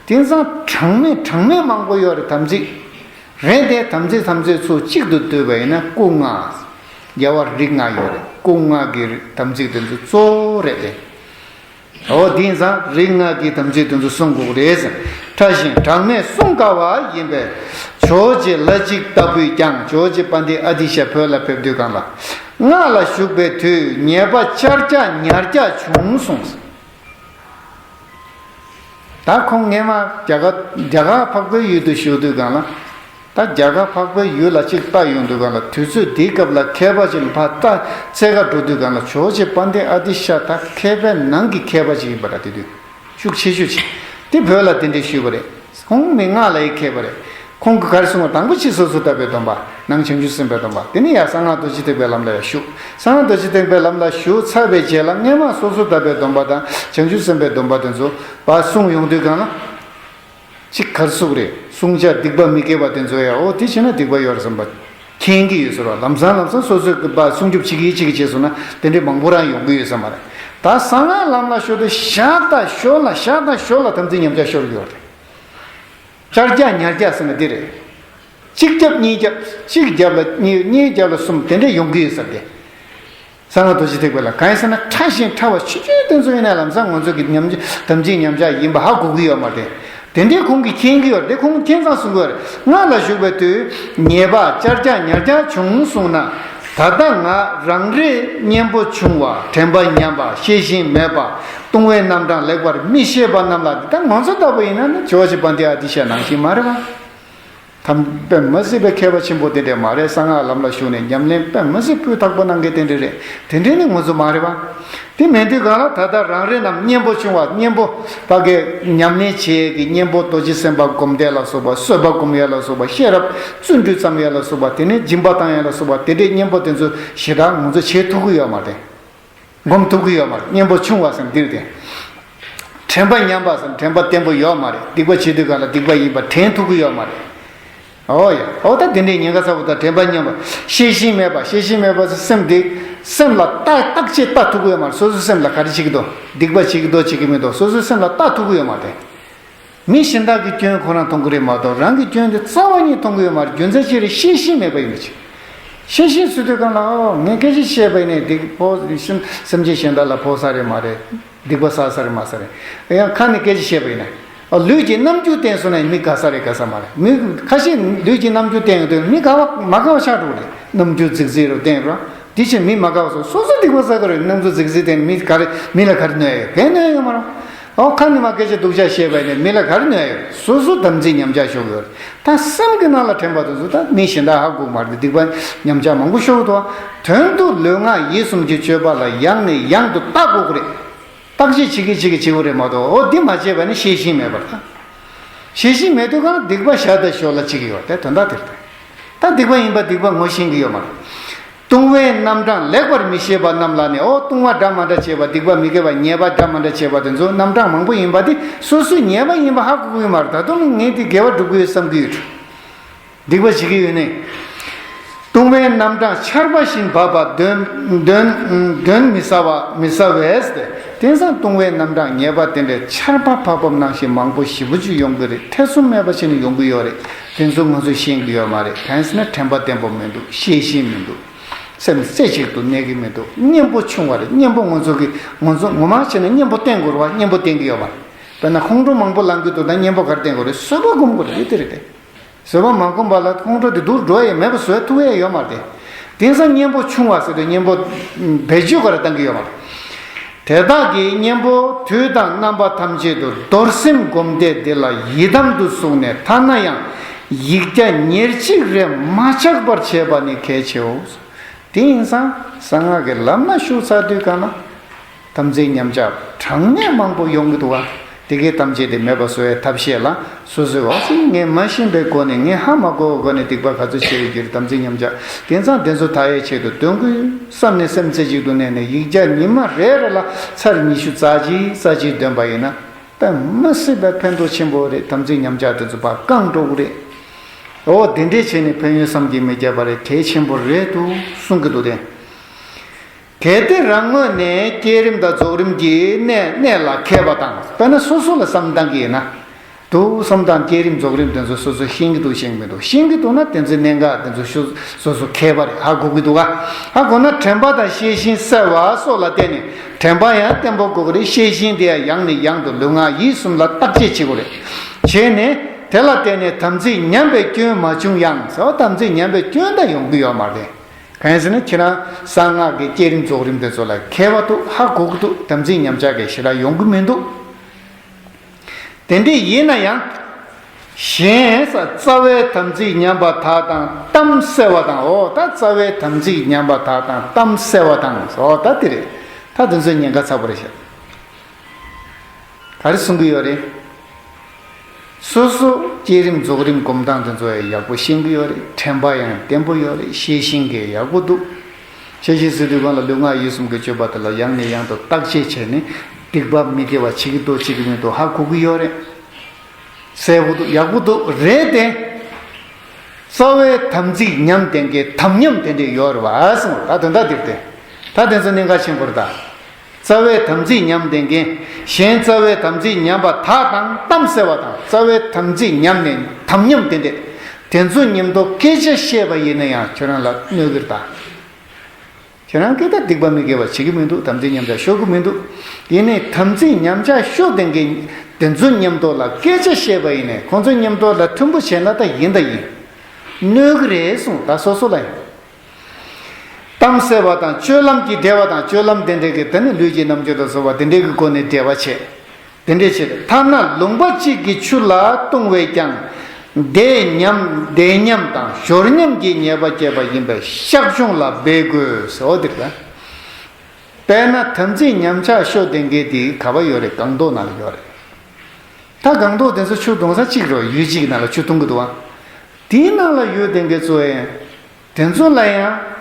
དེང་སང་གྲངས་མེད་གྲངས་མེད་མང་པོ་ཡོད་རེད། དམ་ཚིག་རེད་དེ། དམ་ཚིག་དམ་ཚིག་ཚོ་གཅིག་ཏུ་བསྡུས་པ་ཡིན་ན་སྐུ་ལྔ། རྒྱལ་བ་རིགས་ལྔ་ཡོད་རེད། སྐུ་ལྔ་གི་དམ་ཚིག་དེ་ཚོ་གཙོ་བོ་རེད་དེ། འོ་དེང་སང་རིགས་ལྔ་གི་དམ་ཚིག་དེ་ཚོ་སྲུང་དགོས་རེད་ཟེར། ཕྲ་ཞིང་གྲངས་མེད་སྲུང་དཀའ་བ་ཡིན་པས། ཇོ་བོ་རྗེ་ལྷ་གཅིག་ལྟ་བུས་ཀྱང་། ཇོ་བོ་རྗེ་པཎྜི་ཏ་ཨ་ཏི་ཤ་བོད་ལ་ཕེབས་དུས་སྒང་ལ། སྔགས་ལ་ཞུགས་པའི་དུས་ཉེས་པ་བཅར་རྒྱག་ཉར་རྒྱག་བྱུང་གསུངས། ད་ཁོང་སྔས་མ་རྒྱ་གར་རྒྱ་གར་འཕགས་པའི་ཡུལ་དུ་བཞུགས་དུས་སྒང་ལ། ད་རྒྱ་གར་འཕགས་པའི་ཡུལ་ལ་གཅིག་ལྟ་ཡོང་དུས་སྒང་ལ། དུས་ཚོད་འདིའི་སྐབས་ལ་མཁས་པ་ཅིག་ལ་ཕར་ལྟ་འཚོལ་ག་འགྲོ་དུས་སྒང་ལ། ཇོ་བོ་རྗེ་པཎྜི་ཏ་ཨ་ཏི་ཤ་ད་མཁས་པའི་ནང་གི་མཁས་པ་ཅིག་ཡིན་པ་འདྲ། དེ་དུས་ཤུགས་ཆེ་ཤོས་ཅིག་དེ་བོད་ལ་གདན་འདྲེན་ཞུས་པ་རེད། ཁོང་མི་སྔགས་ལ་ཡི་མཁས་པ་རེད། ཁོང་གིས་ག་རེ་གསུངས་པ། དང་པོ་ཕྱི་སོ་སོར་བརྟག་པའི་སྡོམ་པ། ནང་བྱང་ཆུབ་སེམས་དཔའི་སྡོམ་པ། དེ་ནས་ཡར་གསང་སྔགས་རྡོ་རྗེ་ཐེག་པའི་ལམ་ལ་ཡར་ཞུགས། གསང་སྔགས་རྡོ་རྗེ་ཐེག་པའི་ལམ་ལ་ཞུགས་ཚར་བའི་རྗེས་ལ་སྔས་མ་སོ་སོར་བརྟག་པའི་སྡོམ་པ་དང་བྱང་ཆུབ་སེམས་དཔའི་སྡོམ་པ་དེ་ཚོ་ཕར་གསུངས་ཡོང་དུས་སྒང་ལ། གཅིག་ག་རེ་གསུངས་རེད། བསྲུང་བྱ་སྡིག་པ་མི་དགེ་བ་དེ་ཚོ་ཡང་། འོ་དེ་བྱས་ན་སྡིག་པ་ཡོད་རེད་བསམ་པ་མཁྱེན་གྱི་ཡོད་ཟེར་བ། ལམ་སང་ལམ་སང་སོ་སོས་ཕར་སྲུང་སྐྱོབ་བྱེད་ཀྱི་ཡིན། བྱེད་ཀྱི་བྱས་སོང་ན་དེ་འདྲའི་མང་པོ་རང་ཡོང་གི་ཡོད་ས་མ་རེད། ད་གསང་སྔགས་ལམ་ལ་ཞུགས་དུས་ཞར་དང་ཞོར་ལ་ཞར་དང་ཞོར་ལ་དམ་ཚིག་ཉམས་ཆག་ཤོར་གྱི་ཡོད་རེད། བཅར་རྒྱག་ཉར་རྒྱག་ཟེར་ན་འདི་རེད། གཅིག་རྒྱབ་གཉིས་རྒྱབ། གཅིག་རྒྱབ་ལ་གཉིས། གཉིས་རྒྱབ་ལ་གསུམ། དེ་འདྲས་ཡོང་གི་ཡོད་ས་རེད། གསང་སྔགས་རྡོ་རྗེ་ཐེག་པ་ལ། གང་ཡིན་ཟེར་ན་ཕྲ་ཞིང་ཕྲ་བ་ཆུང་ཆུང་དེ་ཚོ་ཡིན་ན་ལམ་སང་ང་ཚོ་གི་ཉམས་དམ་ཚིག་ཉམས་ཆག་ཡིན་པ་ཧ་གོ་གི་ཡོད་མ་རེད། དེ་འདྲས་ཁོང་གིས་མཁྱེན་གྱི་ཡོད་རེད། དེ་ཁོང་མཁྱེན་ཙང་གསུང་གི་ཡོད་རེད། སྔགས་ལ་ཞུགས་པའི་དུས་ཉེས་པ་བཅར་རྒྱག་ཉར་རྒྱག་བྱུང་གསུངས་ན། ད་ལྟ་ང་རང་རེ་གཉེན་པོ་ཆུང་བ། དྲན་པ་ཉམས་པ། ཤེས་བཞིན་མེད་པ། ལྟུང་བའི་རྣམ་གྲངས་ལེགས་པར་མི་ཤེས་པ་རྣམས་ལ། ད་ང་ཚོ་ལྟ་བུ་ཡིན་ན་ནི་ཇོ་བོ་རྗེ་པཎྜི་ཏ་ཨ་ཏི་ཤ་ནང་བཞིན་མ་རེད་བ། དམ་དཔེ་མི་སྲིད་པའི་མཁས་པ་ཆེན་པོ་དེ་འདྲས་མ་རེད། གསང་སྔགས་ལམ་ལ་ཞུགས་ནས་ཉམས་ལེན་དཔེ་མི་སྲིད་སྤུས་དག་པོ་གནང་མཁན་དེ་འདྲས་རེད། དེ་འདྲས་ནི་ང་ཚོ་མ་རེད་བ། དེ་མིན་དུས་གང་ལ་ད་ལྟ་རང་རེ་རྣམས་གཉེན་པོ་ཆུང་བ། གཉེན་པོ་ཕ་གིར་ཉམས་ལེན་བྱེད་ཀྱི་གཉེན་པོ་རྡོ་རྗེ་སེམས་དཔའ་སྒོམ་བཟླས་ལ་སོགས་པ། གསོལ་བ་སྒོམ་ཡ་ལ་སོགས་པ། ཤེས་རབ་བརྩོན་འགྲུས་བརྩམ་ཡ་ལ་སོགས་པ། དེ་ནས་སྦྱིན་པ་བཏང་ཡ་ལ་སོགས་པ། དེ་འདྲས་གཉེན་པོ་དེ་ཚོ་ཞེ་དྲག་ང་ཚོ་བྱེད་ཐུབ་ཀྱི་ཡོད་མ་རེད། སྒོམ་ཐུབ་ཀྱི་ཡོད་མ་རེད། གཉེན་པོ་ཆུང་བ་ཟེར་འདིར་དེ། དྲན་པ་ཉམས་པ་ཟེར་དྲན་པ་བརྟན་པོ་ཡོད་མ་རེད། སྡིག་པ་བྱེད་དུས་གང་ལ་སྡིག་པ་ཡིན་པ་དྲན་ཐུབ་ཀྱི་ཡོད་མ་རེད། ཨོ་ཡ། ཨོ་ད་དེ་འདྲའི་ཉེན་ཁ་ཚ་པོ་དང་། དྲན་པ་ཉམས་པ། ཤེས་བཞིན་མེད་པ། ཤེས་བཞིན་མེད་པ་ཟེར་སེམས་དེ། སེམས་ལ་བརྟག་བརྟག་དཔྱད་བལྟ་ཐུབ་ཀྱི་ཡོད་མ་རེད། སོ་སོའི་སེམས་ལ་ག་རེ་བྱེད་ཀྱི་འདུག་སྡིག་པ་བྱེད་ཀྱི་འདུག་བྱེད་ཀྱི་མི་འདུག་སོ་སོའི་སེམས་ལ་བལྟ་ཐུབ་ཀྱི་ཡོད་མ་རེད། མི་གཞན་དག་གི་སྐྱོན་ཁོ་རང་མཐོང་གི་རེད་མ་གཏོགས། རང་གི་སྐྱོན་དེ་རྩ་བ་ཉིད་མཐོང་གི་ཡོད་མ་རེད། རྒྱུ་མཚན་ཅི་རེད། ཤེས་བཞིན་མེད་པ་ཡིན་པ་ཅིག་ཤེས་བཞིན་ཟེར་དུས་གང་ལ། ཨོ་ངས་སྐད་ཆ་བཤད་པ་ཡིན་ནའི་སྡིག་ཕོག་སེམས་ཅན་གཞན་དག་ལ་ཕོག་ས་རེད་མ་རེད། སྡིག་པ་བསགས་ས་རེད་མ་བསགས་རེད། ཡང་ཁ་ནས་སྐད་ཆ་བཤད་པ་ཡིན་ན། ཨོ་ལུས་ཀྱི་རྣམ་འགྱུར་བསྟན་སོང་ན་མི་དགའ་ས་རེད་དགའ་ས་མ་རེད། མི་ཁ་ཤས་ལུས་ཀྱི་རྣམ་འགྱུར་བསྟན་ཡོང་དུས་མི་དགའ་བ་མ་དགའ་བ་ཆགས་འགྲོ་གི་རེད། རྣམ་འགྱུར་རྫིག་རྫིག་རུ་བསྟན་རོགས། དེ་ཕྱིར་མི་མ་དགའ་བ་སོགས། སོ་སོ་སྡིག་པ་བསགས་ཀྱི་རེད། རྣམ་འགྱུར་རྫིག་རྫིག་བསྟན་མི་ག་རེ་མི་ལ་ག་རེ་གནོད་ཡོད། གས་གནོད་ཡོད་མ་རེད། ཨོ་ཁ་ནས་མར་སྐད་ཆ་སྡུག་ཅག་བཤད་པ་ཡིན་ནའི་མི་ལ་ག་རེ་གནོད་ཡོད། སོ་སོ་དམ་ཚིག་ཉམས་ཆག་ཤོར་གྱི་ཡོད་རེད། ད་སེམས་ཀྱི་ནང་ལ་དྲན་པ་དེ་ཚོ་ད་མི་གཞན་དག་ཧ་གོ་མ་རེད། སྡིག་པ་ཉམས་ཆག་མང་པོ་ཤོར་གྱི་འདུག་དོན་དུ་ལུས་ངག་ཡིད་གསུམ་གྱི་སྤྱོད་པ་ལ་ཡང་ནས་ཡང་དུ་བརྟག་དགོས་ཀྱི་རེད། བརྟག་དཔྱད་བྱེད་ཀྱི་བྱེད་ཀྱི་བྱེད་དགོས་རེད་མ་གཏོགས། ཨོ་འདི་མ་བྱས་པ་ནི་ཤེས་བཞིན་མེད་པར་ཐལ། ཤེས་བཞིན་མེད་དུས་གང་སྡིག་པ་ཞར་དང་ཞོར་ལ་བྱེད་ཀྱི་ཡོད་རེད། དོན་དག་དེ་རེད། ད་སྡིག་པ་ཡིན་པ་སྡིག་པ་ངོ་ཤེས་ཀྱི་ཡོད་མ་རེད། ལྟུང་བའི་རྣམ་གྲངས་ལེགས་པར་མི་ཤེས་པ་རྣམས་ལ་ནི། ཨོ་ལྟུང་བ་འདྲ་མ་འདྲ་བྱས་པ། སྡིག་པ་མི་དགེ་བ་ཉེས་པ་འདྲ་མ་འདྲ་བྱས་པ་དེ་ཚོ་རྣམ་གྲངས་མང་པོ་ཡིན་པ་དེ་སོ་སོའི་ཉེས་པ་ཡིན་པ་ཧ་གོ་གི་ཡོད་མ་རེད། ད་དུང་ངས་དེ་དགེ་བ་སྒྲུབ་ཀྱི་ཡོད་བསམ་གྱི་ཡོད། སྡིག་པ་བྱེད་ཀྱི་ཡོད་ནས། ལྟུང་བའི་རྣམ་གྲངས་ཆར་པ་བཞིན་འབབ་པ་གདོན་གདོན་གདོན་མི་ཟ་བ་མི་ཟ་བས་ཏེ། དེང་སང་ལྟུང་བའི་རྣམ་གྲངས་ཉེས་པ་དེ་འདྲའི་ཆར་པ་ཕབ་ཕབ་ནང་བཞིན་མང་པོ་ཞེ་པོ་ཅིག་ཡོང་གི་རེད། ཐེ་ཚོམ་མེད་པ་བྱས་ནས་ཡོང་གི་ཡོད་རེད། དེ་ཚོ་ང་ཚོས་ཤེས་ཀྱི་ཡོད་མ་རེད། གང་ཡིན་ཟེར་ན་དྲན་པ་བརྟན་པོ་མི་འདུག་ཤེས་བཞིན་མི་འདུག་སེམས་རྩེ་གཅིག་ཏུ་གནས་ཀྱི་མི་འདུག་གཉེན་པོ་ཆུང་བ་རེད། གཉེན་པོ་ང་ཚོ་གི་ང་ཚོ་ངོ་མ་བྱས་ན་གཉེན་པོ་བསྟེན་དགོས་རེད་བ། གཉེན་པོ་བསྟེན་གྱི་ཡོད་མ་རེད། དཔེར་ན་ཁོང་ཁྲོ་མང་པོ་ལངས་ཀྱི་འདུག་ད་གཉེན་པོ་ག་རེ་བསྟེན་དགོས་རེད། བཟོད་པ་སྒོམ་དགོས་རེད། དེ་རེད་དེ། བཟོད་པ་མ་སྒོམ་པ་ལ་ཁོང་ཁྲོ་དེ་སྡུག་འགྲོ་ཡས་མེད་པ་བཟོ་ཐུབ་ཡས་ཡོད་མ་རེད། དེང་སང་གཉེན་པོ་ཆུང་བ་ཟེར་དུས་གཉེན་པོ་བེད་སྤྱོད་ག་རེ་བཏང་གི་ཡོད་མ་རེད། དེ་དག་གིས་གཉེན་པོ་དུས་དང་རྣམ་པ་ཐམས་ཅད་དུ་རྡོར་སེམས་སྒོམ་བཟླས་འདི་ལ་ཡི་དམ་དུ་བཟུང་ནས། ཐ་ན་ཡང་ཡིག་བརྒྱ་ཉེར་གཅིག་རེ་མ་ཆག་པར་བྱེད་པ་ནི་གལ་ཆེའོ། དེ་ཡིན་ཙང་གསང་སྔགས་ཀྱི་ལམ་ན་ཞུགས་ཚར་དུས་གང་ན། དམ་ཚིག་ཉམས་ཆག་གྲངས་མེད་མང་པོ་ཡོང་གི་འདུག་བ། དེ་གའི་གཏམ་བྱེད་དེ་མེད་པ་བཟོ་བའི་ཐབས་ཤེས་ལ་སོ་སོའི་འོག་སེ་ངས་མ་ཤེས་པའི་སྒོ་ནས། ངས་ཧ་མ་གོ་བའི་སྒོ་ནས་སྡིག་པ་ག་ཚོད་བྱས་ཡོད་ཀྱི་རེད། དམ་ཚིག་ཉམས་ཆག་དེང་སང་དེ་ཚོ་དག་ཡས་ཆེད་དུ་འདོན་དགོས་བསམ་ནས་སེམས་རྩེ་གཅིག་ཏུ་གནས་ནས་ཡིག་བརྒྱ་ཉི་མ་རེ་རེ་ལ་ཚར་ཉི་ཤུ་རྩ་གཅིག་རྩ་གཅིག་འདོན་པ་ཡིན་ན། དཔེ་མི་སྲིད་པའི་ཕན་ཐོགས་ཆེན་པོ་རེད། དམ་ཚིག་ཉམས་ཆག་དེ་ཚོ་ཕར་བསྐང་འགྲོ་གི་རེད། འོ་དེ་འདྲས་བྱས་ནས་ཕན་ཡོན་བསམ་གྱིས་མི་ཁྱབ་པ་རེད། གལ་ཆེན་པོ་རེད་འདུག་གསུང་གི་འདུག་སྟེ། གལ་ཏེ་རང་ངོས་ནས་བསྐྱེད་རིམ་དང་རྫོགས་རིམ་གྱི་གནད་གནད་ལ་མཁས་པ་དང་། དཔེར་ན་སོ་སོ་ལ་བསམ་བཏང་གི་ཡིན་ན། འདུག་བསམ་དང་བསྐྱེད་རིམ་རྫོགས་རིམ་དེ་ཚོ་སོ་སོ་ཤེས་ཀྱི་འདུག་ཤེས་ཀྱི་མི་འདུག་ཤེས་ཀྱི་འདུག་ན་དེ་ཚོའི་གནད་འགག་དེ་ཚོ་ཤུ་སོ་སོ་མཁས་པ་རེད། ཧ་གོ་གི་འདུག་ག་ཧ་གོ་ན་དྲན་པ་དང་ཤེས་བཞིན་གསལ་བ་སོགས་ལ་བརྟེན་ནས་དྲན་པ་ཡང་བརྟན་པོ་དགོས་ཀྱི་རེད། ཤེས་བཞིན་དེ་ཡང་ཡང་ནས་ཡང་དུ་ལུས་ངག་ཡིད་གསུམ་ལ་བརྟག་དཔྱད་བྱེད་དགོས་རེད། བྱས་ནས་དེ་ལ་བརྟེན་ནས་དམ་ཚིག་ཉམས་པའི་སྐྱོན་མ་བྱུང་ཡང་ཟེར་བ། དམ་ཚིག་ཉམས་པའི་སྐྱོན་ད་ཡོང་གི་ཡོད་མ་རེད། གང་ཡིན་ཟེར་ན་ཁྱེད་རང་གསང་སྔགས་ཀྱི་བསྐྱེད་རིམ་རྫོགས་རིམ་དེ་ཚོ་ལ་མཁས་པ་འདུག་ཧ་གོ་གི་འདུག་དམ་ཚིག་ཉམས་ཆག་གི་ཞེ་དྲག་ཡོང་གི་མི་འདུག་དེ་འདྲ་ཡིན་ན་ཡང་། གཞན་ས་རྩ་བའི་དམ་ཚིག་ཉམས་པ་དག་དང་གཏམ་གསལ་བ་དང་། འོ་ད་རྩ་བའི་དམ་ཚིག་ཉམས་པ་དག་དང་གཏམ་གསལ་བ་དང་། འོ་ད་དེ་རེད། ད་དེ་ཚོའི་ཉེན་ཁ་ཚ་པོ་རེད་ཤག་ག་རེ་གསུང་གི་ཡོད་རེད། སོ་སོ་བསྐྱེད་རིམ་རྫོགས་རིམ་སྒོམ་སྟངས་དེ་ཚོ་ཡང་ཡག་པོ་ཤེས་ཀྱི་ཡོད་རེད། དྲན་པ་ཡང་བརྟན་པོ་ཡོད་རེད། ཤེས་བཞིན་གྱི་ཡག་པོ་འདུག་ཤེས་བཞིན་ཟེར་དུས་སྒང་ལ་ལུས་ངག་ཡིད་གསུམ་གྱི་སྤྱོད་པ་དེ་ལ་ཡང་ནས་ཡང་དུ་བརྟག་དཔྱད་བྱས་ནས་སྡིག་པ་མི་དགེ་བ་བྱེད་ཀྱི་འདུག་བྱེད་ཀྱི་མི་འདུག་ཧ་གོ་གི་ཡོད་རེད། གསལ་པོ་འདུག་ཡག་པོ་འདུག་རེད་དེ། རྩ་བའི་དམ་ཚིག་ཉམས་ལྡན་མཁན་དམ་ཉམས་དེ་འདྲས་ཡོད་རེད་བ་གསུངས། ད་དོན་དག་འདིར་ཏེ། ད་དེ་ཚོ་གནད་འགག་ཆེན་པོ་རེད་ད། རྩ་བའི་དམ་ཚིག་ཉམས་ལྡན་མཁན། གཞན་རྩ་བའི་དམ་ཚིག་ཉམས་པ་དག་དང་གཏམ་གསལ་བ་དང་། རྩ་བའི་དམ་ཚིག་ཉམས་ནས་དམ་ཉམས་དེ་འདྲས། དེ་ཚོ་མཉམ་དུ་སྐད་ཆ་བཤད་པ་ཡིན་ན་ཡང་ཁྱོད་རང་ལ་གནོད་གི་རེད་ད། ཁྱེད་རང་གིས་ད་སྡིག་པ་མི་དགེ་བ་བྱེད་ཀྱི་མི་འདུག་དམ་ཚིག་ཉམས་ཆག་ཤོར་གྱི་མི་འདུག་ཡིན་ནའི་དམ་ཚིག་ཉམས་ཆག་ཤོར་བསྡད་མཁན་དེ་ཚོ་མཉམ་དུ་ལ་སྐད་ཆ་བཤད་པ་ཡིན་ནའི་ཁོང་ཚོ་མཉམ་དུ་ལ་མཐུན་པོ་བྱས་ན་ད་ཡིན་ད་ཡིན། གནོད་ཀྱི་རེད་གསུངས། ད་སོ་སོ་ལ་ཡང་། གཏམ་གསལ་བ་དང་སྤྱོད་ལམ་གྱི་འབྲེལ་བ་དང་། སྤྱོད་ལམ་དེ་འདྲ་གི་ད་ནི་ལུས་ཀྱི་རྣམ་འགྱུར་དང་སོགས་པ་དེ་འདྲ་གི་སྒོ་ནས་འབྲེལ་བ་བྱེད། དེ་འདྲའི་ཕྱིར་ཐ་ན་ལུང་པ་གཅིག་གི་ཆུ་ལ་ལྟུང་བས་ཀྱང་། བཟླས་ཉམས་བཟླས་ཉམས་དང་ཞོར་ཉམས་ཀྱི་ཉེས་པ་སྐྱེས་པ་ཡིན་པས་བཤགས་སྦྱོང་ལ་འབད་དགོས་ཟེར་བ་འདིར་ལ། དཔེར་ན་དམ་ཚིག་ཉམས་ཆག་ཤོར་བསྡད་མཁན་དེ་ག་པར་ཡོད་རེད། སྒང་ཏོག་ནང་ལ་ཡོད་རེད། ད་སྒང་ཏོག་དེ་ཚོ་ཆུ་བཏུང་ས་གཅིག་རེད། ཡུལ་གཅིག་གི་ནང་ལ་ཆུ་བཏུང་གི་འདུག་བ། དེའི་ནང་ལ་ཡོད་བསྡད་མཁན་ཚོ་ཡང་། དེ་ཚོ་ལ་ཡང་།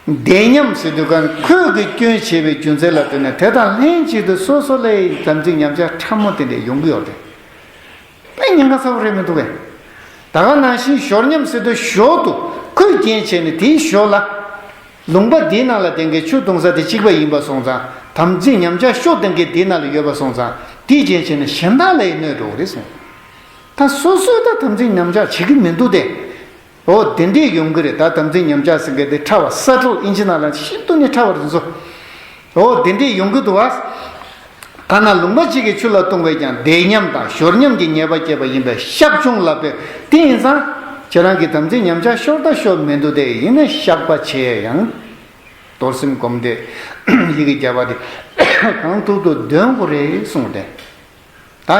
བཟླས་ཉམས་ཟེར་དུས་གང་ཁོས་ཀྱི་སྐྱོན་བྱས་པའི་རྒྱུ་མཚན་ལ་ལྟོས་ནས་དེ་དང་ལྷན་ཅིག་ཏུ་སོ་སོ་ལ་ཡང་དམ་ཚིག་ཉམས་ཆག་ཕྲ་མོ་དེ་འདྲ་ཡོང་གི་ཡོད་རེད། དཔེ་ཉེན་ཁ་ཚ་པོ་རེད་མི་འདུག་གས། ད་ག་ནང་བཞིན་ཞོར་ཉམས་ཟེར་དུས་ཞོར་དུ་ཁོས་རྐྱེན་བྱས་ནས་དེའི་ཞོར་ལ། ལུང་པ་འདིའི་ནང་ལ་བསྡད་མཁན་ཆུ་བཏུང་ས་དེ་གཅིག་པ་ཡིན་པ་སོང་ཙང་། དམ་ཚིག་ཉམས་ཆག་ཤོར་བསྡད་མཁན་འདིའི་ནང་ལ་ཡོད་པ་སོང་ཙང་། དེའི་རྐྱེན་བྱས་ནས་གཞན་དག་ལ་ཡང་གནོད་འགྲོ་གི་རེད་གསུངས། ད་སོ་སོས་ད་དམ་ཚིག་ཉམས་ཆག་བྱེད་ཀྱི་མི་འདུག་སྟེ། འོ་དེ་འདྲས་ཡོང་གི་རེད། ད་དམ་ཚིག་ཉམས་ཆག་ཟེར་མཁན་དེ་ཕྲ་བ། སབ་ཊལ། ཨིན་ཇི་ནང་ལ་ཤིན་ཏུ་ནས་ཕྲ་བ་རེད་ཚོ། འོ་དེ་འདྲས་ཡོང་གི་འདུག་བ། ཐ་ན་ལུང་པ་གཅིག་གི་ཆུ་ལ་ལྟུང་བས་ཀྱང་བཟླས་ཉམས་དང་ཞོར་ཉམས་ཀྱི་ཉེས་པ་སྐྱེས་པ་ཡིན་པས་བཤགས་སྦྱོང་ལ་འབད། དེ་ཡིན་ཙང་། ཁྱེད་རང་གི་དམ་ཚིག་ཉམས་ཆག་ཤོར་ད་ཤོར་མི་འདུག་སྟེ། ཡིན་ན་བཤགས་པ་བྱས་ཡང་། རྡོར་སེམས་སྒོམ་བཟླས་ཡི་གེ་བརྒྱ་པ་དེ་གང་ཐུབ་ཐུབ་འདོན་དགོས་རེད་གསུངས་ཏེ། ད་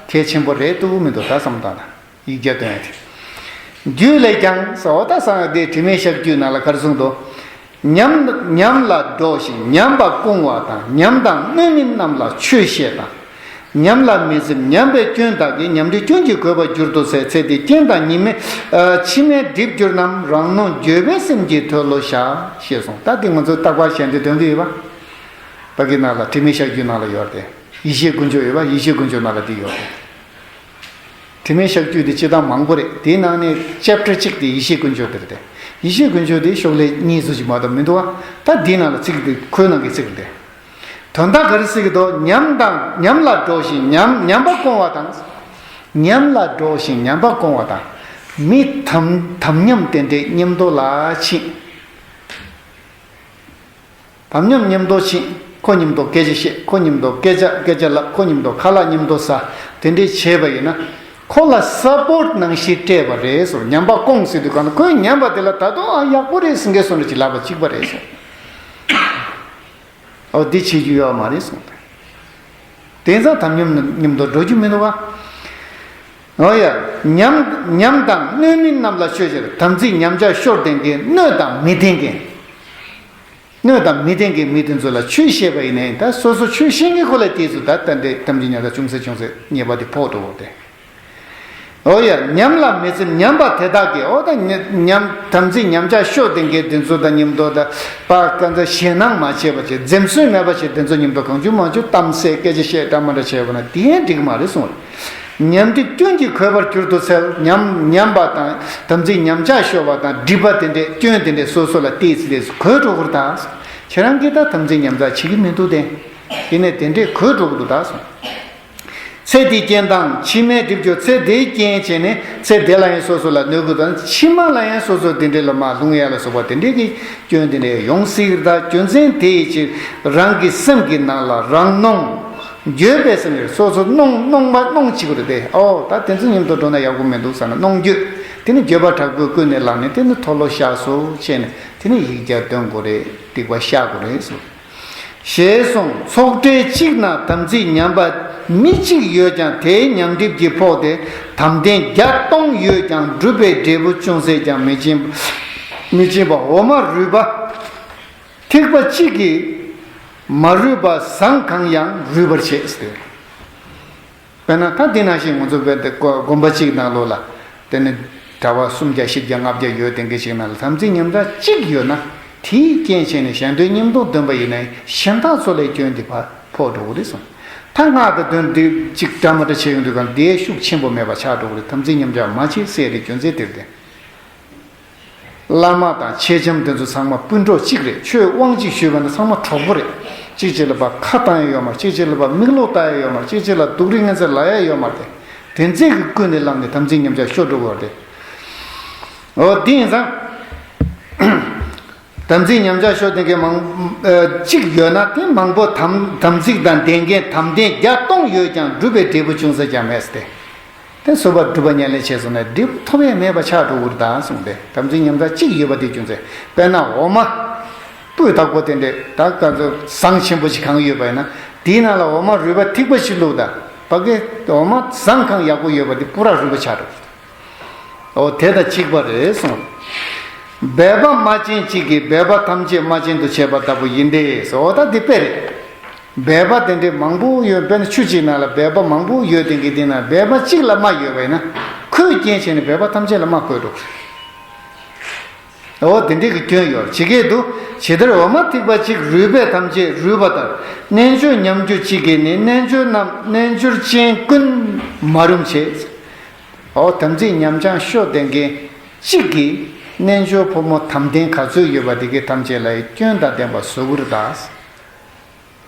གལ་ཆེན་པོ་རེད་འདུག་མི་འདུག་ད་བསམ་བཏང་ན་ཡིག་བརྒྱ་འདོན་ཡ་དེ། རྒྱུད་ལས་ཀྱང་ཟེར་བ། ད་སང་དེ་དྲི་མེད་བཤགས་རྒྱུད་ནང་ལ་ག་རེ་གསུངས་འདུག་ཉམས་ཉམས་ལ་འགྲོ་ཞིང་ཉམས་པ་སྐོང་བ་དང་། ཉམས་དང་སྣོད་མིན་རྣམས་ལ་ཆོས་བཤད་དང་། ཉམས་ལ་མི་འཛེམ་ཉམས་པའི་སྐྱོན་དག་གིས། ཉམས་འདི་སྐྱོན་གྱིས་གོས་པར་འགྱུར་དུ་འཚལ། ཚེ་འདིའི་རྐྱེན་དང་ཉི་མའི་ཕྱི་མའི་སྒྲིབ་གྱུར་རྣམས། རང་ནོངས་འགྱོད་པའི་སེམས་ཀྱིས་མཐོལ་ལོ་བཤགས། ཞེས་གསུངས། ད་འདི་ང་ཚོ་རྟག་པར་ཞལ་འདོན་འདོན་གྱི་ཡོད་པ། ཕ་གི་ནང་ལ་དྲི་མེད་བཤགས་རྒྱུད་ནང་ལ་ཡོད་རེད། ཡེ་ཤེས་ཀུན་སྦྱོར་ཡོད་པ། ཡེ་ཤེས་ཀུན་སྦྱོར་ནང་ལ་འདི་ཡོད་རེད། དྲི་མེད་བཤགས་རྒྱུད་འདི་སྤྱིར་བཏང་མང་པོ་རེད། དེའི་ནང་ནས་ཅེབ་ཊར་གཅིག་དེ་ཡེ་ཤེས་ཀུན་སྦྱོར་དེ་རེད་དེ། ཡེ་ཤེས་ཀུན་སྦྱོར་དེ་ཤོག་ལྷེ་གཉིས་ཙམ་ཞིག་མ་གཏོགས་མི་འདུག་བ། ད་འདིའི་ནང་ལ་ཚིག་འདི་ཁོའི་ནང་གི་ཚིག་རེད་དེ། དོན་དག་ག་རེ་ཟེར་གྱི་འདུག་ཉམས་དང་ཉམས་ལ་འགྲོ་ཞིང་ཉམས་ཉམས་པ་སྐོང་བ་དང་། ཉམས་ལ་འགྲོ་ཞིང་ཉམས་པ་སྐོང་བ་དང་། མི་དམ་དམ་ཉམས་དེ་འདྲའི་མཉམ་དུ་ལ་ཕྱིན། དམ་ཉམས་མཉམ་དུ་ཕྱིན། ཁོ་མཉམ་དུ་སྐད་ཆ་བཤད། ཁོ་མཉམ་དུ་སྐད་ཆ་སྐད་ཆ་ལབ། ཁོ་མཉམ་དུ་ཁ་ལག་མཉམ་དུ་ཟ། དེ་འདྲས་བྱས་པ་ཡིན་ན། ཁོ་ལ་སབ་པོར་ཊི་ནང་བཞིན་སྤྲད་པ་རེད་ཟེར། ཉམས་པ་སྐོང་ཟེར་དུས་གང་ན་ཁོས་ཉམས་པ་དེ་ལ་ད་དུང་ཨ་ཡག་པོ་རེད་ཟེར་མཁན་སོང་རེད་ཅིག་ལབ་པ་གཅིག་པ་རེད་ཟེར། ཨོ་འདི་བྱེད་རྒྱུ་ཡོད་མ་རེད་གསུངས་ཏེ། དེང་སང་དམ་ཉམས་མཉམ་དུ་འགྲོ་རྒྱུ་མི་འདུག་བ། ཨོ་ཡ། ཉམས་ཉམས་དང་སྣོད་མིན་རྣམས་ལ་ཆོས་བཤད། དམ་ཚིག་ཉམས་ཆག་ཤོར་བསྡད་མཁན་སྣོད་དང་མི་ལྡན་མཁན། སྣོད་དང་མི་ལྡན་གྱི་མི་དེ་ཚོ་ལ་ཆོས་བཤད་པ་ཡིན་ནའི། ད་སོ་སོ་ཆོས་ཤེས་མཁན་ཁོ་ལ་དེ་ཚོ་ད་ལྟ་འདྲའི་དམ་ཚིག་ཉམས་ཆག་ཅུང་ཟད་ཅུང་ཟད་ཉེས་པ་དེ་ཕོག་འགྲོ་གི་རེད། འོ་ཡ། ཉམས་ལ་མི་འཛེམ་ཉམས་པ་དེ་དག་གིས། འོ་ད་ཉམས་དམ་ཚིག་ཉམས་ཆག་ཤོར་བསྡད་མཁན་དེ་ཚོ་དང་མཉམ་དུ་ད་པ་ཀ་ཚ་ཞེད་སྣང་མ་བྱས་པ་བྱས། འཛེམ་ཟོན་མེད་པ་བྱས། དེ་ཚོ་མཉམ་དུ་གང་བྱུང་མང་བྱུང་གཏམ་བཤད་སྐད་ཆ་བཤད་འདྲ་མི་འདྲ་བྱས་པ་ན་དེ་ཡང་འགྲིག་མ་རེད་གསུངས། ཉམས་འདི་སྐྱོན་གྱིས་གོས་པར་འགྱུར་དུ་འཚལ། ཉམས་ཉམས་པ་དང་དམ་ཚིག་ཉམས་ཆག་ཤོར་བ་དང་སྒྲིབ་པ་དེ་འདྲས་སྐྱོན་དེ་འདྲས་སོ་སོ་ལ་ཏོག་ཙམ་ཏོག་ཙམ་གོས་འགྲོ་གི་རེད་ད། ཁྱེད་རང་གིས་ད་དམ་ཚིག་ཉམས་ཆག་བྱེད་ཀྱི་མི་འདུག་སྟེ། ཡིན་ནའི་དེ་འདྲས་གོད་འགྲོ་གི་འདུག་ད་གསུངས། ཚེ་འདིའི་རྐྱེན་དང་ཕྱི་མའི་སྒྲིབ་སྦྱོར། ཚེ་འདིའི་རྐྱེན་བྱས་ནས་ཚེ་འདི་ལ་ཡང་སོ་སོ་ལ་གནོད་ཀྱི་དང་ཕྱི་མ་ལ་ཡང་སོ་སོ་དེ་འདྲས་ལ་མར་ལྷུང་ཡ་ལ་སོགས་པ་དེ་འདྲས་ཀྱི་སྐྱོན་དེ་འདྲས་ཡོང་སྲིད་ཀྱི་རེད། ད་རྒྱུ་མཚན་དེ་ཡི་ཕྱིར་རང་གི་སེམས་ཀྱི་ནང་ལ་རང་གནོང་། འགྱོད་པའི་སེམས་ཡོད། སོ་སོ་གནོང་གནོང་བ་གནོང་བྱེད་དགོས་རེད་དེ། ཨོ་ད་དེ་ཚོ་ཉིད་དུ་འགྲོ་ན་ཡག་པོ་མི་འདུག་བསམ་ན་གནོང་འགྱོད། དེ་ནི་འགྱོད་པ་དྲག་པོས་ཀུན་ནས་བསླངས་ནས་དེ་ནི་མཐོལ་ལོ་བཤགས་སོ་བྱས་ནས་དེ་ནི་ཡིག་བརྒྱ་འདོན་དགོས་རེད། སྡིག་པ་བཤགས་དགོས་རེད་གསུངས། ཞེས་གསུངས། ཚོགས་གྲལ་གཅིག་ན་དམ་ཚིག་ཉམས་པ་མི་གཅིག་ཡོད་ཀྱང་དེའི་ཉམས་གྲིབ་ཀྱིས་ཕོག་སྟེ་དམ་ལྡན་བརྒྱ་སྟོང་ཡོད་ཀྱང་སྒྲུབ་པའི་འབྲས་བུ་ཅུང་ཟད་ཀྱང་མི་འབྱིན་མི་འབྱིན་པ་འོ་མ་རུལ་པ། ཐིགས་པ་གཅིག་གིས་མ་རུལ་པ་ཟངས་གང་ཡང་རུལ་བར་བྱེད་ཟེར། དཔེར་ན་ད་འདི་ནང་བཞིན་ང་ཚོ་བོད་དེ་དགོན་པ་གཅིག་ནང་ལོགས་ལ་དེ་ནི་གྲྭ་པ་སུམ་བརྒྱ་བཞི་བརྒྱ་ལྔ་བརྒྱ་ཡོད་དེ་འགའི་ཞིག་ནང་ལ་དམ་ཚིག་ཉམས་ཆག་གཅིག་ཡོད་ན་དེའི་རྐྱེན་བྱས་ནས་གཞན་དོན་གཉེན་སྟོན་འདོན་པ་ཡིན་ན་གཞན་དག་ཚོ་ལ་སྐྱོན་དེ་ཕར་ཕོག་འགྲོ་གི་རེད་གསུངས། ད་སྔགས་དང་དོན་འདི་གཅིག་འདྲ་མ་འདྲ་བྱས་ཡོང་དུས་གང་དེའི་ཤུགས་ཆེན་པོ་མེད་པ་ཆགས་འགྲོ་གི་རེད། དམ་ཚིག་ཉམས་ཆག་མ་བྱེད་ཟེར་དེ་རྒྱུ་མཚན་དེར་བརྟེན། བླ་མ་དང་མཆེད་ལྕམ་དེ་ཚོ་ཚང་མ་སྤུན་གྲོགས་གཅིག་རེད། ཆོས་དབང་གཅིག་ཞུས་པ་ན་ཚང་མ་གྲོགས་པོ་རེད། གཅིག་གཅིག་ལ་ཕར་ཁ་བཏང་ཡ་ཡོད་མ་རེད། གཅིག་གཅིག་ལ་ཕར་མིག་ལོག་ལྟ་ཡ་ཡོད་མ་རེད། གཅིག་གཅིག་ལ་སྡུག་རུས་ངན་ཚད་ལབ་ཡ་ཡོད་མ་རེད། དེ་ཚོ་གི་ཀུན་ནས་བསླངས་ནས་དམ་ཚིག་ཉམས་ཆག་ཤོར་འགྲོ་གི་རེད། འོ་དེ་ཡིན་ཙང་། དམ་ཚིག་ཉམས་ཆག་ཤོར་དེ་གའི་མང་ཨ་གཅིག་ཡོད་ན་དེ་མང་པོ་དམ་དམ་ཚིག་དང་ལྡན་མཁན་དམ་ལྡན་བརྒྱ་སྟོང་ཡོད་ཀྱང་སྒྲུབ་པའི་འབྲས་བུ་ཅུང་ཟད་ཀྱང་མེད་ཟེར་ཏེ། དེ་བཟོད་པ་སྒྲུབ་པ་ཉམས་ལེན་བྱས་སོང་ན་འབྲས་བུ་ཐོབ་ཡས་མེད་པ་ཆགས་འགྲོ་གི་རེད་ད་གསུངས་ཏེ། དམ་ཚིག་ཉམས་ཆག་གཅིག་ཡོད་པ་དེ་རྒྱུ་མཚན། དཔེར་ན་འོ་མ་སྤུས་དག་པོ་དེ་འདྲས་ད་ག་ཚོད་ཟངས་ཆེན་པོ་ཞིག་གང་ཡོད་པ་ཡིན་ན་དེའི་ནང་ལ་འོ་མ་རུལ་པ་ཐིགས་པ་ཞིག་བླུགས་ད་ཕ་གི་འོ་མ་ཟངས་གང་ཡག་པོ་ཡོད་པ་དེ་པུ་ར་རུལ་པ་ཆགས་འགྲོ་གི་རེད། འོ་དེ་དང་གཅིག་པ་རེད་གསུངས། སྦལ་པ་རྨ་ཅན་གཅིག་གིས་སྦལ་པ་ཐམས་ཅད་རྨ་ཅན་དུ་བྱས་པ་ལྟ་བུ་ཡིན་ཏེ། འོ་ད་འདི་དཔེ་རེད། སྦལ་པ་དེ་འདྲའི་མང་པོ་ཡོད་པས་ན་ཆུ་གཅིག་ནང་ལ་སྦལ་པ་མང་པོ་ཡོད་དེ་གི་དེ་ན་སྦལ་པ་གཅིག་ལ་རྨ་ཡོད་པས་ན་ཁོའི་རྐྱེན་བྱས་ནས་སྦལ་པ་ཐམས་ཅད་ལ་རྨ་བཀོད་འགྲོ་གི་རེད། འོ་དེ་འདྲའི་གི་སྐྱོན་ཡོད་ཇི་སྐད་དུ། ཇི་ལྟར་འོ་མ་ཐིགས་པ་གཅིག་རུལ་པས་ཐམས་ཅད་རུལ་བ་ལྟར། རྣལ་འབྱོར་ཉམས་རྒྱུ་གཅིག་གིས་ནི་རྣལ་འབྱོར་རྣམས་རྣལ་འབྱོར་ཅན་ཀུན་མ་རུངས་བྱེད། འོ་དམ་ཚིག་ཉམས་ཆག་ཤོར་དེ་གའི་གཅིག་གིས་རྣལ་འབྱོར་ཕོ་མོ་དམ་ལྡན་ག་ཚོད་ཡོད་པ་དེ་གའི་ཐམས་ཅད་ལ་སྐྱོན་དང་ལྡན་པ་བཟོ་གི་རེད་ད།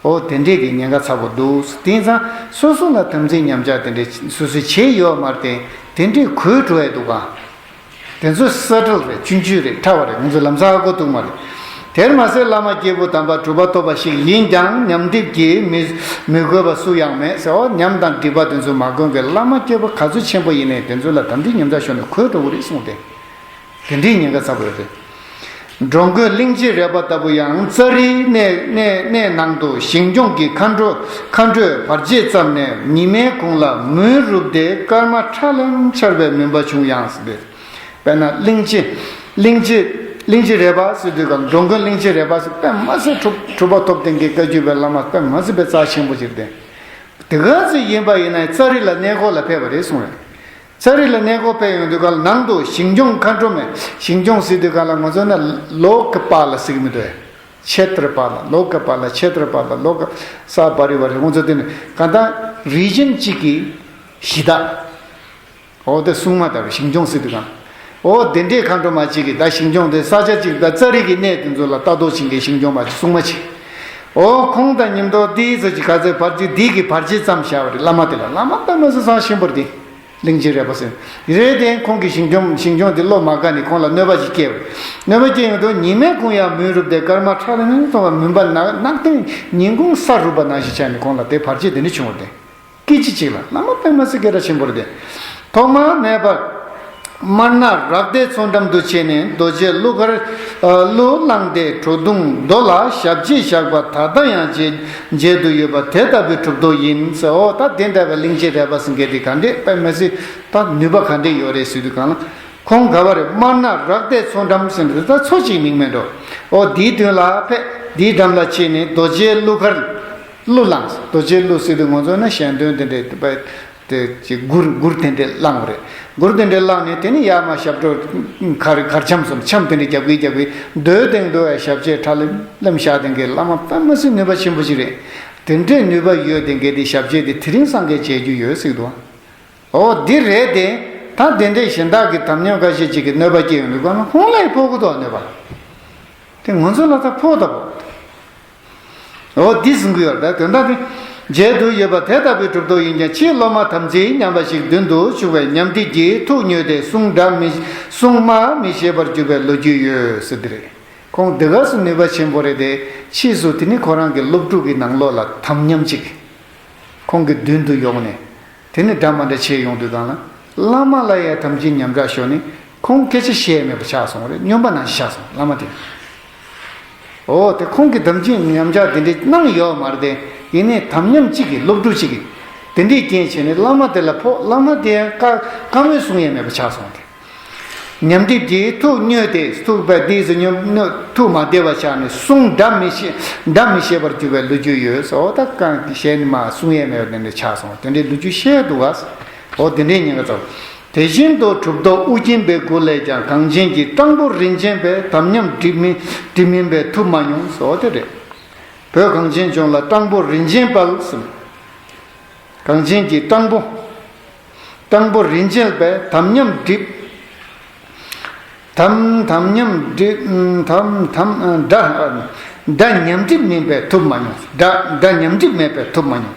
འོ་དེ་འདྲས་ཀྱི་ཉེན་ཁ་ཚ་པོ་འདུག་དེང་སང་སོ་སོ་ལ་དམ་ཚིག་ཉམས་ཆག་དེ་འདྲས་སོ་སོས་བྱས་ཡོད་མ་རེད་དེ། དེ་འདྲས་གོད་འགྲོ་ཡ་འདུག་ག་དེ་ཚོ་སྲ་བྲལ་རེད། ཆུང་ཆུང་རེད། ཕྲ་བ་རེད། ང་ཚོ་ལམ་སང་ཧ་གོ་ཐུབ་མ་རེད། དེར་མ་ཟད་བླ་མ་སྐྱེས་བུ་དམ་པ་གྲུབ་པ་ཐོབ་པ་ཞིག་ཡིན་ཀྱང་ཉམས་སྒྲིབ་ཀྱིས་མི་མི་གོས་པ་སུ་ཡང་མེད་ཟེར། འོ་ཉམས་དང་སྒྲིབ་པ་དེ་ཚོ་མ་གོས་མཁན་བླ་མ་སྐྱེས་བུ་ག་ཚོད་ཆེན་པོ་ཡིན་ནའི་དེ་ཚོ་ལ་དམ་ཚིག་ཉམས་ཆག་ཤོར་ནས་གོད་འགྲོ་གི་རེད་གསུངས་ཏེ། དེ་འདྲའི་ཉེན་ཁ་ཚ་པོ་ཡོད་རེད། འགྲོ་མགོན་གླིང་རྗེ་རས་པ་ལྟ་བུ་ཡང་ཙཱ་རིའི་གནས་གནས་གནས་ནང་དུ་ཞིང་སྐྱོང་གི་མཁའ་འགྲོ་མཁའ་འགྲོས་བར་ཆད་བརྩམས་ནས་ཉི་མའི་གུང་ལ་མུན་རུབ་སྟེ་སྐར་མ་ཁྲ་ལམ་འཆར་བའི་མུན་པ་བྱུང་ཡང་ཟེར་ཏེ། དཔེར་ན་གླིང་རྗེ་གླིང་རྗེ་གླིང་རྗེ་རས་པ་ཟེར་དུས་ག་འགྲོ་མགོན་གླིང་རྗེ་རས་པ་ཟེར་དཔེ་མ་སྲིད་གྲུབ་གྲུབ་པ་ཐོབ་ལྡན་གྱི་བཀའ་བརྒྱུད་པའི་བླ་མ་དཔེ་མ་སྲིད་པའི་རྩ་ཆེན་པོ་ཅིག་སྟེ། དེ་ག་ཚོད་ཡིན་པ་ཡིན་ན་ཙཱ་རི་ལ་གནས་སྐོར་ལ་ཕེབས་པ་རེད་གསུངས་རེད། ཙཱ་རི་ལ་གནས་སྐོར་ཕེབས་ཡོང་དུས་ག་ལ་ནང་དུ་ཞིང་སྐྱོང་མཁའ་འགྲོ་མས། ཞིང་སྐྱོང་ཟེར་དུས་ག་ལ་ང་ཚོ་ན་ལོ་ཀ་པ་ལ་ཟེར་གི་མི་འདུག་ཆེ་ཏྲ་པ་ལ་ལོ་ཀ་པ་ལ་ཆེ་ཏྲ་པ་ལ་ལོ་ཀ་ས་པ་རི་བ་རེད། ང་ཚོ་དེ་ནི་ག་ད་རི་ཇན་གཅིག་གི་གཞི་བདག་འོ་དེ་སྲུང་མ་ལྟ་བུ་ཞིང་སྐྱོང་ཟེར་དུས་ག་ལ། འོ་དེ་འདྲའི་མཁའ་འགྲོ་མ་གཅིག་གིས་ད་ཞིང་སྐྱོང་དེ་ས་ཆ་གཅིག་ད་ཙཱ་རི་གི་གནས་དེ་ཚོ་ལ་ལྟ་རྟོག་བྱེད་མཁན་ཞིང་སྐྱོང་མ་གཅིག་སྲུང་མ་གཅིག་འོ་ཁོང་དང་མཉམ་དུ་དེའི་ཚོ་གཅིག་ག་ཚོད་བར་ཆད་འདི་གི་བར་ཆད་ཙམ་བཞག་པ་རེད། བླ་མ་དེ་ལ་བླ་མ་དཔེ་མ་སྲིད་བཟང་ཞིམ་པོ་རེད་དེ། གླིང་རྗེ་རས་པ་ཟེར། རེད་དེ་ཁོང་གི་ཞིང་སྐྱོང་ཞིང་སྐྱོང་དེ་བློ་མ་དགའ་ནས་ཁོང་ལ་གནོད་པ་ཅིག་སྐྱེལ་བ་རེད། གནོད་པ་སྐྱེལ་ཡོང་དུས་ཉི་མའི་གུང་ཡང་མུན་རུབ་སྟེ་སྐར་མ་ཁྲ་ལམ་ལམ་སོང་བ་མུན་པ་ནག་ནག་སྟེང་ཉིན་གུང་ས་རུབ་པ་ནང་བཞིན་ཆགས་ནས་ཁོང་ལ་དེ་བར་ཆད་དེ་འདྲ་བྱུང་བ་རེད། སྐད་ཅིག་གཅིག་ལ་བླ་མ་དཔེ་མ་སྲིད་སྐད་གྲགས་ཆེན་པོ་རེད་དེ། ཐོག་མར་མེད་པར་དམར་ནག་རཀྟའི་མཚོ་འགྲམ་དུ་ཕྱིན་ནས་རྡོ་རྗེ་གླུ་གར་གླུ་བླངས་ཏེ་བྲོ་བརྡུང་རྡོ་ལ་ཞབས་རྗེས་བཞག་པ་ད་ལྟ་ཡང་མཇལ་མཇལ་དུ་ཡོད་པ་དེ་ལྟ་བུའི་གྲུབ་རྟོག་ཡིན་ཟེར། འོ་ད་དེ་འདྲ་བའི་གླིང་རྗེ་རས་པ་ཟེར་མཁན་དེ་ག་འདྲས་དཔེ་མ་སྲིད་ད་ནུས་པ་ག་འདྲས་ཡོད་རེད་ཟེར་དུས་གང་ལ་ཁོང་ག་བ་རེད། དམར་ནག་རཀྟའི་མཚོ་འགྲམ་ཟེར་འདི་ད་མཚོ་གཅིག་མིང་མེད་འགྲོ། འོ་དེའི་མདུན་ལ་ཕེབས། དེའི་འགྲམ་ལ་ཕྱིན་ནས་རྡོ་རྗེའི་གླུ་གར་གླུ་བླངས། རྡོ་རྗེའི་གླུ་ཟེར་དུས་ང་ཚོ་ན་ཞལ་འདོན་དེ་འདྲས་དེ་གུར་གུར་དེ་འདྲས་བླངས་པ་རེད། གུར་དེ་འདྲས་བླངས་ནས་དེ་ནས་ཡར་མར་ཞབས་བྲོ་གར་གར་འཆམ་སོང་འཆམ་དེ་འདྲས་རྒྱབ་གི་རྒྱབ་གི་མདོའི་སྟེང་དུ་ཡང་ཞབས་རྗེས་ཁྲ་ལམ་ལམ་བཞག་དེ་འགའི་བླ་མ་དཔེ་མ་སྲིད་ནུས་པ་ཆེན་པོ་ཞིག་རེད། དེ་འདྲས་ནུས་པ་ཡོད་དེ་འགའི་དེ་ཞབས་རྗེས་དེ་དེ་རིང་སང་གས་མཇལ་རྒྱུ་ཡོད་ཟེར་གི་འདུག་འོ་འདི་རེད་དེ། ད་དེ་འདྲས་གཞན་དག་གི་དམ་ཉམས་ཁ་ཤས་ཅིག་གི་གནོད་པ་སྐྱེལ་ཡོང་དུས་ག་ན་ཁོང་ལ་ཡི་ཕོག་གི་འདུག་གནོད་པ། དེ་ང་ཚོ་ལ་ད་ཕོག་ད་ཕོག་འོ་འདི་གསུང་གི་ཡོད་རེད། དོན་དག་དེ། མཇལ་དུ་ཡོད་པ་དེ་ལྟ་བུའི་གྲུབ་ཐོབ་ཡིན་ཀྱང་ཕྱིས་སློབ་མ་དམ་ཚིག་ཉམས་པ་ཞིག་མདུན་དུ་བཞུགས་པས་ཉམས་ཁྲིད་ཀྱིས་ཐུགས་མྱོས་ཏེ་གསུང་སྒྲ་མི་གསུང་སྨྲ་མི་ཤེས་པར་གྱུར་པའི་ལོ་རྒྱུས་ཡོད་ཟེར་དེ་རེད། ཁོང་དེ་ག་སུ་ནུས་པ་ཆེན་པོ་རེད་དེ། ཕྱིས་སུ་དེ་ནི་ཁོ་རང་གི་སློབ་ཕྲུག་གི་ནང་ལོགས་ལ་དམ་ཉམས་ཅིག་ཁོང་གི་མདུན་དུ་ཡོང་ནས། དེ་ནི་འདྲ་མ་འདྲ་བྱས་ཡོང་དུས་སྒང་ལ། བླ་མ་ལ་ཡང་དམ་ཚིག་ཉམས་ཆག་ཤོར་ནས་ཁོང་སྐད་ཆ་བཤད་མེད་པ་ཆགས་སོང་རེད། སྨྱོན་པ་ནང་བཞིན་ཆགས་སོང་བླ་མ་དེ། འོ་དེ་ཁོང་གིས་དམ་ཚིག་ཉམས་ཆག་དེ་འདྲས་གནང་ཡོད་མ་རེད་དེ། ཡིན་ནའི་དམ་ཉམས་གཅིག་གིས་སློབ་ཕྲུག་གཅིག་གིས་དེ་འདྲས་རྐྱེན་བྱས་ནས་བླ་མ་དེ་ལ་ཕོག་བླ་མ་དེ་ཡང་བཀའ་བཀའ་མོལ་གསུང་ཡས་མེད་པ་ཆགས་སོང་དེ། ཉམས་ཁྲིད་ཀྱིས་ཐུགས་མྱོས་ཏེ། ཐུགས་པ་འདི་ཟེར་མྱོས་མྱོས་ཐུགས་མ་བདེ་བ་ཆགས་ནས་གསུང་སྒྲ་མི་ཤེས་སྒྲ་མི་ཤེས་པར་གྱུར་པའི་ལོ་རྒྱུས་ཡོད་ཟེར། འོ་ད་གང་གཞན་མ་གསུང་ཡས་མེད་པ་དེ་འདྲ་ཆགས་སོང་། དེ་འདྲའི་ལོ་རྒྱུས་བཤད་འདུག་ག་འོ་དེ་འདྲའི་ཉེན་ཁ་ཚ་བོ། དེ་བཞིན་དུ་གྲུབ་ཐོབ་ཨུ་རྒྱན་པའི་སྐུ་ལས་ཀྱང་གངས་ཅན་གྱི་སྤྲང་པོ་རིན་ཆེན་པས་དམ་ཉམས་སྒྲིབ་མིན་སྒྲིབ་མིན་པས་ཐུབ་མ་མྱོང་ཟེར། འོ་དེ་རེད། བོད་གངས་ཅན་ལྗོངས་ལ་སྤྲང་པོ་རིན་ཆེན་དཔལ་ཟེར། གངས་ཅན་གྱི་སྤྲང་པོ། སྤྲང་པོ་རིན་ཆེན་པས་དམ་ཉམས་སྒྲིབ། དམ་དམ་ཉམས་སྒྲིབ་དམ་དམ་དགྲ་དགྲ་ཉམས་སྒྲིབ་མིན་པས་ཐུབ་མ་མྱོང་། དགྲ་དགྲ་ཉམས་སྒྲིབ་མེད་པས་ཐུབ་མ་མྱོང་།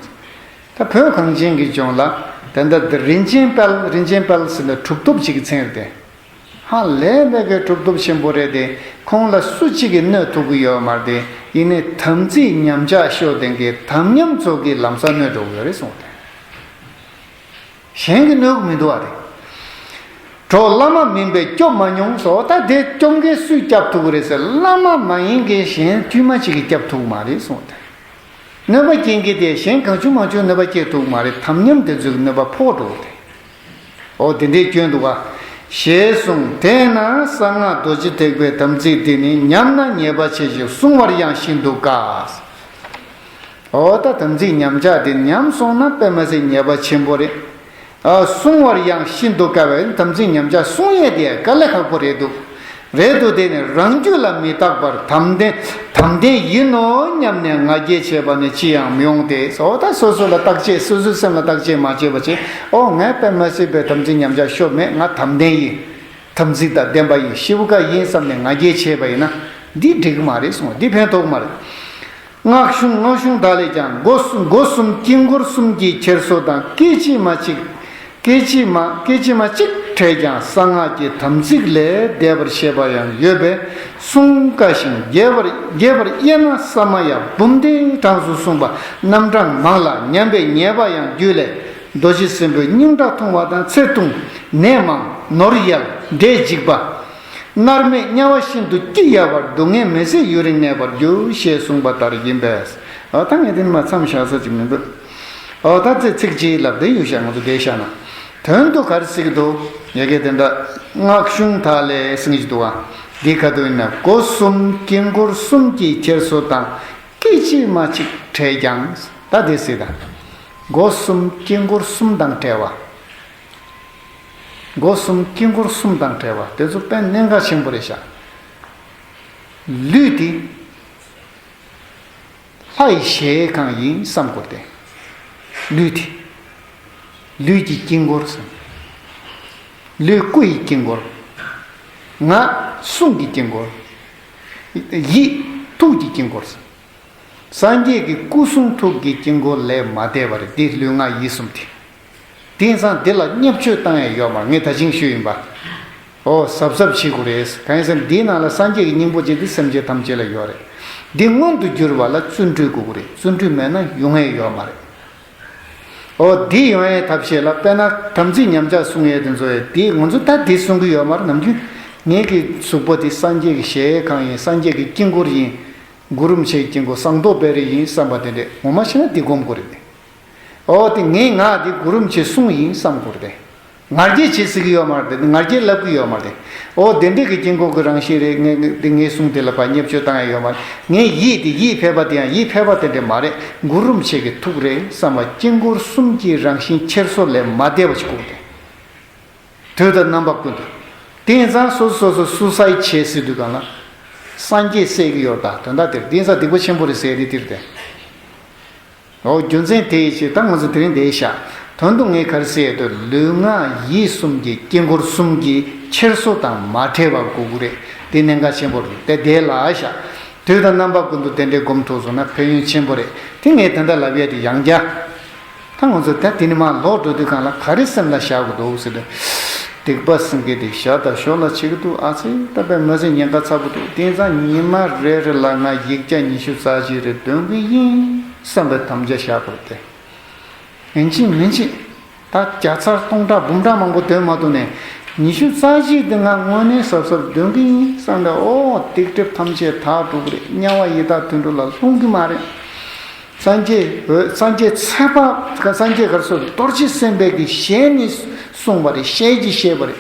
ད་བོད་གངས་ཅན་གྱི་ལྗོངས་ལ་ད་ལྟ་འདི་རིན་ཆེན་དཔལ་རིན་ཆེན་དཔལ་ཟེར་ནས་གྲུབ་ཐོབ་ཅིག་གི་མཚན་རེད་དེ། ཧ་ལས་པའི་གི་གྲུབ་ཐོབ་ཆེན་པོ་རེད་དེ། ཁོང་ལ་སུ་གཅིག་གིས་གནོད་ཐུབ་ཀྱི་ཡོད་མ་རེད་དེ། ཡིན་ནའི་དམ་ཚིག་ཉམས་ཆག་ཤོར་དེང་གི་དམ་ཉམས་ཚོ་གི་ལམ་སང་གནོད་འགྲོ་གི་ཡོད་རེད་གསུངས་ཏེ། གཞན་གྱིས་གནོད་ཀྱི་མི་འདུག་བ་རེད། གྲོགས་བླ་མ་མིན་པས་སྐྱོབ་མ་མྱོང་ཟེར། ད་དེ་སྐྱོབ་མཁན་སུས་སྐྱབས་ཐུབ་ཀྱི་རེད་ཟེར། བླ་མ་མ་ཡིན་མཁན་གཞན་དཀྱུས་མ་གཅིག་གིས་སྐྱབས་ཐུབ་ཀྱི་མ་རེད་གསུངས་ཏེ། གནོད་པ་སྐྱེལ་མཁན་དེ་གཞན་གང་བྱུང་མང་བྱུང་གནོད་པ་སྐྱེལ་ཐུབ་ཀྱི་མ་རེད། དམ་ཉམས་དེ་ཚོས་གནོད་པ་ཕོག་འགྲོ་གི་རེད། འོ་དེ་འདྲའི་སྐྱོན་འདུག་ག་ཞེས་གསུངས། དེས་ན་གསང་སྔགས་རྡོ་རྗེ་ཐེག་པའི་དམ་ཚིག་འདི་ནི་ཉམས་ན་ཉེས་པ་ཆེ་ཞིང་བསྲུང་བར་ཡང་ཤིན་ཏུ་དཀའ། འོ་ད་དམ་ཚིག་ཉམས་ཆག་དེ་ཉམས་སོང་ན་དཔེ་མ་སྲིད་ཉེས་པ་ཆེན་པོ་རེད། ཨ་བསྲུང་བར་ཡང་ཤིན་ཏུ་དཀའ་བས། དམ་ཚིག་ཉམས་ཆག་བསྲུང་ཡས་དེ་དཀའ་ལས་ཁག་པོ་རེད་འདུག་རེད་འདུག་དེ་ནི་རང་རྒྱུད་ལ་མི་རྟག་པར་དམ་ལྡན་དམ་ལྡན་ཡིན་ནོ་སྙམ་ནས་ང་རྒྱལ་བྱེད་པ་ནི་ཅི་ཡང་མི་འོང་སྟེ། འོ་ད་སོ་སོ་ལ་བརྟག་དཔྱད། སོ་སོའི་སེམས་ལ་བརྟག་དཔྱད་མ་བྱས་པ་བྱས། ཨོ་ངས་དཔེ་མ་སྲིད་པའི་དམ་ཚིག་ཉམས་ཆག་ཤོར་མེད། ང་དམ་ལྡན་ཡིན། དམ་ཚིག་དང་ལྡན་པ་ཡིན། ཤེས་བྱ་ཡིན་བསམ་ནས་ང་རྒྱལ་བྱས་པ་ཡིན་ན་འདི་འགྲིག་གི་མ་རེད་གསུངས། འདི་ཕན་ཐོགས་མ་རེད། སྔགས་གཞུང་སྔགས་གཞུང་དག་ལས་ཀྱང་སྒོ་གསུམ་སྒོ་གསུམ་དཀྱིལ་འཁོར་གསུམ་གྱི་འཁྱེར་སོ་དང་སྐད་ཅིག་མ་གཅིག་སྐད་ཅིག་མ་སྐད་ཅིག་མ་གཅིག་བྲལ་ཀྱང་གསང་སྔགས་ཀྱི་དམ་ཚིག་ལས་འདས་པར་བཤད་པ་ཡང་ཡོད་པས་གསུངས་དཀའ་ཞིང་རྒྱས་པར་རྒྱས་པར་དབྱེ་ན་ས་མ་ཡ་འབུམ་ལྡན་གྲངས་སུ་གསུངས་པ་རྣམ་གྲངས་མང་ལ་ཉམས་པའི་ཉེས་པ་ཡང་རྒྱུད་ལས། རྡོ་རྗེ་སྲིན་པོའི་སྙིང་ཁྲག་འཐུང་བ་དང་ཚེ་ཐུང་། ནད་མང་། ནོར་ཡལ། འབྲས་འཇིག་པ། མནར་མེད་དམྱལ་བ་ཤིན་ཏུ་སྐྱི་གཡའ་བར་སྡུག་བསྔལ་མི་བཟད་ཡུན་རིང་གནས་པར་འགྱུར་ཞེས་གསུངས་པ་ལྟར་ཡིན་པས། འོ་ད་ངས་དེ་ནི་མ་མཚམས་བཞག་ས་ཅིག་མི་འདུག་འོ་ད་ཚེ་ཚིག་གཅིག་ལབ་དེ་ཡོད་ཤག་ང་ཚོ་བསྡད་ཤག་ན། དོན་དུ་ག་རེ་ཟེར་གྱི་འདུག་ཡ་གི་དེ་འདྲ་སྔགས་གཞུང་དག་ལས་ཟེར་གྱི་འདུག་བ། འདི་ག་དུ་ཡིན་ན་སྒོ་གསུམ་དཀྱིལ་འཁོར་གསུམ་གྱི་འཁྱེར་སོ་དང་སྐད་ཅིག་མ་གཅིག་བྲལ་ཀྱང་། ད་དེ་ཟེར་ད། སྒོ་གསུམ་དཀྱིལ་འཁོར་གསུམ་དང་བྲལ་བ། སྒོ་གསུམ་དཀྱིལ་འཁོར་གསུམ་དང་བྲལ་བ་དེ་ཚོ་དཔེ་གནད་འགག་ཆེན་པོ་རེད་ཤག་ལུས་དེ་ལྷ་ཡི་གཞལ་ཡས་ཁང་ཡིན་བསམ་དགོས་ཏེ། ལུས་དེ། ལུས་ཀྱི་དཀྱིལ་འཁོར་ཟེར། ལུས་སྐུ་ཡི་དཀྱིལ་འཁོར། ངག་གསུང་གི་དཀྱིལ་འཁོར། ཡིད་ཐུགས་ཀྱི་དཀྱིལ་འཁོར་ཟེར། སངས་རྒྱས་ཀྱི་སྐུ་གསུང་ཐུགས་ཀྱི་དཀྱིལ་འཁོར་ལས་མ་འདས་པ་རེད། འདི་ལུས་ངག་ཡིད་གསུམ་དེ། དེང་སང་འདི་ལ་བརྙས་བཅོས་བཏང་ཡ་ཡོད་མ་རེད། ངས་ད་ཅིང་ཞུས་ཡིན་པ། ཨོ་གཟབ་གཟབ་བྱེད་དགོས་རེད། གང་ཡིན་ཟེར་ན་འདིའི་ནང་ལ་སངས་རྒྱས་ཀྱི་སྙིང་པོ་ཅན་འདི་སེམས་ཅན་ཐམས་ཅད་ལ་ཡོད་རེད། འདི་མངོན་དུ་གྱུར་པ་ལ་བརྩོན་འགྲུས་དགོས་ཀྱི་རེད། བརྩོན་འགྲུས་མེད་ན་ཡོང་ཡ་ཡོད་མ་རེད། ཨོ་འདི་ཡོང་ཡའི་ཐབས་ཤེས་ལ་དཔེར་ན་དམ་ཚིག་ཉམས་ཆག་སྲུང་ཡས་དེ་ཚོ་ཡས་འདི་ང་ཚོ་ད་འདི་གསུང་གི་ཡོད་མ་རེད། ནམ་རྒྱུན་ངེད་ཀྱི་གཟུགས་པོ་འདི་སངས་རྒྱས་ཀྱི་གཞལ་ཡས་ཁང་ཡིན། སངས་རྒྱས་ཀྱི་དཀྱིལ་འཁོར་ཡིན། གུ་རུ་རིན་པོ་ཆེའི་དཀྱིལ་འཁོར་ཟངས་མདོག་དཔལ་རི་ཡིན་བསམ་པ་དེ་འདྲས་ངོ་མ་བྱས་ན་འདི་སྒོམ་དགོས་རེད། ཨོ་དེ་ངའི་ངག་འདི་གུ་རུ་རིན་པོ་ཆེའི་གསུང་ཡིན་བསམ་དགོས་རེད། ང་རྒྱལ་བྱེད་སྲིད་ཀྱི་ཡོད་མ་རེད། ང་རྒྱལ་ལབ་ཀྱི་ཡོད་མ་རེད། ཨོ་དེ་འདྲས་ཀྱི་དཀྱིལ་འཁོར་གྱི་རང་བཞིན་རེད། ངས་ངས་འདི་ངའི་གསུང་དེ་ལ་ཕར་བརྙས་བཅོས་བཏང་ཡ་ཡོད་མ་རེད། ངའི་ཡིད་དེ་ཡིད་ཕལ་པ་དེ་ཡང་ཡིད་ཕལ་པ་དེ་འདྲས་མ་རེད། གུ་རུ་རིན་པོ་ཆེ་གི་ཐུགས་རེད་བསམ་པ་དཀྱིལ་འཁོར་གསུམ་གྱི་རང་བཞིན་འཁྱེར་སོ་ལས་མ་འདས་པ་ཞིག་དགོས་ཏེ། དུས་དང་རྣམ་པ་ཀུན་ཏུ། དེང་སང་སོ་སོ་སོ་སོ་སུ་སའི་བྱེད་སྲིད་དུས་གང་ལ། སངས་རྒྱས་སྲས་ཀྱི་ཡོད་ད་དོན་དག་དེར་དེང་སང་སྡིག་པ་ཆེན་པོ་རེད་ཟེར་དེ་དེར་དེ། འོ་རྒྱུ་མཚན་དེ་ཡི་ཕྱིར་ད་ང་ཚོ་དེ་རིང་འདིར་བཞག་དོན་དུ་ངས་ག་རེ་ཟེར་ཡོད་དོ། ལུས་ངག་ཡིད་གསུམ་གྱི་དཀྱིལ་འཁོར་གསུམ་གྱི་འཁྱེར་སོ་དང་མ་བྲལ་བར་དགོས་ཀྱི་རེད། དེ་གནད་འགག་ཆེན་པོ་རེད། དེ་དེ་ལ་བཞག་དུས་དང་རྣམ་པ་ཀུན་ཏུ་དེ་འདྲའི་སྒོམ་ཐུབ་སོང་ན་ཕན་ཡོན་ཆེན་པོ་རེད། དེ་ངས་དེ་འདྲ་ལབ་ཡས་དེ་ཡང་བསྐྱར། ད་ང་ཚོ་ད་དེ་ནས་མར་ལོག་འགྲོ་དུས་སྒང་ལ་ག་རེ་སེམས་ལ་བཞག་དགོས་འདུག་ཟེར་དུས། སྡིག་པ་སེམས་ཀྱི་དེ་ཞར་དང་ཞོར་ལ་བྱེད་ཀྱི་འདུག་ཨ་ཙི་ད་དཔེ་མི་སྲིད་ཉེན་ཁ་ཚ་པོ་འདུག་དེང་སང་ཉི་མ་རེ་རེ་ལ་ང་ཡིག་བརྒྱ་ཉི་ཤུ་རྩ་གཅིག་རེ་འདོན་གི་ཡིན་བསམ་པའི་དམ་བཅའ་བཞག་དགོས་ཏེ། ཡིན་གཅིག་མིན་གཅིག་ད་བརྒྱ་ཚར་སྟོང་ཕྲག་འབུམ་ཕྲག་མང་པོ་འདོན་མ་ཐུབ་ནས། ཉི་ཤུ་རྩ་གཅིག་དེ་ང་དངོས་གནས་གཟབ་གཟབ་འདོན་གི་ཡིན་བསམ་པའི་ཨོ་སྡིག་སྒྲིབ་ཐམས་ཅད་དག་འགྲོ་གི་རེད། དམྱལ་བ་ཡི་དྭགས་དུད་འགྲོ་ལ་ལྷུང་གི་མ་རེད། སངས་རྒྱས་འོད་སངས་རྒྱས་ཚེ་དཔག་སངས་རྒྱས་ག་རེ་ཟེར་རྡོ་རྗེ་སེམས་དཔའ་གི་ཞལ་ནས་གསུངས་པ་རེད། ཞལ་གྱིས་བཞེས་པ་རེད།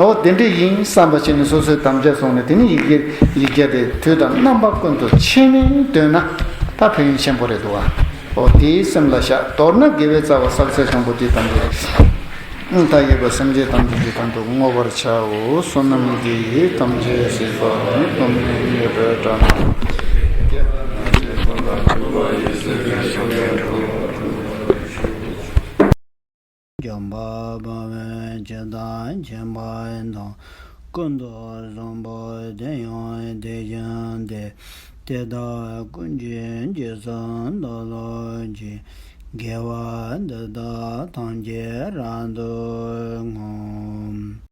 ཨོ་དེ་འདྲ་ཡིན་བསམ་པ་བྱས་ནས་སོ་སོའི་དམ་བཅའ་བཟུང་ནས་དེ་ནས་ཡི་གེ་ཡི་གེ་དེ་དུས་དང་རྣམ་པ་ཀུན་ཏུ་ཆད་མེད་འདོན་ན་ད་ཕན་ཡོན་ཆེན་པོ་རེད་འདུག་བ། ཨོ་དེའི་སེམས་ལ་བཞག་མདོར་ན་དགེ་བའི་རྩ་བ་བསགས་ཚད་བཟང་པོ་དེའི་དམ་བཅའ་རེད། མཐའ་ཡས་པ་སེམས་ཅན་ཐམས་ཅད་ཀྱི་དོན་དུ་བསྔོ་བར་བྱའོ། བསོད་ནམས་འདི་ཡིས་ཐམས་ཅད་གཟིགས་པ་ཉིད། ཐོབ་ནས་ཉེས་པའི་དགྲ་རྣམས་ཀྱང་། འཇོམས་པ་དཔའ་བོས་ཇི་ལྟར་མཁྱེན་པ་དང་། ཀུན་ཏུ་བཟང་པོ་དེ་ཡང་དེ་བཞིན་ཏེ། དེ་དག་ཀུན་གྱི་རྗེས་སུ་བདག་སློབ་ཅིང་། དགེ་བ་འདི་དག་ཐམས་ཅད་རབ་ཏུ་བསྔོ།